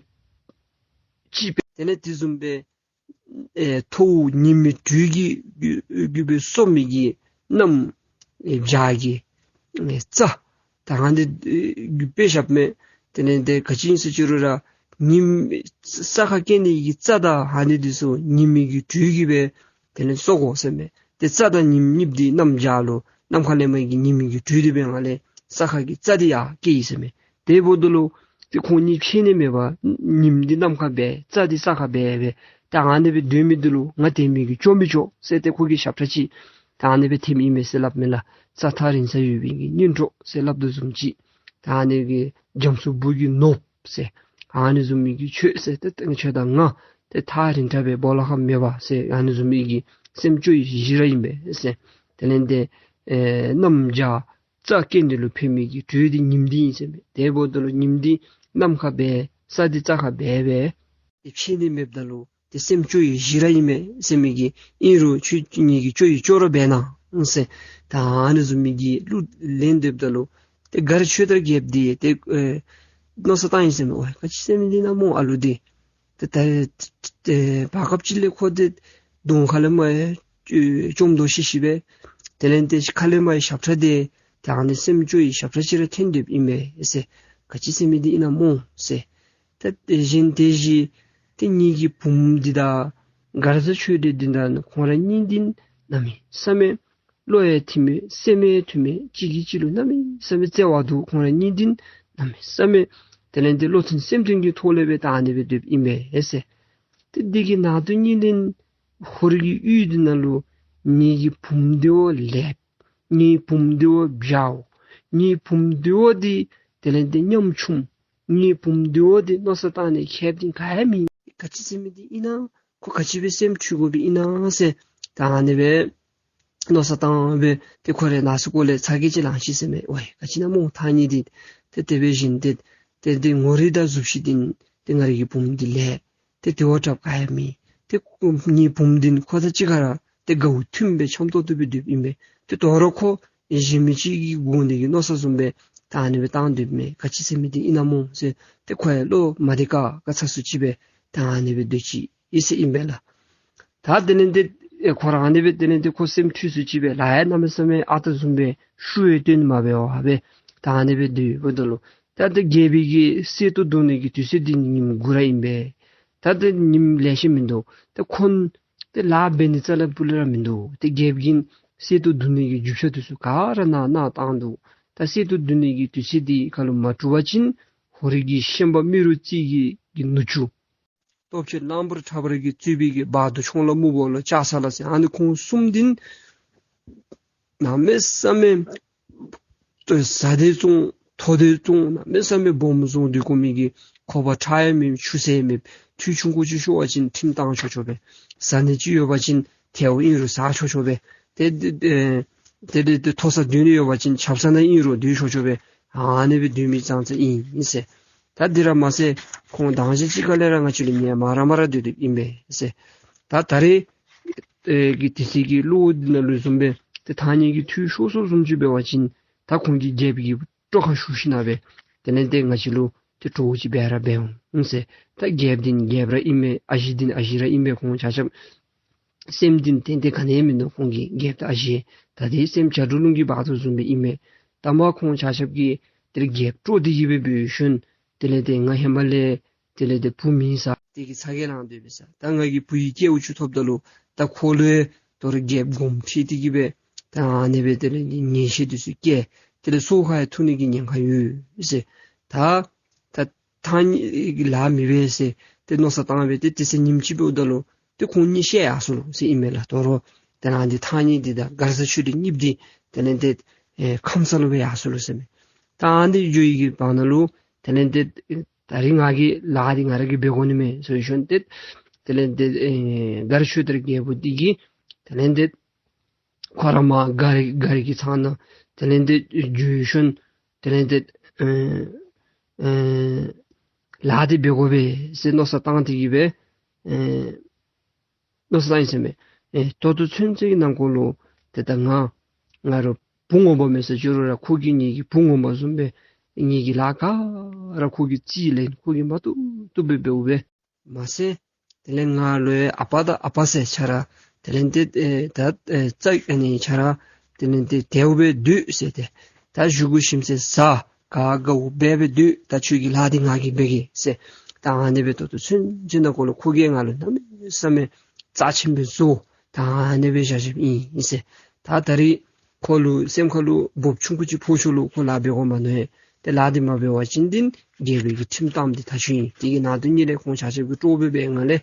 ཅིག་སྦེ་དེ་ལས་དེ་བཟུམ་སྦེ་ཨེ་མཐོ་ཉི་མའི་སྦྲུལ་གྱིས་གུ་གུ་སྦེ་གསོ་མི་གི་གནམ་ཨེ་བྱཱར་གྱི་ཨེ་རྩྭ་ད་ཨ་ནི་ཨེ་གུ་དཔེ་བཞགཔ་མས། དེ་ལས་ཏེ་ག་ཅི་ཨིན་ཟེར་ཅི་རུང་ར་ཉིམ་ས་ཁར་སྐྱེ་ནི་གི་རྩྭ་དང་ཨ་ནི་འདི་ཚུ་ཉི་མའི་གི་སྦྲུལ་གྱིས་སྦེ་དེ་ལས་གསོ་དགོ་ཟེར་མས། ཏེ་རྩྭ་དང་ཉིམ་གཉིས་འདི་གནམ་བྱཱར་ལུ་གནམ་ཁ་ལས་མར་གྱི་ཉི་མའི་གི་སྦྲུལ་འདི་འབད་བའི་སྒང་ལས་ས་ཁ་གི་རྩྭ་འདི་ཡར་སྐྱེ་ཡི་ཟེར་མས། དེ་འབདཝ་ད་ལུ་ཏེ་ཁོང་གཉིས་ཕྱད་ནི་མེད་པར་ཉིམ་འདི་གནམ་ཁར་འབད་རྩྭ་འདི་ས་ཁར་འབད་འབད་ད་ཨ་ནི་སྦེ་སྡོད་མི་འདི་ལུ་ང་དེ་མི་གི་སྐྱོ་མི་སྐྱོ་ཟེར་ཏེ་ཁོ་གིས་ཞབས་ཁྲ་ཅིག་ད་ཨ་ནི་སྦེ་འཐེནམ་ཨིན་མས་ཟེར་སླབ་མས་ལགས། ས་ཐག་རིང་ས་ཡོད་པའི་གི་སྙིང་གྲོགས་ཟེར་སླབ་དོ་བཟུམ་ཅིག་ད་ཨ་ནི་གི་རྒྱ་མཚོ་སྦུག་གི་ནོར་བུ་ཟེར་ཨ་ནི་བཟུམ་མའི་གི་ཁྱོད་ཟེར་ཏེ་ཁྱོད་དང་ང་ཏེ་ཐག་རིང་དྲགས་སྦེ་སྦོ་ལོགས་ཁར་མེད་པ་ཟེར་ཨ་ནི་བཟུམ་མའི་གི་སེམས་སྐྱོ་བའི་གཞི་ར་ཨིན་པས་ཟེར། དེ་ལས་ཏེ་ཨེ་གནམ་བྱཱར་རྩྭ་སྐྱེ་ནི་ལུ་ཕན་མི་གི་སྦྲུལ་འདི་ཉིམ་འདི་ཨིན་ཟེར་མས། དེ་འབདཝ་ད་ལུ་ཉིམ་འདི་གནམ་ཁར་འབད་ས་འདི་རྩྭ་ཁར་འབད་འབད་ཏེ་ཕྱད་ནི་མེདཔ་ད་ལུ་ཏེ་སེམས་སྐྱོ་བའི་གཞི་ར་ཨིན་མས་ཟེར་མི་གི་ཨིན་རུང་ཁྱོད་ངེ་གི་སྐྱོ་བའི་སྐྱོ་རོགས་འབད་གནང་ཟེར་ད་ཨ་ནི་བཟུམ་མའི་གི་གླུ་ལེན་སྡོདཔ་ད་ལུ་ཏེ་མགར་ཆོས་དར་རྒྱལཔོ་འདི་ཏེ་ཨེ་མནོ་བསམ་བཏང་ཡི་ཟེར་མས། ཨོ་ག་ཅི་ཟེར་མི་འདི་ཨིན་ན་སྨོ་ཨ་ལུ་འདི། ཏེ་ད་ཏེ་བར་སྐབས་ཅིག་ལས་ཁོ་འདི་གདོང་ཁ་ལས་མར་ཡང་ཅོ་ཅོམ་དོ་ཤི་ཤི་སྦེ་དེ་ལས་ཏེ་ཁ་ལས་མར་ཡང་ཞབས་ཁྲ་འདི་ད་ཨ་ནི་སེམས་སྐྱོ་བའི་ཞབས་ཁྲ་ཅིག་ར་འཐེན་སྡོདཔ་ཨིན་མས་ཟེར། ག་ཅི་ཟེར་མི་འདི་ཨིན་ན་སྨོ་ཟེར། ད་དེ་བཞིན་དེ་བཞིན་ཏེ་ངེ་གི་བུམོ་འདི་དང་མགར་བཟའ་ཆོས་སྒྲོན་འདི་དང་ཁོང་ར་གཉིས་འདི་གནམ་མེད་ས་མེད་བློ་ཡང་མཐུན་མས་སེམས་ཡང་མཐུན་མས་གཅིག་གིས་གཅིག་ལུ་གནམ་མེད་ས་མེད་བརྩེ་བ་འདུག། ཁོང་ར་གཉིས་འདི་གནམ་མེད་ས་མེད་དེ་ལས་ཏེ་བློ་མཐུན་སེམས་མཐུན་གྱི་ཐོག་ལས་སྦེ་ད་ཨ་ནི་སྦེ་སྡོདཔ་ཨིན་པས་ཟེར། ཏེ་འདི་གི་ནང་དུ་གཉིས་ལན་ཧོར་གྱི་ཡུལ་འདི་ནང་ལུ་ངེ་གི་བུམོ་འདི་བ་ལེགསཔ། ངེའི་བུམོ་འདི་བ་བྱའོ། ངེའི་བུམོ་འདི་བ་འདི་དེ་ལས་ཏེ་ཉམ་ཆུང་། ངེའི་བུམོ་འདི་བ་འདི་མནོ་བསམ་བཏང་ནི་ཁྱད་འདི་ག་ཡང་མེད། ག་ཅི་ཟེར་མི་འདི་ཨིན་ན། ཁོ་ག་ཅི་སྦེ་སེམས་འཁྲུལ་དགོཔ་ཨིན་ན་ཟེར། ད་ཨ་ནི་སྦེ་མནོ་བསམ་བཏང་སྦེ་ཏེ་ཁོ་རའི་ནང་སེམས་ཁོག་ལས་ཚ་གྱང་ཅིག་ལང་ཅི་ཟེར་མས། ཝའི་ག་ཅི་ཨིན་ན་སྨོ་ཐང་རྙེད་འདི། ཏེ་དེ་སྦེ་བཞིན་ཏེ་ཏེ་འདི་ངོ་རིས་དང་གཟུགས་གཞི་འདི་ཏེ་ང་རའི་གི་བུམོ་འདི་ལས་ཏེ་དེ་བ་དྲགཔ་ག་ཡང་མེད། ཏེ་ངེའི་བུམོ་འདི་ཁོ་དང་གཅིག་ཁར་ཏེ་དགའཝ་མཐུན་སྦེ་འཆམ་ཏོག་ཏོ་སྦེ་སྡོདཔ་ཨིན་པས། ཏེ་དོ་རུང་ཁོ་གཞན་མི་ཅིག་གི་དགོ་ནི་གི་མནོ་བསམ་བཟུམ་སྦེ་ད་ཨ་ནི་སྦེ་བཏང་སྡོདཔ་མས། ག་ཅི་ཟེར་མི་འདི་ཨིན་ན་སྨོ་ཟེར། ཏེ་ཁོ་ཡང་བློ་མ་བདེ་ཁག་ཁ་ཚ་སུ་ཅིག་སྦེ་ད་ཨ་ནི་སྦེ་སྡོད་ཅི་ཨིན་ཟེར་ཨིན་པས་ལགས། ད་དེ་ལས་ཏེ་ཨེ་ཁོ་ར་ཨ་ནི་སྦེ་དེ་ལས་ཏེ་ཁོ་སེམས་འཁྲུལ་སུ་ཅིག་སྦེ་ལཱ་ཡང་གནམ་མེད་ས་མེད་ཨ་རྟག་བཟུམ་སྦེ་ཤུགས་ཡང་བཏོན་མ་འབད་བར་སྦེ་ད་ཨ་ནི་སྦེ་སྡོདཔ་ད་ལུ་ད་ཏེ་རྒྱལཔོ་གི་གསེར་ཏོག་བརྡུང་ནི་གི་དུས་ཚོད་འདི་ཉིནམ་དགུ་ར་ཨིན་པས། ད་ཏེ་ཉིནམ་ལེ་ཤ་མིན་འདུག། ཏེ་ཁོང་ཏེ་ལཱ་འབད་ནི་རྩ་ལས་སྤུ་ལས་ར་མིན་འདུག། ཏེ་རྒྱལཔོ་གིས་གསེར་ཏོག་བརྡུང་ནི་གི་རྒྱུ་ཆ་འདི་ཚུ་ག་ར་ནཱ་ནཱ་བཏང་འདུག། ད་གསེར་ཏོག་བརྡུང་ནི་གི་དུས་ཚོད་འདི་ཁར་ལུ་མ་གྲུབ་པ་ཅིན་ཧོར་གྱི་ཤན་པ་རྨེ་རུ་རྩེ་གི་གི་ནུ་གཅུང་སྟོབས་ཆེན་གླང་པོ་ཁྲ་འབར་གྱིས་གཙོས་པའི་གི་བ་དུར་ཆུང་ལ་སྨུག་པོ་ལ་ལྕགས་ས་ལ་ཟེར་ཨ་ནི་ཁོང་གསུམ་འདི་གནམ་མེད་ས་མེད་ཏེ་བཟའ་ནི་བཙོང་འཐུང་ནི་བཙོང་གནམ་མེད་ས་མེད་སྦོམ་བཟོ་སྡོད་དགོ་མི་གི་ཁོག་པ་ཁྲག་ཡང་མེད་ཆུ་ཟད་མེད། ཐུག་ཆུང་ཀུ་ཅིག་ཤོར་བ་ཅིན་ཁྲིམས་བཏང་ཆོག་ཆོག་པས། བཟའ་ནི་ཅིག་ཡོད་པ་ཅིན་ཐལཝ་ཨིན་རུང་བཟའ་ཆོག་ཆོག་པས། ཏེ་ཏེ་ཏེ་ཏེ་ཏེ་མཐོ་སར་སྡོད་ནི་ཡོད་པ་ཅིན་ཆབ་གསང་ནང་ཨིན་རུང་སྡོད་ཆོག་ཆོག་པས། ཨ་ནི་སྦེ་སྡོད་མི་ཙང་ཙ་ཨིན་ཟེར། ད་འདི་ར་མ་ཚད་ཁོང་དང་ཅིག་གཅིག་ཁར་ལས་ར་ང་བཅས་ལུ་ཉེ་མ་ར་མ་ར་སྡོད་སྡོདཔ་ཨིན་པས་ཟེར། ད་ད་རེས་ཨེ་གི་དེ་ཚེ་གི་གླུ་འདི་ནང་ལུ་བཟུམ་སྦེ་ཏེ་ཐང་རྙེད་ཀྱི་ཐུགས་ཤོར་སོང་བཟུམ་ཅིག་འབད་བ་ཅིན་ད་ཁོང་གིས་རྒྱལཔོ་གི་སྤྲོ་ཁར་ཞུགས་ཞིནམ་ལས་དེ་ལས་ཏེ་ང་བཅས་ལུ་ཏེ་གྲོགས་ཅིག་འབད་ར་འབད་འོང་ཟེར། ད་རྒྱལཔོ་འདི་རྒྱལཔོ་ར་ཨིན་མས། ཨ་ཞེ་འདི་ཨ་ཞེ་ར་ཨིན་མས། ཁོང་ཆ་ཁྱབ་སེམས་འདི་ཏན་ཏན་ག་ནི་ཡང་མིན་འདུག། ཁོང་གི་རྒྱལཔོ་དང་ཨ་ཞེ་ད་དེ་སེམས་བྱ་སྒྲོ་ལུང་གི་བར་དོ་བཟུམ་སྦེ་ཨིན་མས། ད་མ་ཁོང་ཆ་ཁྱབ་ཀྱིས་དེ་ལས་རྒྱལཔོ་དཀྲོགས་ཏེ་གི་སྦེ་འབད་ཞིནམ་དེ་ལས་ཏེ་ང་ཧེ་མ་ལས་དེ་ལས་ཏེ་བུ་མེད་ས་དེ་གི་ཚ་གྱང་ལང་སྡོད་པས་ས། ད་ང་གིས་བུ་ཡི་སྐལཝ་ཅིག་ཐོབ་ད་ལུ་ད་ཁོ་ལུ་ཡང་དོ་རུང་རྒྱལཔོ་དགོངསམ་ཁྲེལ་ཏེ་གི་སྦེ་ད་ཨ་ནི་སྦེ་དེ་ལས་ངན་ཤེས་འདི་ཚུ་སྐྱེ་དེ་ལས་སྲོག་ཁར་ཡང་ཐུག་ནི་གི་ཉེན་ཁ་ཡོད་ཟེར། ད་ད་ཐང་རྙེད་ཀྱིས་ལཱ་མི་འབད་ཟེར་ཏེ་མནོ་བསམ་བཏང་སྦེ་ཏེ་དེ་ཚེ་ཉིནམ་ཅིག་འབདཝ་ད་ལུ་ཏེ་ཁོང་གཉིས་བཤལ་ཡར་སོ་ལོ་ཟེར་ཨིན་མས་ལགས། དོ་རུང་ཏེ་ནཱ་འདི་ཐང་རྙེད་འདི་དང་མགར་བཟའ་ཆོས་སྒྲོན་གཉིསཔོ་འདི་དེ་ལས་ཏེ་ཨེ་ཁམས་སངས་ལུ་སྦེ་ཡར་སོ་ལོ་ཟེར་མས། ད་ཨ་ནི་འགྱོ་ཡི་གི་བར་ན་ལུ་དེ་ལས་ཏེ་ད་རིས་ང་གིས་ལཱ་འདི་ང་ར་གིས་འབད་དགོ་ནི་མས་ཟེར་ཞིནམ་ཏེ་དེ་ལས་ཏེ་ཨེ་མགར་ཆོས་དར་རྒྱལ་པོ་འདི་གིས་དེ་ལས་ཏེ་ཁོ་ར་མར་མགར་མགར་གྱི་ཚང་ནང་དེ་ལས་ཏེ་འགྱོ་ཞིནམ་དེ་ལས་ཏེ་ཨེ་ཨེ་ལཱ་འདི་འབད་དགོ་པས་ཟེར་མནོ་བསམ་བཏང་སྟེ་གི་སྦེ་ཨེ་མནོ་བསམ་བཏང་ཡི་ཟེར་མས། ཨེ་ད་ལྟོ་ཚུན་ཚོད་ཀྱི་ནང་འཁོད་ལུ་ཏེ་ད་ང་ང་ར་བུ་ངོ་མ་མེད་ས་ཅི་རུང་ར་ཁོ་གིས་ངེ་གི་བུ་ངོ་མ་བཟུམ་སྦེ་ངེ་གི་ལཱ་ག་ར་ཁོ་གིས་རྩིས་ལེན། ཁོ་གིས་མ་བཏུབ་བཏུབ་སྦེ་འབདཝ་སྦེ་མ་ཚད་དེ་ལས་ང་ལུ་ཡང་ཨ་པ་དང་ཨ་པ་ཟེར་ཁྱོད་ར་དེ་ལས་ཏེ་ཨེ་ད་ཨེ་ཙ་ཨ་ནི་ཁྱོད་ར་དེ་ལས་ཏེ་དེ་སྦེ་སྡོད་ཟེར། ཏེ་ད་བཞེས་སྒོ་ཞིམ་ཟས་ཟ། ག་དགའཝ་འབད་སྦེ་སྡོད། ད་ཁྱོད་ཀྱི་ལཱ་འདི་ང་གིས་འབད་གེ་ཟེར། ད་ཨ་ནི་སྦེ་ད་ལྟོ་ཚུན་ཚོད་ནང་འཁོད་ལུ་ཁོ་གིས་ང་ལུ་གནམ་མེད་ས་མེད་རྩ་ཆེན་སྦེ་བཟོ། ད་ཨ་ནི་སྦེ་བཞག་བཞགཔ་ཨིན་ཟེར། ད་ད་རིས་ཁོ་ལུ་སེམས་ཁར་ལུ་སྦུབ་ཆུང་ཀུ་ཅིག་ཕོག་ཞིནམ་ལས་ཁོ་ལཱ་འབད་དགོ་མ་མནོ་ཡི། ཏེ་ལཱ་འདི་མ་འབད་བ་ཅིན་འདི་རྒྱལ་པོའི་གི་ཁྲིམས་གཏམ་འདི་ཐག་ཆོད་ཨིན། དེ་གི་ནང་དོན་ཉིད་ལས་ཁོང་ཆ་ཁྱབ་ཀྱིས་དཀྲོགས་སྦེ་འབད་ང་ལས་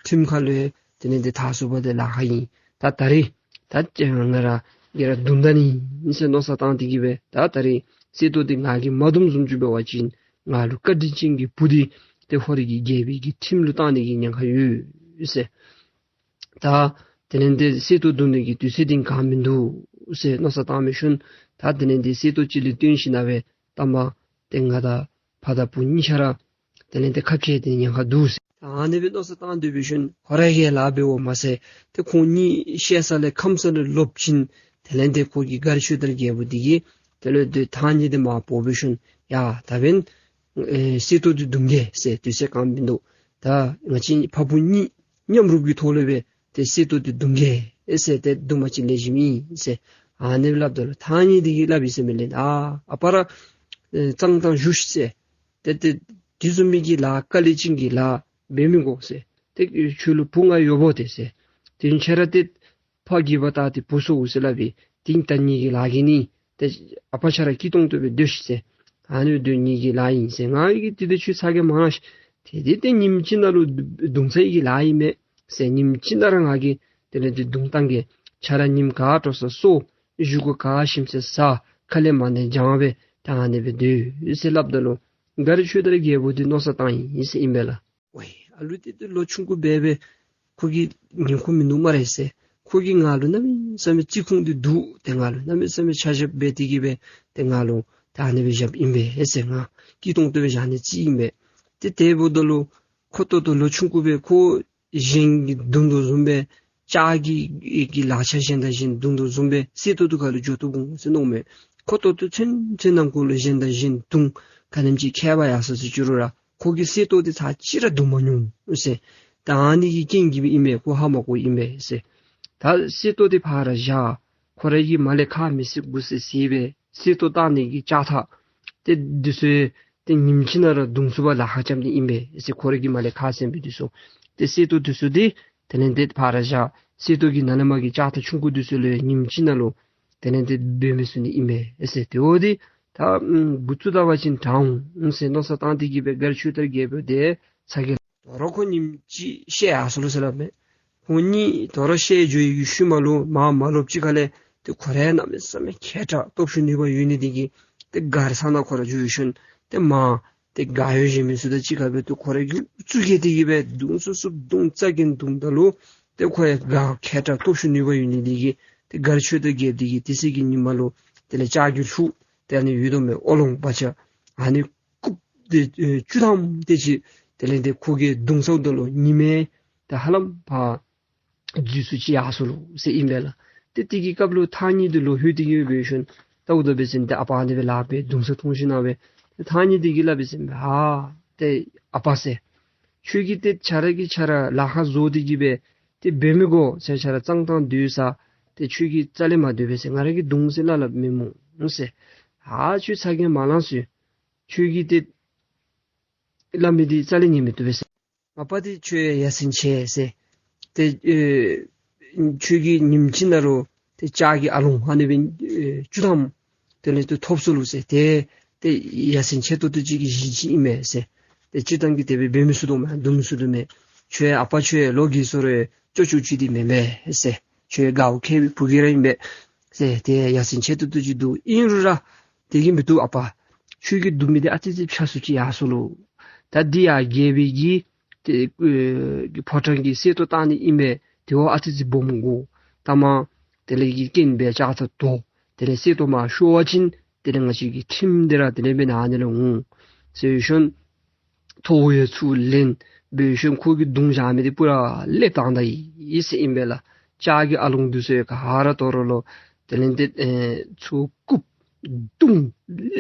ཁྲིམས་ཁ་ལུ་ཡང་དེ་ལས་ཏེ་ཐར་ཚུགས་པ་འདི་ལཱ་ཁག་ཨིན། ད་ད་རིས་ད་ང་ར་གིས་ར་བརྡུང་ད་ནི་ཨིན་ཟེར་མནོ་བསམ་བཏང་སྟེ་གི་སྦེ་ད་ད་རིས་གསེར་ཏོག་འདི་ང་གིས་མ་བརྡུངམ་བཟུམ་ཅིག་འབད་བ་ཅིན་ང་ལུ་བཀའ་དྲིན་ཅན་གྱི་བུ་འདི་ཏེ་ཧོར་གྱི་རྒྱལ་པོའི་གི་ཁྲིམས་ལུ་བཏང་ནི་གི་ཉེན་ཁ་ཡོད་ཟེར། ད་དེ་ལས་ཏེ་གསེར་ཏོག་བརྡུང་ནི་གི་དུས་ཚོད་འདི་ག་མིན་འདུག་ཟེར་མནོ་བསམ་བཏང་སྦེ་ཞིནམ་ད་དེ་ལས་ཏེ་གསེར་ཏོག་ཅིག་ལུ་བརྟེན་ཞིནམ་ལས་ད་མ་ཏེ་ང་དང་ཕ་དང་བུ་གཉིས་ཆ་ར་དེ་ལས་ཏེ་ཁ་འཕྱལ་ཏེ་ཉེན་ཁ་འདུག་ཟེར། ཨ་ནི་སྦེ་མནོ་བསམ་བཏང་སྡོད་པའི་ཤུལ་ཁོ་ར་གིས་ལཱ་འབདཝ་མ་ཚད་ཏེ་ཁོང་གཉིས་བཤལ་ས་ལས་ཁམས་ས་ལས་ལོག་ཞིནམ་དེ་ལས་ཏེ་ཁོ་གི་མགར་ཆོས་དར་རྒྱལ་པོ་འདི་གིས་དེ་ལས་ཏེ་ཐང་རྙེད་འདི་མར་འབོ་བའི་ཤུལ་ཡ་ད་འབདན་ཨེ་གསེར་ཏོག་འདི་བརྡུང་གེ་ཟེར། དུས་ཚོད་གང་མིན་འདུག། ད་ང་བཅས་ཕ་བུ་གཉིས་མཉམ་རུབ་ཀྱི་ཐོག་ལས་སྦེ་ཏེ་གསེར་ཏོག་འདི་བརྡུང་གེ་ཨེ་ཟེར་ཏེ་བརྡུང་པ་ཅིན་ལེགས་ཤོམ་ཨིན་ཟེར། ཨ་ནི་སླབ་ད་ལུ་ཐང་རྙེད་འདི་གིས་སླབ་ཡི་ཟེར་མས་ལགས། ཨ་ཨ་པ་ར་ཨེ་གཙང་ཏང་བཞུགས་ཤིག་ཟེར། ཏེ་ཏེ་དེ་བཟུམ་མའི་གི་ལཱ་དཀའ་ལས་ཅན་གྱི་ལཱ་འབད་མི་དགོ་ཟེར། ཏེ་ཁྱོད་ལུ་བུ་ལྔ་ཡོདཔ་འོང་ཏེ་ཟེར། ཏེ་ཁྱོད་ར་ཏེ་ཕ་རྒས་པ་དང་ཏེ་བུ་ཚ་བོ་ཟེར་སླབ་ཨིན། ཏེ་ད་ངེ་གི་ལཱ་གིས་ནི་ཏེ་ཨ་པ་ཁྱོད་ར་སྐྱིད་ཏོང་ཏོ་སྦེ་སྡོད་ཤིག་ཟེར། ཨ་ནི་སྡོད་ནི་གི་ལཱ་ཨིན་ཟེར། ང་གིས་ཏེ་ཏེ་ཁྱོད་ཚ་གྱང་མ་ལང་ཤིག། ཏེ་ཏེ་ཏེ་ཉིནམ་གཅིག་ནང་ལུ་བརྡུང་ཚར་ནི་གི་ལཱ་ཨིན་མས་ཟེར། ཉིནམ་གཅིག་ནང་ར་ང་གིས་དེ་ལས་ཏེ་བརྡུང་བཏང་གེ། ཁྱོད་ར་ཉིནམ་ག་དྲོ་ས་སོ། བཞེས་སྒོ་ག་ཞིམ་ས་ཟ། ཁ་ལས་མ་ནི་བྱང་སྦེ་ད་ཨ་ནི་སྦེ་སྡོད་ཟེར་སླབ་ད་ལུ་མགར་ཆོས་དར་རྒྱལ་པོ་འདི་མནོ་བསམ་བཏང་ཡི་ཟེར་ཨིན་པས་ལགས། ཝའི་ ཨ་ལུ་འདི་ཏེ་ལོ་ཆུང་ཀུ་སྦེ་སྦེ་ཁོ་གིས་ཉན་ཁོམ་མིན་འདུག་སྨ་རེ་ཟེར། ཁོ་གིས་ང་ལུ་གནམ་མེད་ས་མེད་བརྩི་ཁུངས་འདི་འདུག། ཏེ་ང་ལུ་གནམ་མེད་ས་མེད་ཆ་བཞག་འབད་དེ་གིས་སྦེ་ཏེ་ང་ལུ་ད་ཨ་ནི་སྦེ་བཞགཔ་ཨིན་པས་ཟེར། ང་སྐྱིད་ཏོང་ཏོ་སྦེ་བཞག་ནི་ཅིག་ཨིན་པས། ཏེ་དེ་འབདཝ་ད་ལུ་ཁོ་ད་ལྟོ་ལོ་ཆུང་ཀུ་སྦེ་ཁོ་གཞན་གྱིས་བརྡུང་དོ་བཟུམ་སྦེ་ལྕགས་ཀྱི་ཀྱི་ལག་ཆ་གཞན་དང་གཞན་བརྡུང་དོ་བཟུམ་སྦེ་གསེར་ཏོག་འདི་ག་ལུ་འགྱོ་བཏུབ་འོང་ཟེར་མནོཝ་མས། ཁོ་ད་ལྟོ་ཚུན་ཚོད་ནང་འཁོད་ལུ་གཞན་དང་གཞན་བརྡུང་ག་དེམ་ཅིག་མཁས་པ་ཡར་སོ་སོ་ཅི་རུང་ར་ཁོ་གིས་གསེར་ཏོག་འདི་ཚར་གཅིག་ར་བརྡུང་མ་མྱོང་ཟེར། ད་ཨ་ནི་གི་རྐྱེན་གྱིས་སྦེ་ཨིན་པས། ཁོ་ཧ་མ་གོཝ་ཨིན་པས་ཟེར། ད་གསེར་ཏོག་འདི་ཕར་བཞག། ཁོ་ར་གིས་མར་ལས་ཁ་མི་བཟེད་དགུ་བཟེད་བཟེད་སྦེ་གསེར་ཏོག་བཏང་ནི་གི་ལྕགས་ཐག་ཏེ་འདི་ཚུ་ཏེ་ཉིནམ་གཅིག་ནང་ར་བརྡུང་ཚུགས་པར་ལཱ་ཁག་རྐྱབ་ནི་ཨིན་པས་ཟེར། ཁོ་ར་གིས་མར་ལས་ཁ་བཟེད་སྦེ་འདི་ཚུ་ཏེ་གསེར་ཏོག་འདི་ཚུ་འདི་དེ་ལས་ཏེ་ཕར་བཞག། གསེར་ཏོག་གི་ནང་ལས་མར་གྱི་ལྕགས་ཐག་ཆུང་ཀུ་འདི་ཚུ་ལུ་ཉིནམ་གཅིག་ནང་ལུ་དེ་ལས་ཏེ་འབད་མི་ཚུགས་ནི་ཨིན་པས་ཟེར། དེ་འབདཝ་ད་ད་ཨམ་འགོ་བཙུགས་ད་པ་ཅིན་དྲག་འོང་ཟེར་མནོ་བསམ་བཏང་སྟེ་གིས་སྦེ་མགར་ཆོས་དར་རྒྱལ་པོ་དེ་ཚ་གྱང་། དོ་རུང་ཁོ་ཉིནམ་གཅིག་བཤལ་ཡར་སོ་ལོ་ཟེར་སླབ་མས། ཁོང་གཉིས་དོ་རུང་བཤལ་འགྱོ་བའི་གི་ཤུལ་མ་ལུ་མར་མར་ལོགཔ་ཅིག་ཁ་ལས་ཏེ་ཁོ་ར་གནམ་མེད་ས་མེད་མཁས་དྲགས་སྟོབས་ཤུགས་ནུས་པ་ཡོད་ནི་དེ་གིས་ཏེ་མགར་ས་ནང་ཁོ་ར་འགྱོ་བའི་ཤུལ་ཏེ་མར་ཏེ་མགར་ཡོད་གཞན་མི་ཚུ་དང་གཅིག་ཁར་སྦེ་ཏེ་ཁོ་ར་གིས་ཨུ་ཚུགས་བསྐྱེད་དེ་གིས་སྦེ་བརྡུང་ཚུགས་ཚུགསཔ་བརྡུང་། རྩ་འགེངས་བརྡུངམ་ད་ལུ་ཏེ་ཁོ་ཡང་མགར་མཁས་དྲགས་སྟོབས་ཤུགས་ནུས་པ་ཡོད་ནི་དེ་གིས་ཏེ་མགར་ཆོས་དར་རྒྱལཔོ་དེ་གིས་དེ་ཚེ་གི་ཉིནམ་ལུ་དེ་ལས་ལྕགས་ཀྱི་ལྷུ་དེ་ཨ་ནི་ཡོད་དོ་མས། ཨོ་ལོང་བ་ཅ་ཨ་ནི་རྐུབ་དེ་ཨེ་བཅུ་ཐམ་དེ་ཅིག་དེ་ལས་ཏེ་ཁོ་གིས་བརྡུང་ཚརཝ་ད་ལུ་ཉི་མའི་ད་ཧ་ལམ་ཕར་འཛུལ་སུ་ཅིག་ཡར་སོ་ལོ་ཟེར་ཨིན་པས་ལགས། ཏེ་དེ་གི་སྐབས་ལུ་ཐང་རྙེད་འདི་ལོག་ལྷོད་དེ་གིས་འབད་ཞིནམ་ལྟཝ་ད་འབད་ཞིནམ་ཏེ་ཨ་པ་ཨ་ནི་སྦེ་ལཱ་འབད་བརྡུང་ས་མཐོང་ཞིནམ་ལས་ཏེ་ཐང་རྙེད་འདི་གིས་སླབ་པས་ཟེར་མས། ཨ་ཏེ་ཨ་པ་ཟེར། ཁྱོད་ཀྱིས་ཏེ་ཁྱོད་ར་གིས་ཁྱོད་ར་ལཱ་ཁག་བཟོ་སྟེ་གིས་སྦེ་ཏེ་འབད་མི་དགོ་ཟེར། ཁྱོད་ར་གཙང་ཐང་སྡོད་ས་ཏེ་ཁྱོད་ཀྱིས་རྩ་ལས་མ་སྡོད་པས་ཟེར། ང་ར་གིས་བརྡུང་ཟེར་སླབ་སླབ་མི་སྨོ་ཟེར། ཨ་ཁྱོད་ཚ་གྱང་མ་ལང་ཟེར། ཁྱོད་ཀྱིས་ཏེ་སླབ་མི་འདི་རྩ་ལས་ཉན་མི་བཏུབ་པས་ཟེར། མ་པ་འདི་ཁྱོད་ཡ་མཚན་ཆེ་ཟེར། ཏེ་ཨེ་ཁྱོད་ཀྱིས་ཉིནམ་གཅིག་ནང་ལུ་ཏེ་ལྕགས་ཀྱི་ཨ་ལོང་ཨ་ནི་སྦེ་ཨེ་བཅུ་ཐམ་དེ་ལས་ཏེ་ཐོབ་སོ་ལོ་ཟེར། ཏེ་ཏེ་ཡ་མཚན་ཆེ་ཏོག་ཏོ་ཅིག་གི་གཞི་ཅིག་ཨིན་མས་ཟེར། ཏེ་སྤྱིར་བཏང་གི་དེ་སྦེ་འབད་མི་ཚུགས་དོ་མས། བརྡུང་མི་ཚུགས་དོ་མས། ཁྱོད་ཨ་པ་ཁྱོད་ལོ་རྒས་སོ་རུང་ཅོག་ཅོག་ཅིག་འདི་མེན་མས་ཟེར། ཁྱོད་དགའཝ་ཁེ་བུ་གི་ར་ཨིན་པས་ཟེར། ཏེ་ཡ་མཚན་ཆེ་ཏོག་ཏོ་ཅིག་འདུག། ཨིན་རུང་ར་དེ་གིས་མི་བཏུབ། ཨ་པ་ཁྱོད་ཀྱིས་བརྡུང་མི་འདི་ཨ་ཙི་ཙི་ཕྱག་སུ་ཅིག་ཡར་སོ་ལོ། ད་འདི་ཡང་རྒྱལ་པོའི་གི་ཏེ་ཨེ་ཕོ་བྲང་གི་གསེར་ཏོག་བཏང་ནི་ཨིན་པས། དེ་བ་ཨ་ཙི་ཙི་སྦོམ་དགོ། ད་མ་དེ་ལས་ཀྱི་རྐྱེན་སྦེ་ལྕགས་ཐག་དོ། དེ་ལས་གསེར་ཏོག་མར་ཤོར་བ་ཅིན་དེ་ལས་ང་བཅས་ཀྱི་ཁྲིམས་འདི་ར་དེ་ལས་འབད་ནི་ཨ་ནི་ལུ་འོང་ཟེར་ཞིནམ་ཐོཝ་ཡང་ཚུར་ལེན་འབད་ཞིནམ་ཁོ་གིས་བརྡུང་བཞག་མི་འདི་པུ་ར་ལེགས་བཏང་ད་ཡི་ཟེར་ཨིན་པས་ལགས། ལྕགས་ཀྱི་ཨ་ལོང་འདི་ཚུ་ག་ར་དོ་རུང་ལོག་དེ་ལས་ཏེ་ཨེ་ཚུར་བཀུག་བརྡུང་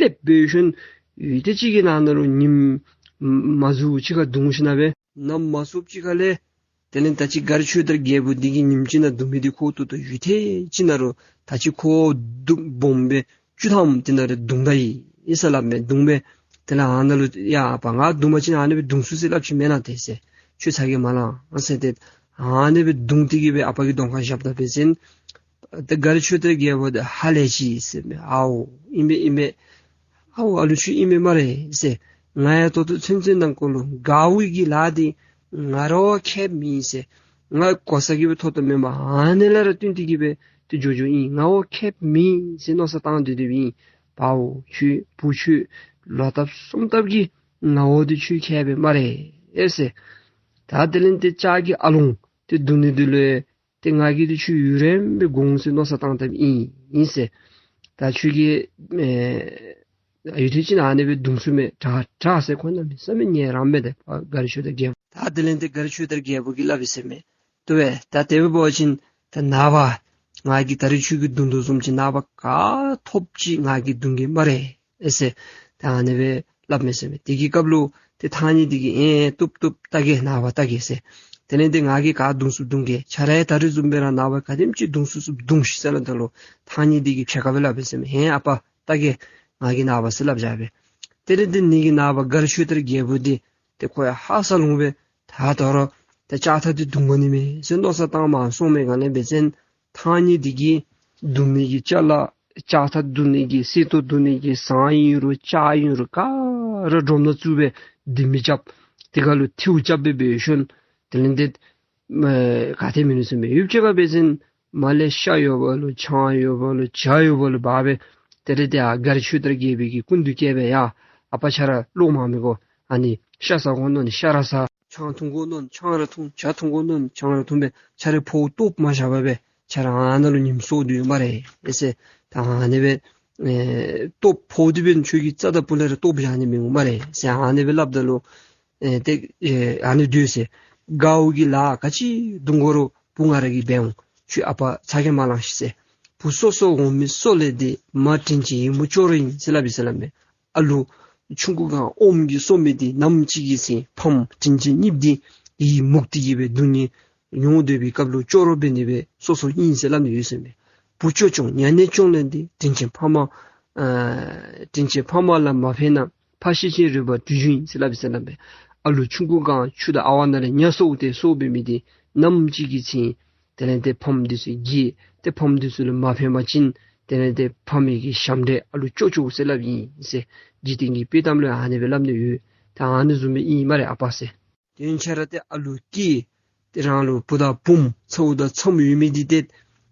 ལེགས་འབད་ཞིནམ་ཡུད་ཙམ་ཅིག་གི་ནང་ན་ལུ་ཉིནམ་མ་འཛུལ་ཅིག་ཁར་བརྡུང་ཞིནམ་ལས་ནམ་མ་སོངམ་ཅིག་ཁ་ལས་དེ་ལས་ད་ཅི་མགར་ཆོས་དར་རྒྱལ་པོ་འདི་གིས་ཉིནམ་གཅིག་ནང་བརྡུང་མི་འདི་ཁོ་ཏོག་ཏོ་ཡུད་ཐེངས་ཅིག་ནང་ལུ་ད་ཅི་ཁོ་བརྡུང་སྦོམ་སྦེ་བཅུ་ཐམ་དེ་ནང་ར་བརྡུང་ད་ཡི་ཟེར་སླབ་མས། བརྡུང་མི་དེ་ལས་ཨ་ནཱ་ལུ་ཡ་ཨ་པ་ང་བརྡུང་པ་ཅིན་ཨ་ནི་སྦེ་བརྡུང་ཚུགས་ཟེར་སླབ་ཅི་མེན་ན་ཏེ་ཟེར། ཁྱོད་ཚ་གྱང་མ་ལང་ཟེར། ཏེ་ཨ་ནི་སྦེ་བརྡུང་སྟེ་གིས་སྦེ་ཨ་པ་གི་གདོང་ཁར་བཞགཔ་ད་འབད་ཞིནམ་ཏེ་མགར་ཆོས་དར་རྒྱལ་པོ་འདི་ཧ་ལས་ཅི་ཟེར་མས། ཨའོ་ཨིན་པས་ཨིན་པས། ཨའོ་ཨ་ལུ་ཁྱོད་ཨིན་མས་སྨ་རེ་ཟེར། ང་ཡང་ད་ལྟོ་ཚུན་ཚོད་ནང་འཁོད་ལུ་མགརཝ་གི་ལཱ་འདི་ང་ར་བ་མཁསཔ་མེད་ཟེར། ང་གོ་ས་གིས་སྦེ་ཐོབ་ཐོབཔ་མེན་པར་ཨ་ནི་ལས་ར་བརྟེན་ཏེ་གིས་སྦེ་ཏེ་འགྱོ་འགྱོཝ་ཨིན། ང་བ་མཁསཔ་མེད་ཟེར་མནོ་བསམ་བཏང་སྡོད་སྡོདཔ་ཨིན། ཕ་བོ་ཁྱོད་བུ་ཁྱོད་ལོག་ལྟབ་གསུམ་ལྟབ་ཀྱིས་ང་བ་འདི་ཁྱོད་མཁསཔ་སྦེ་སྨ་རེ་ཟེར། ད་དེ་ལས་ཏེ་ལྕགས་ཀྱི་ཨ་ལོང་འདི་བརྡུང་ནི་འདི་ལུ་ཏེ་ང་གིས་འདི་ཁྱོད་ཡུན་རིངམོ་སྦེ་འགོར་འོང་ཟེར་མནོ་བསམ་བཏང་བཏངམ་ཨིན་ཟེར། ད་ཁྱོད་ཀྱིས་ཨེ་ཡུད་ཐེངས་ཅིག་ནང་ཨ་ནི་སྦེ་བརྡུང་ཚུགས་མས། དྲག་དྲག་ཟེར། ཁོ་གནམ་མེད་ས་མེད་ངལ་རངས་མས། ཏེ་མགར་ཆོས་དར་རྒྱལ་པོ་ད་དེ་ལས་ཏེ་མགར་ཆོས་དར་རྒྱལ་པོ་གིས་སླབ་ཡི་ཟེར་མས། ཏེ་ད་དེ་སྦེ་འབད་བ་ཅིན་ད་ནངས་པ་ང་གིས་ད་རིས་ཁྱོད་ཀྱིས་བརྡུང་དོ་བཟུམ་ཅིག་ནངས་པ་ག་ཐོབ་ཅི་ང་གིས་བརྡུང་གེ་སྨ་རེ་ཨེ་ཟེར། ད་ཨ་ནི་སྦེ་སླབ་མས་ཟེར་མས། དེ་གི་སྐབས་ལུ་ཏེ་ཐང་རྙེད་འདི་གིས་ཨེ་བཏུབ་བཏུབ་བལྟ་གེ། ནངས་པ་བལྟ་གེ་ཟེར། དེ་ལས་ཏེ་ང་གིས་ག་བརྡུང་ཚུགས་བརྡུང་གེ། ཁྱོད་ར་ད་རིས་བཟུམ་སྦེ་ར་ནངས་པ་ག་དེམ་ཅིག་བརྡུང་ཚུགས་ཚུགས་བརྡུང་ཤིག་ཟེར་སླབ་ད་ལུ་ཐང་རྙེད་འདི་གིས་ཕྱེད་ཀ་སྦེ་སླབ་ཡི་ཟེར་མས། ཧེ་ཨ་པ་བལྟ་གེ། ང་གིས་ནངས་པ་ཟེར་སླབ་བཞག་པས། དེ་ལས་ཏེ་ཉིན་གྱི་ནངས་པ་མགར་ཆོས་དར་རྒྱལ་པོ་འདི་ཏེ་ཁོ་ཡང་ཧ་སག་ལོང་སྦེ་ད་དོ་རུང་ད་ལྕགས་ཐག་འདི་བརྡུང་མ་ནི་མས་ཟེར་མནོ་བསམ་བཏང་མ་སོང་མས། ག་ལས་འབད་བ་ཅིན་ཐང་རྙེད་འདི་གིས་བརྡུང་ནི་གི་ཅ་ལ་ལྕགས་ཐག་བརྡུང་ནི་གི་གསེར་ཏོག་བརྡུང་ནི་གི་ཟངས་ཨིན་རུང་ལྕགས་ཨིན་རུང་ག་ར་སྒྲོམ་ནང་བཙུགས་སྦེ་ལྡེ་མིག་རྐྱབ། དེ་ཁར་ལུ་ཐིའུ་རྐྱབ་སྦེ་འབད་ཞིནམ་དེ་ལས་ཏེ་མ་ག་ཏེ་མིན་ནུག་ཟེར་མས། ཡུདཔ་ཅིག་ཁར་འབད་བ་ཅིན་མར་ལས་ཤ་ཡོད་པ་ལུ་ཆང་ཡོད་པ་ལུ་ཇ་ཡོད་པ་ལུ་འབག་སྦེ་དེ་ལས་ཏེ་ཨ་མགར་ཆོས་དར་རྒྱལ་པོའི་གི་སྐུ་མདུན་བསྐྱལ་སྦེ་ཡ་ཨ་པ་ཁྱོད་ར་ལོག་མ་མི་དགོ། ཨ་ནི་ཤ་ཟ་དགོ་མནོ་ནི་ཤ་ར་ཟ། ཆང་འཐུང་དགོ་མནོ་ཆང་ར་འཐུང་། ཇ་འཐུང་དགོ་མནོ་ཇ་ར་འཐུང་སྦེ་ཆ་རེ་ཕོཝ་སྟོབས་མ་བཞག་པར་སྦེ་ཆ་ར་ཨ་ནཱ་ལུ་ཉིམ་སྲོ་སྡོད་ཡོདཔ་སྨ་རེ་ཟེར། ད་ཨ་ནི་སྦེ་ཨེ་སྟོབས་ཕོཝ་འདི་འབདན་ཁྱོད་ཀྱིས་རྩ་དང་སྤུ་ལས་ར་སྟོབས་བཞག་ནི་མི་འོང་སྨ་རེ་ཟེར་ཨ་ནི་སྦེ་སླབ་ད་ལུ་ཨེ་ཏེ་ཨེ་ཨ་ནི་སྡོད་ཟེར། དགའཝ་གི་ལཱ་ག་ཅི་འདུག་གོ་རུང་བུ་ང་ར་གིས་འབད་འོང་། ཁྱོད་ཨ་པ་ཚ་གྱང་མ་ལང་ཤིག་ཟེར། བུ་སོ་སོ་འོང་མི་སོ་ལས་འདས། མ་དྲིན་ཅན་ཡིད་མུག་ཅོག་རོ་ཡིན་ཟེར་སླབ་ཨིན་ཟེར་སླབ་མས། ཨ་ལུ་ཆུང་ཀུ་སྒང་ཨོམ་གྱིས་གསོ་མི་འདི་ནམ་ཅིག་གི་ཚེ་ཕམ་དྲིན་ཅན་གཉིསཔོ་འདི་ཡིད་མུག་སྟེ་གིས་སྦེ་སྡུག་བསྔལ་མྱོང་སྡོད་པའི་སྐབས་ལུ་ཅོག་རོ་འབད་ནི་སྦེ་སོ་སོ་ཨིན་ཟེར་སླབ་ནི་ཡོད་ཟེར་མས། བུ་སྐྱོ་སྐྱོང་ཉ་ནས་སྐྱོང་ལས་འདས། དྲིན་ཅན་ཕ་མ་ཨ་དྲིན་ཅན་ཕ་མ་ལ་མ་ཕན་ན། ཕ་ཤི་ཅིན་རུས་པ་དྲུད་རྒྱུ་ཡིན་ཟེར་སླབ་ཨིན་ཟེར་སླབ་མས། ཨ་ལུ་ཆུང་ཀུ་སྒང་ཆུ་དང་ཨ་ཝ་ནང་ལས་ཉ་གསོཝ་ཏེ་གསོ་འབད་མི་འདི་ནམ་ཅིག་གི་ཚེ་དེ་ལས་ཏེ་ཕམ་འདི་ཚུ་གིས་ཏེ་ཕམ་འདི་ཚུ་ལུ་མ་ཕན་པ་ཅིན་དེ་ལས་ཏེ་ཕམ་གི་ཞབས་འདྲེན་ཨ་ལུ་སྐྱོ་སྐྱོ་ཟེར་སླབ་ཨིན་ཟེར། འཇིག་རྟེན་གྱི་དཔྱེ་གཏམ་ལུ་ཨ་ནི་སྦེ་སླབ་ནི་ཡོད། ད་ཨ་ནི་བཟུམ་སྦེ་ཨིན་སྨ་རེ་ཨ་པ་ཟེར། དེ་ཁྱེད་ར་ཏེ་ཨ་ལུ་སྐྱེས་ཏེ་རང་ལུ་བུ་དང་བུམོ་ཚཝོ་དང་ཚམོ་ཡོད་མི་འདི་ཏེ་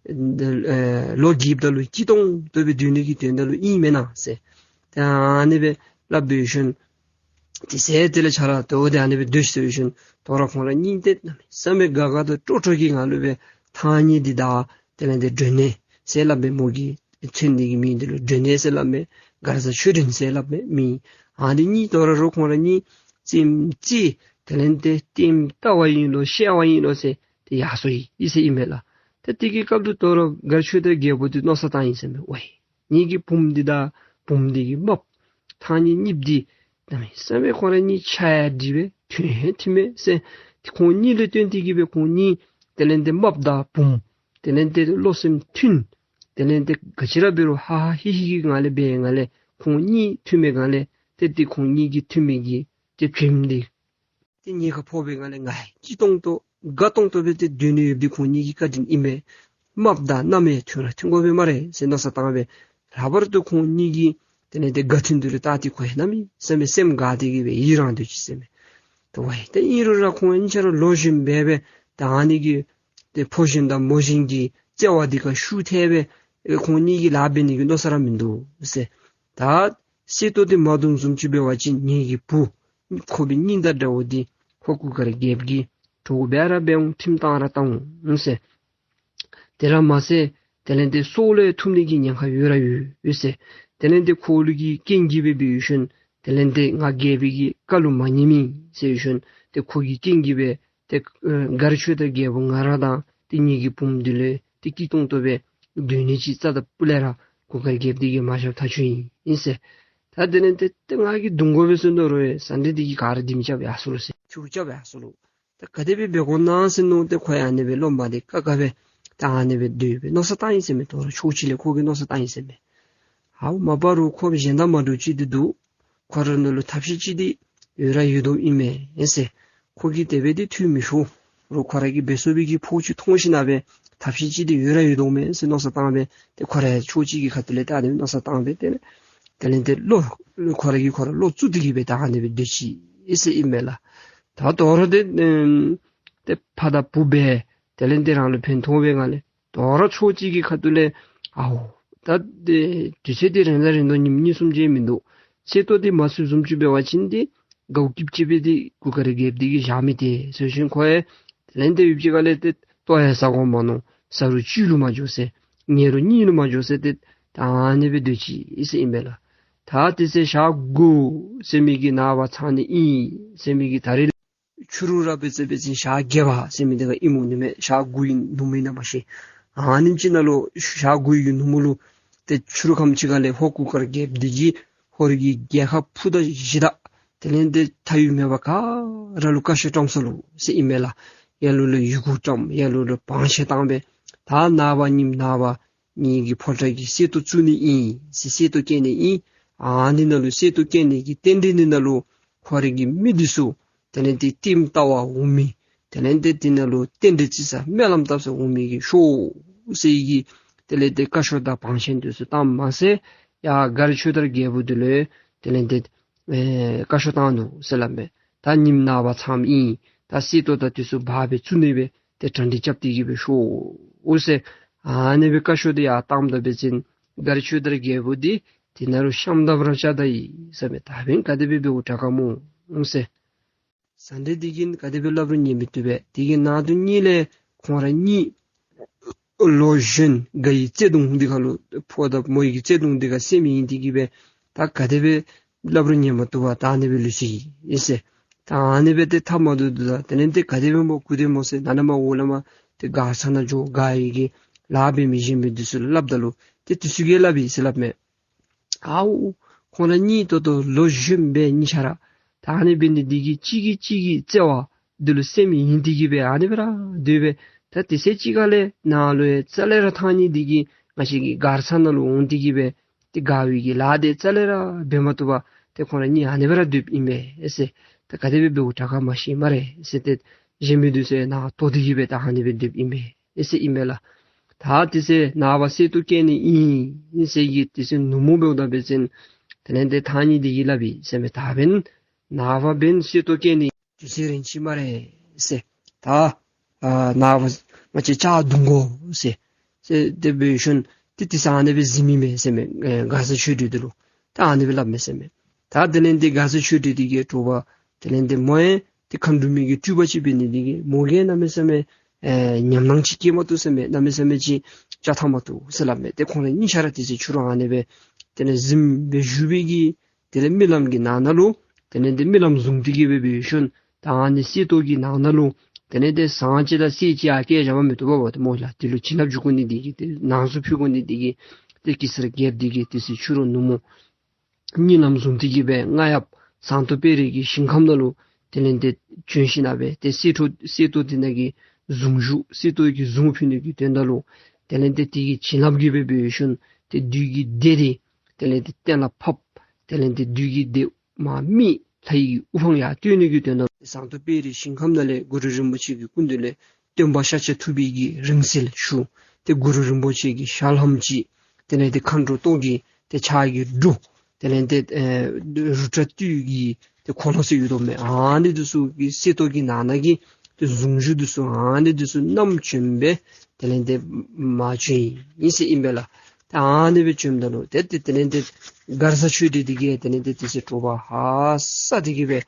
ཨེ་ལོ་རྒསཔ་ད་ལུ་སྐྱིད་ཏོང་ཏོ་སྦེ་སྡོད་ནི་གི་དོན་དག་ལུ་ཨིན་མེན་ན་ཟེར། ད་ཨ་ནི་སྦེ་སླབ་སྦེ་ཞིནམ་དེ་ཟེར་དེ་ལས་ཆ་ར་ཏེ་འོ་དེ་ཨ་ནི་སྦེ་སྡོད་ཟེར་ཞིནམ་དོ་རུང་ཁོང་ར་གཉིས་ཏེ་གནམ་མེད་ས་མེད་དགའ་དགའ་དང་སྤྲོ་སྤྲོ་གི་ངང་ལུ་སྦེ་ཐང་རྙེད་འདི་དང་དེ་ལས་ཏེ་སྒྲོན་ནེ་ཟེར་སླབ་མས། མོ་གི་ཚོན་འདི་གི་མིང་འདི་ལུ་སྒྲོན་ནེ་ཟེར་སླབ་མས། མགར་བཟའ་ཆོས་སྒྲོན་ཟེར་སླབ་མས་མིང་། ཨ་འདི་གཉིས་དོ་རུང་ཁོང་ར་གཉིས་རྩེདམོ་རྩེ་དེ་ལས་ཏེ་ལྟདམོ་ལྟ་བ་ཡིན་ལོ་བཤལ་བ་ཡིན་ལོ་ཟེར་ཏེ་ཡར་སོ་ཡི་ཟེར་ཨིན་མས་ལགས། ཏེ་དེ་གི་སྐབས་ལུ་དོ་རུང་མགར་ཆོས་དར་རྒྱལ་པོ་འདི་མནོ་བསམ་བཏང་ཡི་ཟེར་མས། ཝའི་ངེ་གི་བུམོ་འདི་དང་བུམོ་འདི་གི་རྨགཔ་ཐང་རྙེད་གཉིསཔོ་འདི་གནམ་མེད་ས་མེད་ཁོང་ར་གཉིས་ཆ་ཡང་འདྲིས་པས། མཐུན་ཡང་མཐུན་མས་ཟེར། ཁོང་གཉིས་ལུ་བརྟེན་ཏེ་གིས་སྦེ་ཁོང་གཉིས་དེ་ལས་ཏེ་རྨགཔ་དང་བུམོ་དེ་ལས་ཏེ་བློ་སེམས་མཐུན། དེ་ལས་ཏེ་ག་ཅི་ར་འབད་རུང་ཧ་ཧ་ཧི་ཧི་གི་ངང་ལས་འབད་ངང་ལས་ཁོང་གཉིས་མཐུན་པའི་ངང་ལས་ཏེ་ཏེ་ཁོང་གཉིས་ཀྱི་མཐུན་མི་གི་ཏེ་བྱེམ་འདི་ཏེ་ཉེན་ཁ་ཕོག་པའི་ངང་ལས་ང་སྐྱིད་ཏོང་ཏོ་དགའ་ཏོང་ཏོ་སྦེ་ཏེ་སྡོད་ནི་ཡོདཔ་འདི་ཁོང་གཉིས་ཀྱི་བཀའ་དྲིན་ཨིན་པས། རྨགཔ་དང་མནའམ་ཡང་མཐུན་ར་མཐུན་དགོ་པས་སྨ་རེ་ཟེར་མནོ་བསམ་བཏང་སྦེ་ལྷག་པར་དུ་ཁོང་གཉིས་ཀྱི་དེ་ལས་ཏེ་དགའ་མཐུན་འདི་ལུ་བལྟ་སྟེ་ཁོ་ཡང་གནམ་མེད་ས་མེད་སེམས་དགའ་སྟེ་གིས་སྦེ་ཡི་རངས་སྡོད་ཅི་ཟེར་མས། ཏེ་ཝའི་ད་ཨིན་རུང་ར་ཁོང་གཉིས་ཆ་ར་ལོ་གཞོནམ་འབད་སྦེ་ད་ཨ་ནི་གི་ཏེ་ཕོ་གཞོན་དང་མོ་གཞོན་གྱི་བརྩེ་བ་འདི་ཁར་ཤུགས་ཐལ་སྦེ་ཨེ་ཁོང་གཉིས་ཀྱིས་ལཱ་འབད་ནི་གི་མནོ་བསམ་ར་མིན་འདུག་ཟེར། ད་གསེར་ཏོག་འདི་མ་བརྡུངམ་བཟུམ་ཅིག་འབད་བ་ཅིན་ངེ་གི་བུ་ཁོག་པའི་སྙིང་དང་འདྲཝ་འདི་ཧོར་གུར་དཀར་རྒྱལཔོ་གིས་གྲོགས་འབད་ར་འབད་འོང་། ཁྲིམས་བཏང་ར་བཏང་འོང་ཟེར། དེ་ར་མ་ཚད་དེ་ལས་ཏེ་སྲོག་ལུ་ཐུག་ནི་གི་ཉེན་ཁ་ཡོད་ར་ཡོད་ཡོད་ཟེར། དེ་ལས་ཏེ་ཁོ་ལུ་གི་རྐྱེན་གྱིས་སྦེ་འབད་ཞིནམ་དེ་ལས་ཏེ་ང་རྒྱལ་པོའི་གི་བཀའ་ལུ་མ་ཉན་མི་ཟེར་ཞིནམ་ཏེ་ཁོ་གི་རྐྱེན་གྱིས་སྦེ་ཏེ་ཨེ་མགར་ཆོས་དར་རྒྱལ་པོ་ང་ར་དང་ཏེ་ངེ་གི་བུམོ་འདི་ལུ་ཏེ་སྐྱིད་ཏོང་ཏོ་སྦེ་སྡོད་ནི་ཅིག་རྩ་དང་སྤུ་ལས་ར་གུར་དཀར་རྒྱལཔོ་འདི་གིས་མ་བཞགཔ་ཐག་ཆོད་ཨིན་ཨིན་ཟེར། ད་དེ་ལས་ཏེ་ཏེ་ང་གིས་བརྡུང་དགོ་པས་ཟེར་མནོ་རུང་ཡང་ཟ་འདྲེ་འདི་གིས་ག་ར་ལྡེམ་རྐྱབ་ཡར་སོ་ལོ་ཟེར། ཁྱུག་རྐྱབ་ཡར་སོ་ལོ། ད་ག་དེ་སྦེ་འབད་དགོ་ན་ཟེར་མནོ་སྟེ་ཁོ་ཡང་ཨ་ནི་སྦེ་བློ་མ་བདེ་ཁ་ཁ་སྦེ་ད་ཨ་ནི་སྦེ་སྡོད་སྦེ་མནོ་བསམ་བཏང་ཡི་ཟེར་མས། དོ་རུང་ཕྱོགས་གཅིག་ལས་ཁོ་གིས་མནོ་བསམ་བཏང་ཡི་ཟེར་མས། ཧའོ་མ་པ་རུང་ཁོ་གཞན་དང་མ་འདྲཝ་ཅིག་འདི་འདུག། ཁོ་ར་ནང་ལུ་ཐབས་ཤེས་ཅིག་འདི་ཡོད་ར་ཡོད་དོ་ཨིན་མས་ཟེར། ཁོ་གིས་དེ་སྦེ་འདི་འཐུ་མི་ཤོར་རུང་ཁོ་ར་གིས་འབད་ཚུགས་པའི་གི་ཕོག་ཅིག་མཐོང་ཞིན་ན་སྦེ་ཐབས་ཤེས་ཅིག་འདི་ཡོད་ར་ཡོད་དོ་མས་ཟེར་མནོ་བསམ་བཏང་སྦེ་ཏེ་ཁོ་ར་ཕྱོགས་གཅིག་གི་ཁ་ཐུག་ལས་ད་ཨ་ནི་མནོ་བསམ་བཏང་སྦེ་ཏེ་དེ་ལས་ཏེ་བློ་ཁོ་ར་གིས་ཁོ་ར་བློ་བཙུགས་ཏེ་གིས་སྦེ་ད་ཨ་ནི་སྦེ་སྡོད་ཅི་ཨིན་ཟེར་ཨིན་མས་ལགས། ད་དོ་རུང་ཏེ་ཨེམ་ཏེ་ཕ་དང་བུ་འབད་དེ་ལས་ཏེ་རང་ལུ་ཕན་ཐོགས་པའི་ངང་ལས་དོ་རུང་ཕྱོགས་གཅིག་གི་ཁ་ཐུག་ལས་ཨའོ་ད་ཏེ་དུས་ཚོད་འདི་རན་ལ་རན་དོ། ཉིནམ་གཉིས་གསུམ་ཅིག་མིན་འདུག། གསེར་ཏོག་འདི་མ་ཚུད་བཟུམ་ཅིག་འབད་བ་ཅིན་ཏེ་དགའཝ་སྐྱིདཔ་ཅིག་སྦེ་ཏེ་གུར་དཀར་རྒྱལཔོ་འདི་གིས་བཞག་མི་སྟེར་ཟེར་ཞིནམ་ཁོ་ཡང་དེ་ལས་ཏེ་ཡུདཔ་ཅིག་ཁ་ལས་ཏེ་ལྟོ་ཡང་བཟའ་དགོ་མ་མནོ། བཟའ་རུང་བཅུད་ལུ་མ་འགྱོ་ཟེར། ཉལ་རུང་གཉིད་ལུ་མ་འགྱོ་ཟེར་ཏེ་ད་ཨ་ནི་སྦེ་སྡོད་ཅི་ཨིན་ཟེར་ཨིན་མས་ལགས། ད་དེ་ཚེ་ཞག་དགུ་ཟེར་མི་གི་ནངས་པ་ཚང་ནི་ཨིན་ཟེར་མི་གི་ད་རིས་ཕྱི་རུ་ར་འབད་བ་ཅིན་ཞག་བརྒྱད་པ་ཟེར་མི་འདི་ཁར་ཨིནམ་འོང་ནི་མས། ཞག་དགུ་ཨིན་ནུབ་མི་ཨིན་ན་མ་ཤེས། ཨ་ནེམ་ཅིག་ནང་ལུ་ཞག་དགུ་ཨིན་ནུབ་མི་ལུ་ཏེ་ཕྱི་རུ་ཁམས་ཅིག་ཁ་ལས་ཧོར་གུར་དཀར་རྒྱལཔོ་འདི་གིས་ཧོར་གྱི་རྒྱལ་ཁབ་ཕུ་དང་གཞི་དང་དེ་ལས་ཏེ་མཐའ་དབུས་མེད་པ་ག་ར་ལུ་བཀའ་ཤོག་བཀྲམ་སོ་ལོ་ཟེར་ཨིན་མས་ལགས། ཡར་ལུ་ལུ་ཡི་གུ་བཀྲམ། ཡར་ལུ་ལུ་བང་ཆེན་བཏང་སྦེ་ད་ནངས་པ་ཉིནམ་ནངས་པ་ངེ་གི་ཕོ་བྲང་གི་གསེར་ཏོག་བཙུགས་ནི་ཨིན་ཟེར། གསེར་ཏོག་བསྐྱལ་ནི་ཨིན། ཨ་ནི་ནང་ལུ་གསེར་ཏོག་བསྐྱལ་ནི་གི་རྟེན་འབྲེལ་ནི་ནང་ལུ་ཧོར་གྱི་མི་འདི་ཚུ་དེ་ལས་ཏེ་ལྟདམོ་ལྟ་བར་འོང་མི་དེ་ལས་ཏེ་དེ་ནང་ལུ་རྟེན་འབྲེལ་རྩི་ས་སྨོན་ལམ་བཏབ་ས་འོང་མི་གིས་ཤོག་ཟེར་གི་དེ་ལས་ཏེ་བཀའ་ཤོག་དང་བང་ཆེན་འདི་ཚུ་བཏངམ་མ་ཚད་ཡར་མགར་ཆོས་དར་རྒྱལ་པོ་འདི་ལུ་དེ་ལས་ཏེ་ཨེ་བཀའ་ཤོག་བཏང་ནུག་ཟེར་སླབ་མས། ད་ཉིནམ་ནངས་པ་ཚངམ་ཨིན། ད་གསེར་ཏོག་དང་འདི་ཚུ་འབག་སྦེ་བཙུགས་ནི་སྦེ་ཏེ་གྲ་སྒྲིག་རྐྱབ་སྟེ་གིས་སྦེ་ཤོག་ཟེར། ཨ་ནི་སྦེ་བཀའ་ཤོག་འདི་ཡར་བཏངམ་ད་འབད་བ་ཅིན་མགར་ཆོས་དར་རྒྱལ་པོ་འདི་དེ་ནང་ལུ་ཤམ་ཐབས་རྐྱབ་ད་ཡི་ཟེར་མས། ད་འབདན་ག་དེ་སྦེ་འབདཝ་དྲག་ག་སྨོ་ཟེར། ཟ་འདྲེ་འདི་གིས་ག་དེ་སྦེ་སླབ་རུང་ཉན་མི་བཏུབ་པས། དེ་གི་ནང་དོན་གཉིས་ལས་ཁོང་ར་གཉིས་ལོ་གཞོན་དགའ་བའི་བརྩེ་གདུང་འདི་ཁར་ལུ་ཕོ་དང་མོ་གི་བརྩེ་གདུང་འདི་ཁར་སེམས་མི་ཡེངས་ཏེ་གི་སྦེ་ད་ག་དེ་སྦེ་སླབ་རུང་ཉན་མ་བཏུབ་པར་ད་ཨ་ནི་སྦེ་ལུས་ཅི་ཨིན་ཟེར། ད་ཨ་ནི་སྦེ་ཏེ་ཐབས་མ་བཏུབ་བཏུབ་ད་དེ་ལས་ཏེ་ག་དེ་སྦེ་སྨོ་གུ་དེ་སྨོ་ཟེར་ནཱ་ལས་མར་འོག་ལས་མར་ཏེ་མགར་ས་ནང་འགྱོ་དགའ་བའི་གི་ལཱ་འབད་མི་གཞན་མི་འདི་ཚུ་ལུ་སླབ་ད་ལུ་ཏེ་དེ་ཚུ་གིས་སླབ་ཨིན་ཟེར་སླབ་མས། ཨའུ་ཁོང་ར་གཉིས་ད་ལྟོ་ལོ་གཞོན་པས་གཉིས་ཆ་ར། ད་ཨ་ནི་འབད་ནི་འདི་གིས་གཅིག་གིས་གཅིག་གི་བརྩེ་བ་འདི་ལུ་སེམས་ཡེངས་ཏེ་གི་སྦེ་ཨ་ནི་སྦེ་ར་སྡོད་པས། ད་དེ་ཚེ་གཅིག་ཁ་ལས་ནཱ་ལུ་ཡང་རྩ་ལས་ར་ཐང་རྙེད་འདི་གིས་ང་བཅས་ཀྱི་མགར་ས་ནང་ལུ་འོང་སྟེ་གི་སྦེ་ཏེ་དགའ་བའི་གི་ལཱ་འདི་རྩ་ལས་ར་འབད་མ་བཏུབ་པར་ཏེ་ཁོང་ར་གཉིས་ཨ་ནི་སྦེ་ར་སྡོདཔ་ཨིན་པས་ཟེར། ད་ག་དེ་སྦེ་འབདཝ་དྲག་ག་མ་ཤེས་སྨ་རེ་ཟེར་ཏེ་གཞན་མི་འདི་ཚུ་ཡང་ནཱ་དོགས་ཏེ་གི་སྦེ་ད་ཨ་ནི་སྦེ་སྡོདཔ་ཨིན་པས་ཟེར་ཨིན་པས་ལགས། ད་དེ་ཚེ་ནངས་པ་གསེར་ཏོག་སྐྱེལ་ནི་ཨིན་ཟེར་གི་དེ་ཚེ་ནུབ་མོ་འབདཝ་ད་འབད་བ་ཅིན་དེ་ལས་ཏེ་ཐང་རྙེད་འདི་གིས་སླབ་ཨིན་ཟེར་མས། ད་འབདན་ནངས་པ་འབདན་གསེར་ཏོག་སྐྱེལ་ནི་དུས་ཚོད་རན་ཅི་སྨ་རེ་ཟེར། ད་ཨ་ནངས་པ་ང་བཅས་ལྕགས་རྡུང་དགོ་ཟེར། ཟེར་དེ་འབད་ཞིནམ་ཏེ་དེ་ཚེ་ཨ་ནི་སྦེ་གཟིམ་ཨིན་མས་ཟེར་མས། ཨེ་མགར་ས་ཆོས་སྒྲོན་འདི་ལུ་ད་ཨ་ནི་སྦེ་སླབ་མས་ཟེར་མས། ད་དེ་ལས་ཏེ་མགར་ས་ཆོས་སྒྲོན་འདི་གིས་དྲོ་པ་དེ་ལས་ཏེ་མོ་ཡང་ཏེ་མཁའ་འགྲོ་མའི་གི་སྤྲུལ་པ་ཅིག་འབད་ནི་འདི་གིས་མོ་གིས་གནམ་མེད་ས་མེད་ཨེ་ཉམས་སྣང་ཅིག་སྐྱེ་མ་བཏུབ་ཟེར་མས། གནམ་མེད་ས་མེད་ཅིག་ལྕགས་འཐག་མ་བཏུབ་ཟེར་སླབ་མས། ཏེ་ཁོང་ར་གཉིས་ཆ་ར་དེ་ཚེ་ཕྱི་རུ་ཨ་ནི་སྦེ་དེ་ལས་གཟིམ་སྦེ་བཞུགས་པའི་གི་དེ་ལས་རྨི་ལམ་གྱི་ནང་ན་ལུ་དེ་ལས་ཏེ་རྨི་ལམ་བཟུང་སྟེ་གི་སྦེ་འབད་ཞིནམ་ད་ཨ་ནི་གསེར་ཏོག་གི་ནང་ན་ལུ་དེ་ལས་ཏེ་ཟངས་ཅིག་དང་གསེར་ཅིག་ཡང་བཀལ་བཞག་པ་མི་བཏུབ་པས་ཏེ་སྨོ་ལགས། དེ་ལུ་བྱིན་རླབས་འཇུག་དགོ་ནི་འདི་གིས་ཏེ་ནང་གསུག་ཕུལ་དགོ་ནི་འདི་གིས་ཏེ་གེ་སར་རྒྱལཔོ་འདི་གིས་དེ་ཚེ་ཕྱི་རུ་ནུབ་མོ་རྨི་ལམ་བཟུང་སྟེ་གི་སྦེ་རྔ་ཡབ་ཟངས་མདོག་དཔལ་རི་གི་ཞིང་ཁམས་ནང་ལུ་དེ་ལས་ཏེ་བྱོན་ཞིནམ་སྦེ་ཏེ་གསེར་ཏོག་གསེར་ཏོག་འདི་ནང་གི་གཟུངས་གཞུག་གསེར་ཏོག་གི་གཟུངས་ཕུལ་ནི་གི་དོན་དག་ལུ་དེ་ལས་ཏེ་དེ་གི་བྱིན་རླབས་ཀྱིས་སྦེ་འབད་ཞིནམ་ཏེ་བདུད་ཀྱི་སྡེ་འདི་དེ་ལས་ཏེ་གཏན་ལ་ཕབ། དེ་ལས་ཏེ་བདུད་ཀྱི་སྡེ་མར་རྨིས། ལྷ་ཡི་དབུ་འཕང་ཡར་བསྟོད་ནི་གི་དོན་དག་ཟངས་མདོག་དཔལ་རི་ཞིང་ཁམས་ནང་ལས་གུ་རུ་རིན་པོ་ཆེ་གི་སྐུ་མདུན་ལས་སྟོན་པ་ཤཱཀྱ་ཐུབ་པའི་གི་རིང་བསྲེལ་ཞུ། ཏེ་གུ་རུ་རིན་པོ་ཆེ་གི་ཞལ་ལྷམ་ཅིག་དེ་ལས་ཏེ་མཁའ་འགྲོ་ཏོག་གི་ཏེ་ཕྱག་གི་འབྲུ་དེ་ལས་ཏེ་ཨེ་རུ་ཏྲ་བཏུལ་གྱི་ཏེ་འཁོར་ལོ་ཟེར་ཡོད་དོ་མས། ཨ་ནི་འདི་ཚུ་གི་གསེར་ཏོག་གི་ནང་ན་གི་ཏེ་གཟུངས་གཞུག་འདི་ཚུ་ཨ་ནི་འདི་ཚུ་བསྣམས་བྱོན་སྦེ་དེ་ལས་ཏེ་མར་བྱོན་ཡི་ཟེར་ཨིན་པས་ལགས། ཏེ་ཨ་ནི་སྦེ་བྱོནམ་ད་ལུ་ཏེ་ཏེ་དེ་ལས་ཏེ་མགར་ས་ཆོས་སྒྲོན་འདི་གིས་དེ་ལས་ཏེ་དེ་ཚེ་དྲོ་པ་ཧ་སག་སྟེ་གི་སྦེ་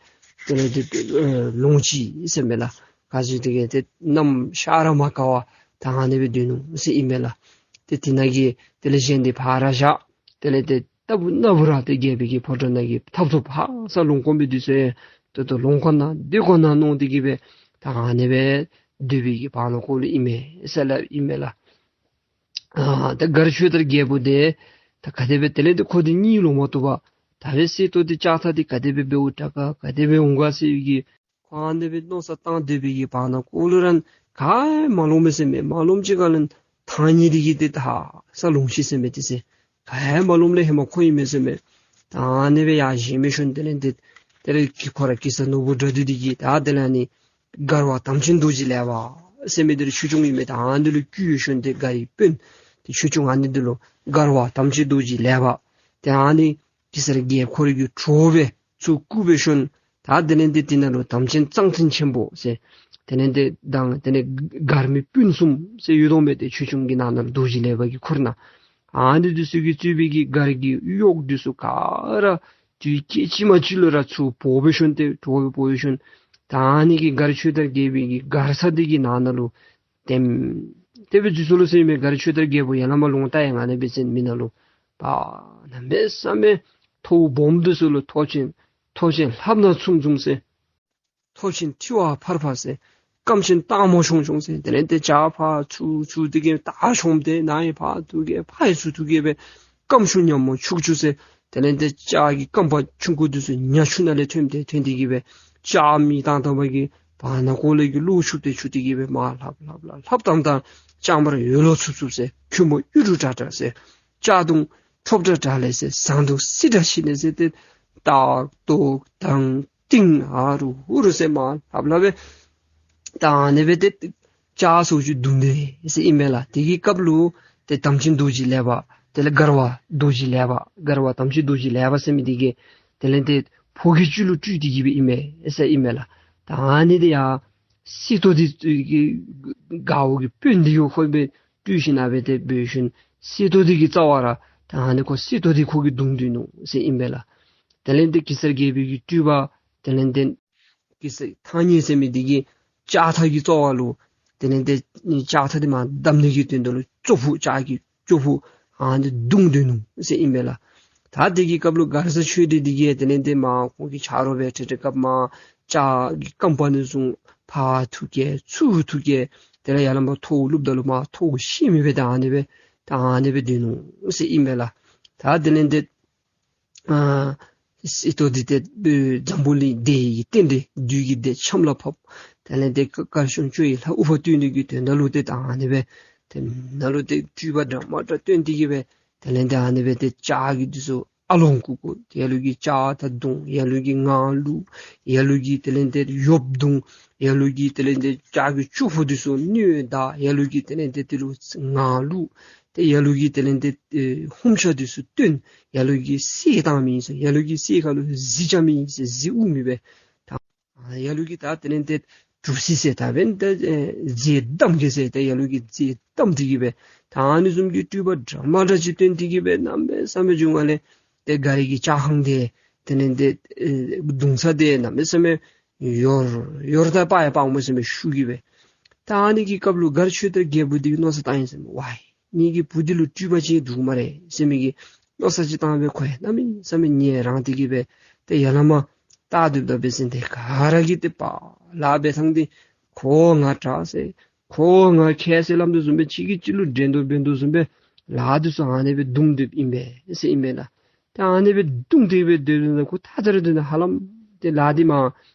དེ་ལས་ཏེ་ཨེ་ལོང་ཅི་ཟེར་མས་ལགས། ག་ཅི་འདི་གིས་ཏེ་གནམ་ཤར་ར་མ་དཀར་བར་ད་ཨ་ནི་སྦེ་སྡོད་ནུག་ཟེར་ཨིན་མས་ལགས། ཏེ་དེ་ནང་གི་དེ་ལས་གཞན་འདི་ཕར་བཞག། དེ་ལས་ཏེ་ལྟ་བུ་ན་བུ་ར་ཏེ་རྒྱལ་པོའི་གི་ཕོ་བྲང་ནང་གི་ཐབ་ཐོབ་ཧ་སག་ལོང་དཀོན་པའི་དུས་སུ་ཡང་ཏེ་ཏེ་ལོང་དཀོན་ན་སྡོད་དཀོན་ན་མནོ་སྟེ་གི་སྦེ་ད་ཨ་ནི་སྦེ་སྡོད་པའི་གི་བར་ན་ཁོ་ལུ་ཨིན་མས་ཟེར་སླབ་ཨིན་མས་ལགས། ཨ་ད་མགར་ཆོས་དར་རྒྱལ་པོ་འདི་ད་ག་དེ་སྦེ་དེ་ལས་ཏེ་ཁོ་འདི་གཉིད་ལོག་མ་བཏུབ་པར་ད་སྦེ་གསེར་ཏོག་འདི་ལྕགས་ཐག་འདི་ག་དེ་སྦེ་འབདཝ་དྲག་ག་ག་དེ་སྦེ་འོང་ག་ཟེར་བའི་གི་ཁོ་ཨ་ནི་སྦེ་མནོ་བསམ་བཏང་སྡོད་པའི་གི་བར་ན་ཁོ་ལུ་ར་ག་ཡང་མ་ལོངམ་མས་ཟེར་མས། མ་ལོངམ་ཅིག་ཁར་ལས་ཐང་རྙེད་འདི་གིས་ཏེ་ད་ཧ་སག་ལོང་ཅི་ཟེར་མས། དེ་ཚེ་ག་ཡང་མ་ལོངམ་ལས་ཧེ་མ་ཁོ་ཨིན་མས་ཟེར་མས། ད་ཨ་ནི་སྦེ་ཡར་བཞེངས་མི་ཤུལ་དེ་ལས་ཏེ་དེ་ལས་ཁོ་ར་གེ་སར་ནོར་བུ་དགྲ་འདུལ་འདི་གིས་ད་དེ་ལས་ཨ་ནི་མགར་བ་དམ་ཅན་རྡོ་རྗེ་ལེགས་པ་ཟེར་མི་འདི་ར་ཆོས་སྐྱོང་ཨིན་མས། ད་ཨ་ནི་ལུ་བསྐུལ་ཡོད་ཤུལ་ཏེ་མགར་བའི་དཔོན་ཏེ་ཆོས་སྐྱོང་ཨ་ནི་འདི་ལུ་མགར་བ་དམ་ཅན་རྡོ་རྗེ་ལེགས་པ་ཏེ་ཨ་ནི་གེ་སར་རྒྱལཔོ་ཁོ་རའི་གི་གྲོགས་སྦེ་ཚུར་བཀུག་འབད་ཞིནམ་ད་དེ་ལས་ཏེ་དེ་ནང་ལུ་དམ་ཅན་གཙང་བཙན་ཆེན་པོ་ཟེར་དེ་ལས་ཏེ་དང་དེ་ལས་མགར་མི་སྤུན་གསུམ་ཟེར་ཡོད་དོ་མས། ཏེ་ཆོས་སྐྱོང་གི་ནང་ན་རྡོ་རྗེ་ལེགས་པ་གི་འཁོར་ནང་ཨ་ནི་འདི་ཚུ་གིས་གཙོས་པའི་གི་མགར་གྱི་གཡོག་འདི་ཚུ་ག་ར་དུས་སྐད་ཅིག་མ་གཅིག་ལུ་ར་ཚུར་འབོ་འབད་ཞིནམ་ཏེ་གྲོགས་སྦེ་འབོ་འབད་ཞིནམ་ད་ཨ་ནི་གི་མགར་ཆོས་དར་རྒྱལ་པོའི་གི་མགར་ས་འདི་གི་ནང་ན་ལུ་ལྟེམ་ལྟེ་སྦེ་འཛུལ་སོ་ལོ་ཟེར་མས། མགར་ཆོས་དར་རྒྱལ་པོ་ཡར་ལས་མར་ལོང་ལྟ་ཡང་ཨ་ནི་སྦེ་ཟེར་མི་ནང་ལུ་ཕར་གནམ་མེད་ས་མེད་མཐོ་སྦོམ་འདི་ཚུ་ལུ་མཐོ་ཆེན་མཐོ་ཆེན་ལྷབ་སྣ་ཚུམ་ཚུམ་ཟེར་མཐོ་ཆེན་ཐིགས་པ་ཕར་ཕར་ཟེར་སྐམ་ཆེན་སྟག་མོ་ཆུང་ཆུང་ཟེར་དེ་ལས་ཏེ་བྱག་ཕར་ཚུར་ཚུར་འདི་གིས་ད་ཤོངམ་ཏེ་ནཱ་ཡང་ཕར་འདི་གིས་ཕར་ཡང་ཚུར་འདི་གིས་སྦེ་སྐམ་ཆུང་ཉ་མོ་ཆུང་ཆུང་ཟེར་དེ་ལས་ཏེ་བྱག་གི་སྐམ་པ་ཆུང་ཀུ་འདི་ཚུ་ཉ་ཆུང་ནང་ལས་ཐོནམ་ཏེ་ཐོན་ཏེ་གི་སྦེ་བྱག་མེ་བཏང་བཏང་བ་གིས་བར་ན་ཁོག་ལས་ཀྱི་གློག་འཁྱུག་སྟེ་འཁྱུག་སྟེ་གི་སྦེ་མར་ལྷབ་ལྷབ་ལྷབ་ལྷབ་བཏང་བཏང་ལྕང་མར་ཡོ་ལོ་འཚུབ་འཚུབ་ཟེར་ཁྱུར་མོ་གཡུ་འབྲུག་གྲགས་གྲགས་ཟེར་ལྕགས་གདོང་ཁྲོག་སྒྲ་གྲགས་ལེ་ཟེར་ཟངས་གདོང་སིལ་སྒྲ་ཤི་ནས་ཟེར་ཏེ་ཏག་ཏོག་དང་ཏིང་ཨ་རུ་ཧུ་རུ་ཟེར་མར་ལྷབ་ལྷབ་སྦེ་ད་ཨ་ནི་སྦེ་ཏེ་ལྕགས་སོགས་ཀྱིས་བརྡུང་སྟེ་ཟེར་ཨིན་མས་ལགས། དེ་གི་སྐབས་ལུ་ཏེ་དམ་ཅན་རྡོ་རྗེ་ལེགས་པ་དེ་ལས་མགར་བ་རྡོ་རྗེ་ལེགས་པ་མགར་བ་དམ་ཅན་རྡོ་རྗེ་ལེགས་པ་ཟེར་མི་འདི་གིས་དེ་ལས་ཏེ་ཕོ་གི་བཅུད་ལུ་སྤྲུལ་ཏེ་གི་སྦེ་ཨིན་མས་ཟེར་ཨིན་མས་ལགས། ད་ཨ་ནི་འདི་ཡང་གསེར་ཏོག་འདི་གི་མགརཝ་གི་དཔོན་འདི་གིས་ཁོ་སྦེ་སྤྲུལ་ཞིནམ་སྦེ་ཏེ་འབད་ཞིནམ་གསེར་ཏོག་འདི་གི་རྩ་བ་ར་ད་ཨ་ནི་ཁོ་གསེར་ཏོག་འདི་ཁོ་གིས་བརྡུང་སྡོད་ནུག་ཟེར་ཨིན་པས་ལགས། དེ་ལས་ཏེ་གེ་སར་རྒྱལ་པོའི་གི་སྤྲུལ་པ་དེ་ལས་ཏེ་ གི་ས་ཐང་རྙེད་ཟེར་མི་འདི་གིས་ལྕགས་ཐག་གི་རྩ་བ་ལུ་དེ་ལས་ཏེ་ལྕགས་ཐག་འདི་མར་བསྡམ་ནི་གི་དོན་དག་ལུ་ཅོག་ཕུག་ལྕགས་ཀྱི་ཅོག་ཕུག་ཨ་ནི་བརྡུང་སྡོད་ནུག་ཟེར་ཨིན་པས་ལགས། ད་དེ་གི་སྐབས་ལུ་མགར་བཟའ་ཆོས་སྒྲོན་འདི་གིས་དེ་ལས་ཏེ་མར་ཁོང་གི་ཆ་རོགས་སྦེ་ཁྲིད་ཁྲིད་སྐབས་མར་ལྕགས་ཀྱི་རྐངམ་འདི་བཟུང་ཕར་འཐུ་བསྐྱལ་ཚུར་འཐུ་བསྐྱལ། དེ་ལས་ཡར་ལས་མར་ཐོག་བླུགཔ་ད་ལུ་མར་ཐོག་ཤེས་མི་སྦེ་ད་ཨ་ནི་སྦེ་ད་ཨ་ནི་སྦེ་སྡོད་ནུག་ཟེར་ཨིན་པས་ལགས། ད་དེ་ལས་ཏེ་ཨ་གསེར་ཏོག་འདི་ཏེ་འཛམ་བུ་གླིང་བདེ་བའི་རྟེན་འབྲེལ་བདུད་ཀྱི་སྡེ་ཆམ་ལ་ཕབ། དེ་ལས་ཏེ་དཀར་ཆུང་སྐྱོ་བའི་ལྷ་དབུ་འཕང་བསྟོད་ནི་གི་དོན་དག་ལུ་ཏེ་ད་ཨ་ནི་སྦེ་ཏེ་ནཱ་ལུ་ཏེ་སྤྲུལ་པ་འདྲ་མ་འདྲ་སྟོན་ཏེ་གི་སྦེ་དེ་ལས་ཏེ་ཨ་ནི་སྦེ་ཏེ་ལྕགས་ཀྱི་འདི་ཚུ་ཨ་ལོང་ཀུ་ཀུ་ལ་ལུ་གིས་ལྕགས་ཐག་བརྡུང་། ལ་ལུ་གིས་ངར་བླུག། ལ་ལུ་གིས་དེ་ལས་ཏེ་ཡོབ་བརྡུང་། ལ་ལུ་གིས་དེ་ལས་ཏེ་ལྕགས་ཀྱི་ཅོག་ཕུག་འདི་ཚུ་སྣོད་བདའ། ལ་ལུ་གིས་དེ་ལས་ཏེ་དེ་ལུ་ངར་བླུག། ཏེ་ལ་ལུ་གིས་དེ་ལས་ཏེ་ཨེ་ཧུམ་ཆ་འདི་ཚུ་བཏོན། ལ་ལུ་གིས་གསེར་བཏང་མི་ཨིན་ཟེར། ལ་ལུ་གིས་གསེར་ཁ་ལུ་གཟི་རྐྱབ་མི་ཨིན་ཟེར། གཟི་དབུར་མི་སྦེ་ད་ལ་ལུ་གིས་ད་དེ་ལས་ཏེ་གྲུབ་ཟིན་ཟེར་ད་འབདན་ད་ཨེ་རྫས་བསྡམ་གེ་ཟེར། ད་ལ་ལུ་གིས་རྫས་བསྡམ་སྟེ་གི་སྦེ་ད་ཨ་ནི་བཟུམ་གྱི་སྤྲུལ་པ་འདྲ་མ་འདྲ་ཅིག་སྟོན་ཏེ་གི་སྦེ་གནམ་མེད་ས་མེད་འབྱུང་བ་ལས་ཏེ་མགར་གྱི་ལྕགས་ཁང་འདི་དེ་ལས་ཏེ་ཨེ་བརྡུང་ས་འདི་གནམ་མེད་ས་མེད་ཡོར་ཡོར་ད་དཔའ་ཡང་དཔའ་མོ་ཟེར་མི་ཤུགས་ཀྱིས་སྦེ། ད་ཨ་ནི་གི་སྐབས་ལུ་མགར་ཆོས་དར་རྒྱལ་པོ་འདི་གིས་མནོ་བསམ་བཏང་ཡི་ཟེར་མས། ཝའི་ངེ་གི་བུ་འདི་ལུ་སྤྲུལ་པ་ཅིག་འདུག་སྨ་རེ་ཟེར་མི་གི་མནོ་བསམ་ཅིག་བཏང་སྦེ་ཁོ་ཡང་གནམ་མེད་ས་མེད་ངལ་རངས་ཏེ་གི་སྦེ་ཏེ་ཡར་ལས་མར་བལྟ་སྡོདཔ་ད་འབད་ཟེར་ཏེ་ག་ར་གིས་ཏེ་པ་ལཱ་འབད་ཐངས་འདི་ཁོ་ང་དྲག་ཟེར་ཁོ་ང་མཁས་ཟེར་སླབ་དོ་བཟུམ་སྦེ་གཅིག་གིས་གཅིག་ལུ་འགྲན་དོ་འབད་དོ་བཟུམ་སྦེ་ལཱ་འདི་ཚུ་ཨ་ནི་སྦེ་བརྡུང་སྡོདཔ་ཨིན་པས་ཟེར་ཨིན་པས་ལགས། ཏེ་ཨ་ནི་སྦེ་བརྡུང་སྟེ་སྦེ་སྡོད་དོ་ན་ཁོ་ཐ་ཐར་སྡོད་ན་ཧ་ལམ་ཏེ་ལཱ་འདི་མར་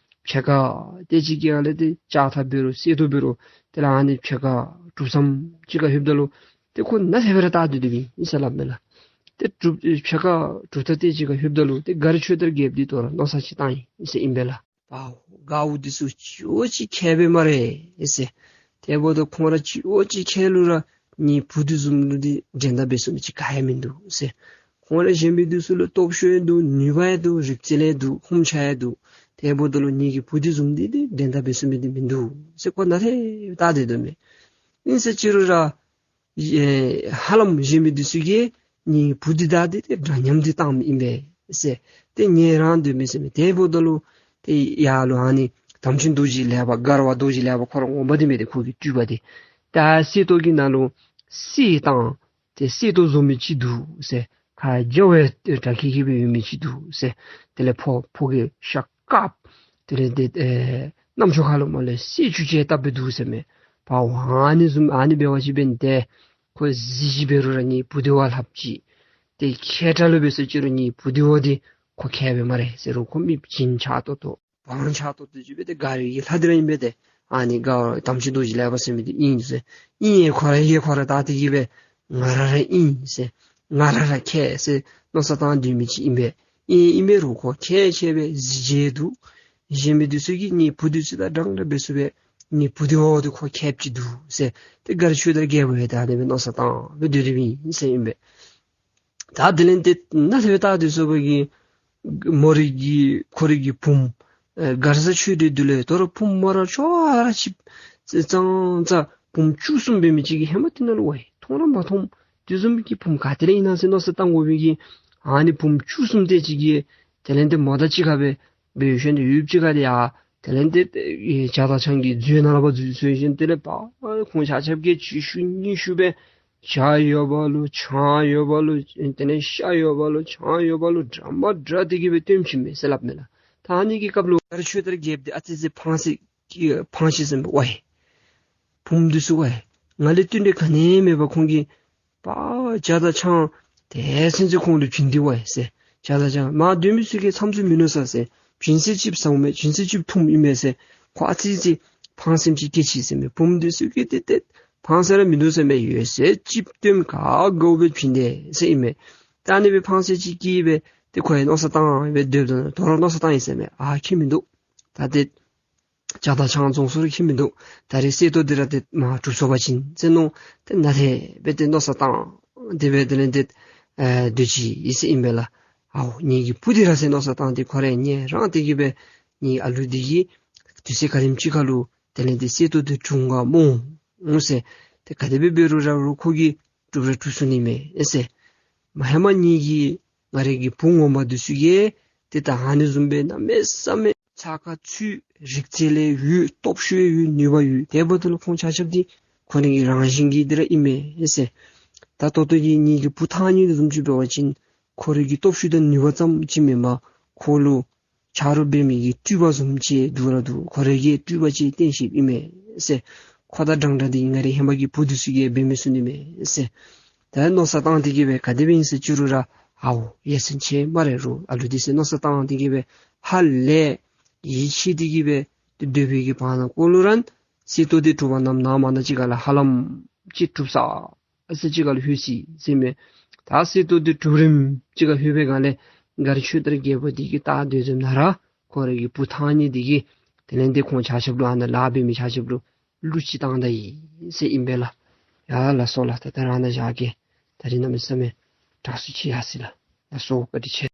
ཕྱེད་ཀ་དེ་ཅིག་གི་ཨ་ལས་ཏེ་ལྕགས་ཐག་འབད་རུང་གསེར་ཏོག་འབད་རུང་དེ་ལས་ཨ་ནི་ཕྱེད་ཀ་གྲུབ་ཙམ་ཅིག་ཁར་ལྷོདཔ་ད་ལུ་ཏེ་ཁོ་ནཱ་ཟེར་བར་བལྟ་སྡོད་སྡོདཔ་ཨིན་ཟེར་སླབ་མས་ལགས། ཏེ་གྲུབ་ཕྱེད་ཀ་གྲུབ་ཐག་དེ་ཅིག་ཁར་ལྷོདཔ་ད་ལུ་ཏེ་མགར་ཆོས་དར་རྒྱལཔོ་འདི་དོ་རུང་མནོ་བསམ་ཅིག་བཏང་ཡི་ཟེར་ཨིན་པས་ལགས། པའོ་མགརཝ་འདི་ཚུ་ཅིག་ཅིག་མཁས་པས་སྨ་རེ་ཟེར། དེ་འབདཝ་ད་ཁོང་ར་ཅིག་ཅིག་མཁས་རུང་ར་ངེའི་བུ་འདི་བཟུམ་ལུ་འདི་འགྲན་ཟླ་འབད་ཚུགས་མི་ཅིག་ག་ཡང་མིན་འདུག་ཟེར། ཁོང་ར་གཞན་མི་འདི་ཚུ་ལུ་སྟོབས་ཤུགས་ཡང་འདུག། ནུས་པ་ཡང་འདུག། རིག་རྩལ་ཡང་འདུག། ཧུམ་ཆ་ཡང་འདུག། དེ་འབདཝ་ད་ལུ་ངེའི་གི་བུ་འདི་བཟུམ་འདི་འདི་འགྲན་ཟླ་འབད་ཚུགས་མི་འདི་མིན་འདུག་ཟེར་ཁོ་ནཱ་ལས་བལྟ་སྡོད་དོ་མས། ཨིན་ཟེར་ཅི་རུང་ར་ཨེ་ཧ་ལམ་གཞན་མི་འདི་ཚུ་གིས་ངེའི་བུ་འདི་དང་འདི་ཏེ་འདྲ་མཉམ་འདི་བཏང་མི་ཨིན་པས་ཟེར། ཏེ་ངལ་རངས་སྡོད་མི་ཟེར་མི་དེ་འབདཝ་ད་ལུ་ཏེ་ཡར་ལུ་ཨ་ནི་དམ་ཅན་རྡོ་རྗེ་ལེགས་པ་མགར་བ་རྡོ་རྗེ་ལེགས་པ་ཁོ་ར་ངོ་མ་འདི་མས། ཏེ་ཁོ་གི་སྤྲུལ་པ་འདི་ད་གསེར་ཏོག་གི་ནང་ལུ་གསེར་དང་ཏེ་གསེར་ཏོག་བཟོ་མི་ཅིག་འདུག་ཟེར། ཁ་རྒྱ་བའི་སྒྲ་ཁྱི་ཁྱི་སྦེ་ཡོད་མི་ཅིག་འདུག་ཟེར། དེ་ལས་ཕོ་ཕོ་གི་ཤ་དཀརཔོ་དེ་ལས་ཏེ་ཨེ་རྣམ་ཅོ་ཁ་ལུ་མར་ལས་གསེར་ཆུ་ཅིག་བཏབ་སྦེ་འདུག་ཟེར་མས། པའོ་ཨ་ནི་བཟུམ་ཨ་ནི་འབད་བ་ཅིན་འབདན་ཏེ་ཁོ་གཟི་བརྗིད་འབད་རུང་ར་ངེའི་བུ་འདི་བ་ལྷགཔ་ཅིག། ཏེ་མཁས་དྲགས་ལུ་འབད་ཟེར་ཅི་རུང་ངེའི་བུ་འདི་བ་འདི་ཁོ་མཁས་པས་སྨ་རེ་ཟེར་རུང་ཁོ་མི་བྱིན་ཆགས་ཏོག་ཏོ་བང་ཆགས་ཏོག་ཏོ་ཅིག་སྦེ་ཏེ་མགར་བའི་ལྷ་འདི་ར་ཨིན་པས། ཏེ་ཨ་ནི་མགར་བ་དམ་ཅན་རྡོ་རྗེ་ལེགས་པ་ཟེར་མི་འདི་ཨིན་ཟེར། ཨིན་ཡང་ཁོ་ར་གིས་ཁོ་ར་བལྟ་སྟེ་གི་སྦེ་ང་ར་ར་ཨིན་ཟེར་ང་ར་ར་མཁས་ཟེར་མནོ་བསམ་བཏང་སྡོད་མི་ཅིག་ཨིན་པས། ཨིན་ཨིན་པས་རུང་ཁོ་མཁས་མཁས་པའི་གཟི་བརྗིད་འདུག། གཞན་མི་འདི་ཚུ་གིས་ངེའི་བུ་འདི་ཚུ་དང་འདྲན་འདྲ་འབད་ཚུགས་པས། ངེའི་བུ་འདི་བ་འདི་ཁོ་མཁསཔ་ཅིག་འདུག་ཟེར་ཏེ་མགར་ཆོས་དར་རྒྱལ་པོ་ཡང་ད་ཨ་ནི་སྦེ་མནོ་བསམ་བཏང་སྦེ་སྡོད་སྡོདཔ་ཨིན་ཟེར་ཨིན་པས། ད་དེ་ལས་ཏེ་ནཱ་ལས་བལྟ་སྡོད་ས་བ་གི་མོ་རའི་གི་ཁོ་རའི་གི་བུམོ་ཨེ་མགར་བཟའ་ཆོས་སྒྲོན་འདི་ལུ་ཡང་དོ་རུང་བུམོ་མོ་ར་ཅོག་ར་ཅིག་ཙང་ཙ་བུམོ་བཅུ་གསུམ་འབད་མི་ཅིག་གིས་ཧེ་མ་འདི་ནང་ལུ་ཝའི་མཐོང་ར་མ་མཐོངམ། དེ་བཟུམ་གྱི་བུམོ་ག་ཏེ་ལས་ཨིན་ན་ཟེར་མནོ་བསམ་བཏང་དགོ་པའི་གི་ཨ་ནི་བུམོ་བཅུ་གསུམ་དེ་ཅིག་གིས་དེ་ལས་ཏེ་མོ་དང་གཅིག་ཁར་སྦེ་འབད་ཞིནམ་ཏེ་ཡུདཔ་ཅིག་ཁར་ཏེ་ཡ་དེ་ལས་ཏེ་ཨེ་བྱ་དང་ཆང་གི་མཛོད་ནང་ལུ་འབག་འཛུལ་སོང་ཞིནམ་དེ་ལས་པ་ཁོང་ཆ་ཁྱབ་ཀྱིས་ཅིག་ཞུ་གཉིས་ཞུ་སྦེ་ཇ་ཡོད་པ་ལུ་ཆང་ཡོད་པ་ལུ་དེ་ལས་ཤ་ཡོད་པ་ལུ་ཆང་ཡོད་པ་ལུ་འདྲ་མ་འདྲ་སྟེ་གི་སྦེ་སྟོན་བྱིན་མས་ཟེར་སླབ་མས་ལགས། ད་ཨ་ནི་གི་སྐབས་ལུ་མགར་ཆོས་དར་རྒྱལཔོ་འདི་ཨ་ཙི་ཙི་ཕངས་སེམས་ཀྱིས་ཕངས་ཤི་ཟེར་མས། ཝའི་བུམོ་འདི་ཚུ་ཝའི་ང་ལས་བསྟུན་ཏེ་ག་ནི་མེད་པར་ཁོང་གིས་པ་ཇ་དང་ཆང་དེ་ཚུན་ཚོད་ཁོང་ལུ་བྱིན་ཏེ་ཝའི་ཟེར། ཇ་དང་ཆང་མར་སྡོད་མི་ཚུ་གིས་ཚམ་ཚུ་མིན་ནུག་ས་ཟེར། བྱིན་ཚད་ཅིག་བཟང་མས། བྱིན་ཚད་ཅིག་ཐུམ་ཨིན་མས་ཟེར། ཁོ་ཨ་ཙི་ཙི་ཕངས་སེམས་ཅིག་སྐྱེས་ཅི་ཟེར་མས། བུམོ་འདི་ཚུ་གིས་ཏེ་ཏེ་ཕངས་ས་ར་མིན་འདུག་ཟེར་མས། ཡོད་ཚད་ཅིག་བཏོན་ག་དགའཝ་སྦེ་བྱིན་ཏེ་ཟེར་ཨིན་མས། ད་ཨ་ནི་སྦེ་ཕངས་སེམས་ཅིག་སྐྱེས་སྦེ་ཏེ་ཁོ་ཡང་མནོ་བསམ་བཏང་སྦེ་སྡོདཔ་ད་དོ་རུང་མནོ་བསམ་བཏང་ཡི་ཟེར་མས། ཨ་ཁྱད་མིན་འདུག། ད་ཏེ་ཇ་དང་ཆང་བཙོང་སོང་རུང་ཁྱད་མིན་འདུག། ད་རེས་གསེར་ཏོག་འདི་ར་ཏེ་མར་གྲུབ་ཚོགས་པ་ཅིན་ཟེར་མནོ་སྟེ་ནཱ་ལས་འབད་དེ་མནོ་བསམ་བཏང་སྟེ་སྦེ་དེ་ལས་ཏེ་ཨེ་སྡོད་ཅི་ཨིན་ཟེར་ཨིན་པས་ལགས། ཨའོ་ངེ་གི་བུ་འདི་ར་ཟེར་མནོ་བསམ་བཏང་སྟེ་ཁོ་ར་ཡང་ངལ་རངས་ཏེ་གི་སྦེ་ངེའི་ཨ་ལུ་འདི་གིས་དུས་ཚོད་ག་དེམ་ཅིག་ཁར་ལུ་དེ་ལས་ཏེ་གསེར་ཏོག་འདི་གྲུབ་ག་སྨོ་ཟེར། ཏེ་ག་དེ་སྦེ་འབད་རུང་ར་རུང་ཁོ་གིས་གྲུབ་ར་གྲུབ་ཚུགས་ནི་མས་ཟེར། མ་ཧེ་མ་ངེ་གི་ང་རའི་གི་བུ་ངོ་མ་འདི་ཚུ་གིས་ཏེ་ད་ཨ་ནི་བཟུམ་སྦེ་གནམ་མེད་ས་མེད་ ད་ག་ཚུ་རིག་རྩལ་ཡང་ཡོད། སྟོབས་ཤུགས་ཡང་ཡོད། ནུས་པ་ཡོད། དེ་འབདཝ་ད་ལུ་ཁོང་ཆ་ཁྱབ་འདི་ཁོ་རའི་གི་རང་བཞིན་གྱིས་འདི་ར་ཨིན་མས་ཟེར། ད་ད་ལྟོ་གི་ངེ་གི་བུ་ཐང་རྙེད་དོ་བཟུམ་ཅིག་འབད་བ་ཅིན་ཁོ་རའི་གི་སྟོབས་ཤུགས་དང་ནུས་པ་ཙམ་ཅིག་མེན་པར་ཁོ་ལུ་ཆ་རོགས་འབད་མི་གི་སྤྲུལ་པ་བཟུམ་ཅིག་འདུག་ར་འདུག། ཁོ་རའི་གི་སྤྲུལ་པ་ཅིག་བསྟན་བཞགཔ་ཨིན་མས་ཟེར། ཁོ་དང་འདྲན་འདྲ་འདི་ང་རའི་ཧེ་མ་གི་བུ་འདི་ཚུ་གིས་འབད་མི་ཚུགས་ནི་མས་ཟེར། ད་མནོ་བསམ་བཏང་སྟེ་གི་སྦེ་ག་དེ་སྦེ་ཨིན་ཟེར་ཅི་རུང་ར་ཨའོ་ཡ་མཚན་ཆེ་སྨ་རེ་རུང་ཨ་ལུ་འདི་ཟེར་མནོ་བསམ་བཏང་སྟེ་གི་སྦེ་ཧ་ལས་ཡིད་ཆེས་ཏེ་གི་སྦེ་སྡོད་པའི་གི་བར་ན་ཀོ་ལུ་ར་གསེར་ཏོག་འདི་གྲུབ་པ་ནམ་ནངས་པ་གནངས་ཅིག་ཁ་ལས་ཧ་ལམ་ཅིག་གྲུབ་ས་ཨ་ཙི་ཅིག་ཁ་ལུ་ལྷོད་ཅི་ཟེར་མས། ད་གསེར་ཏོག་འདི་གྲུབ་རིམ་ཅིག་ཁ་ལྷོད་པའི་སྒང་ལས་མགར་ཆོས་དར་རྒྱལ་པོ་འདི་གིས་བལྟ་སྡོད་ཙམ་ན་ར་ཁོ་རའི་གི་བུ་ཐང་རྙེད་འདི་གིས་དེ་ལས་འདི་ཁོང་ཆ་ཁྱབ་ལུ་ཨ་ནཱ་ལཱ་འབད་མི་ཆ་ཁྱབ་ལུ་གླུ་ཅིག་བཏང་ད་ཡི་ཟེར་ཨིན་པས་ལགས། ཡ་ལགས་སོ་ལགས། ད་ད་རེས་ནཱ་བཞག་གེ། ད་རིས་གནམ་མེད་ས་མེད་དྲག་སུ་ཅིག་ཡར་སོ་ཡི་ལགས། ལགས་སོ་བཀའ་དྲིན་ཆེ།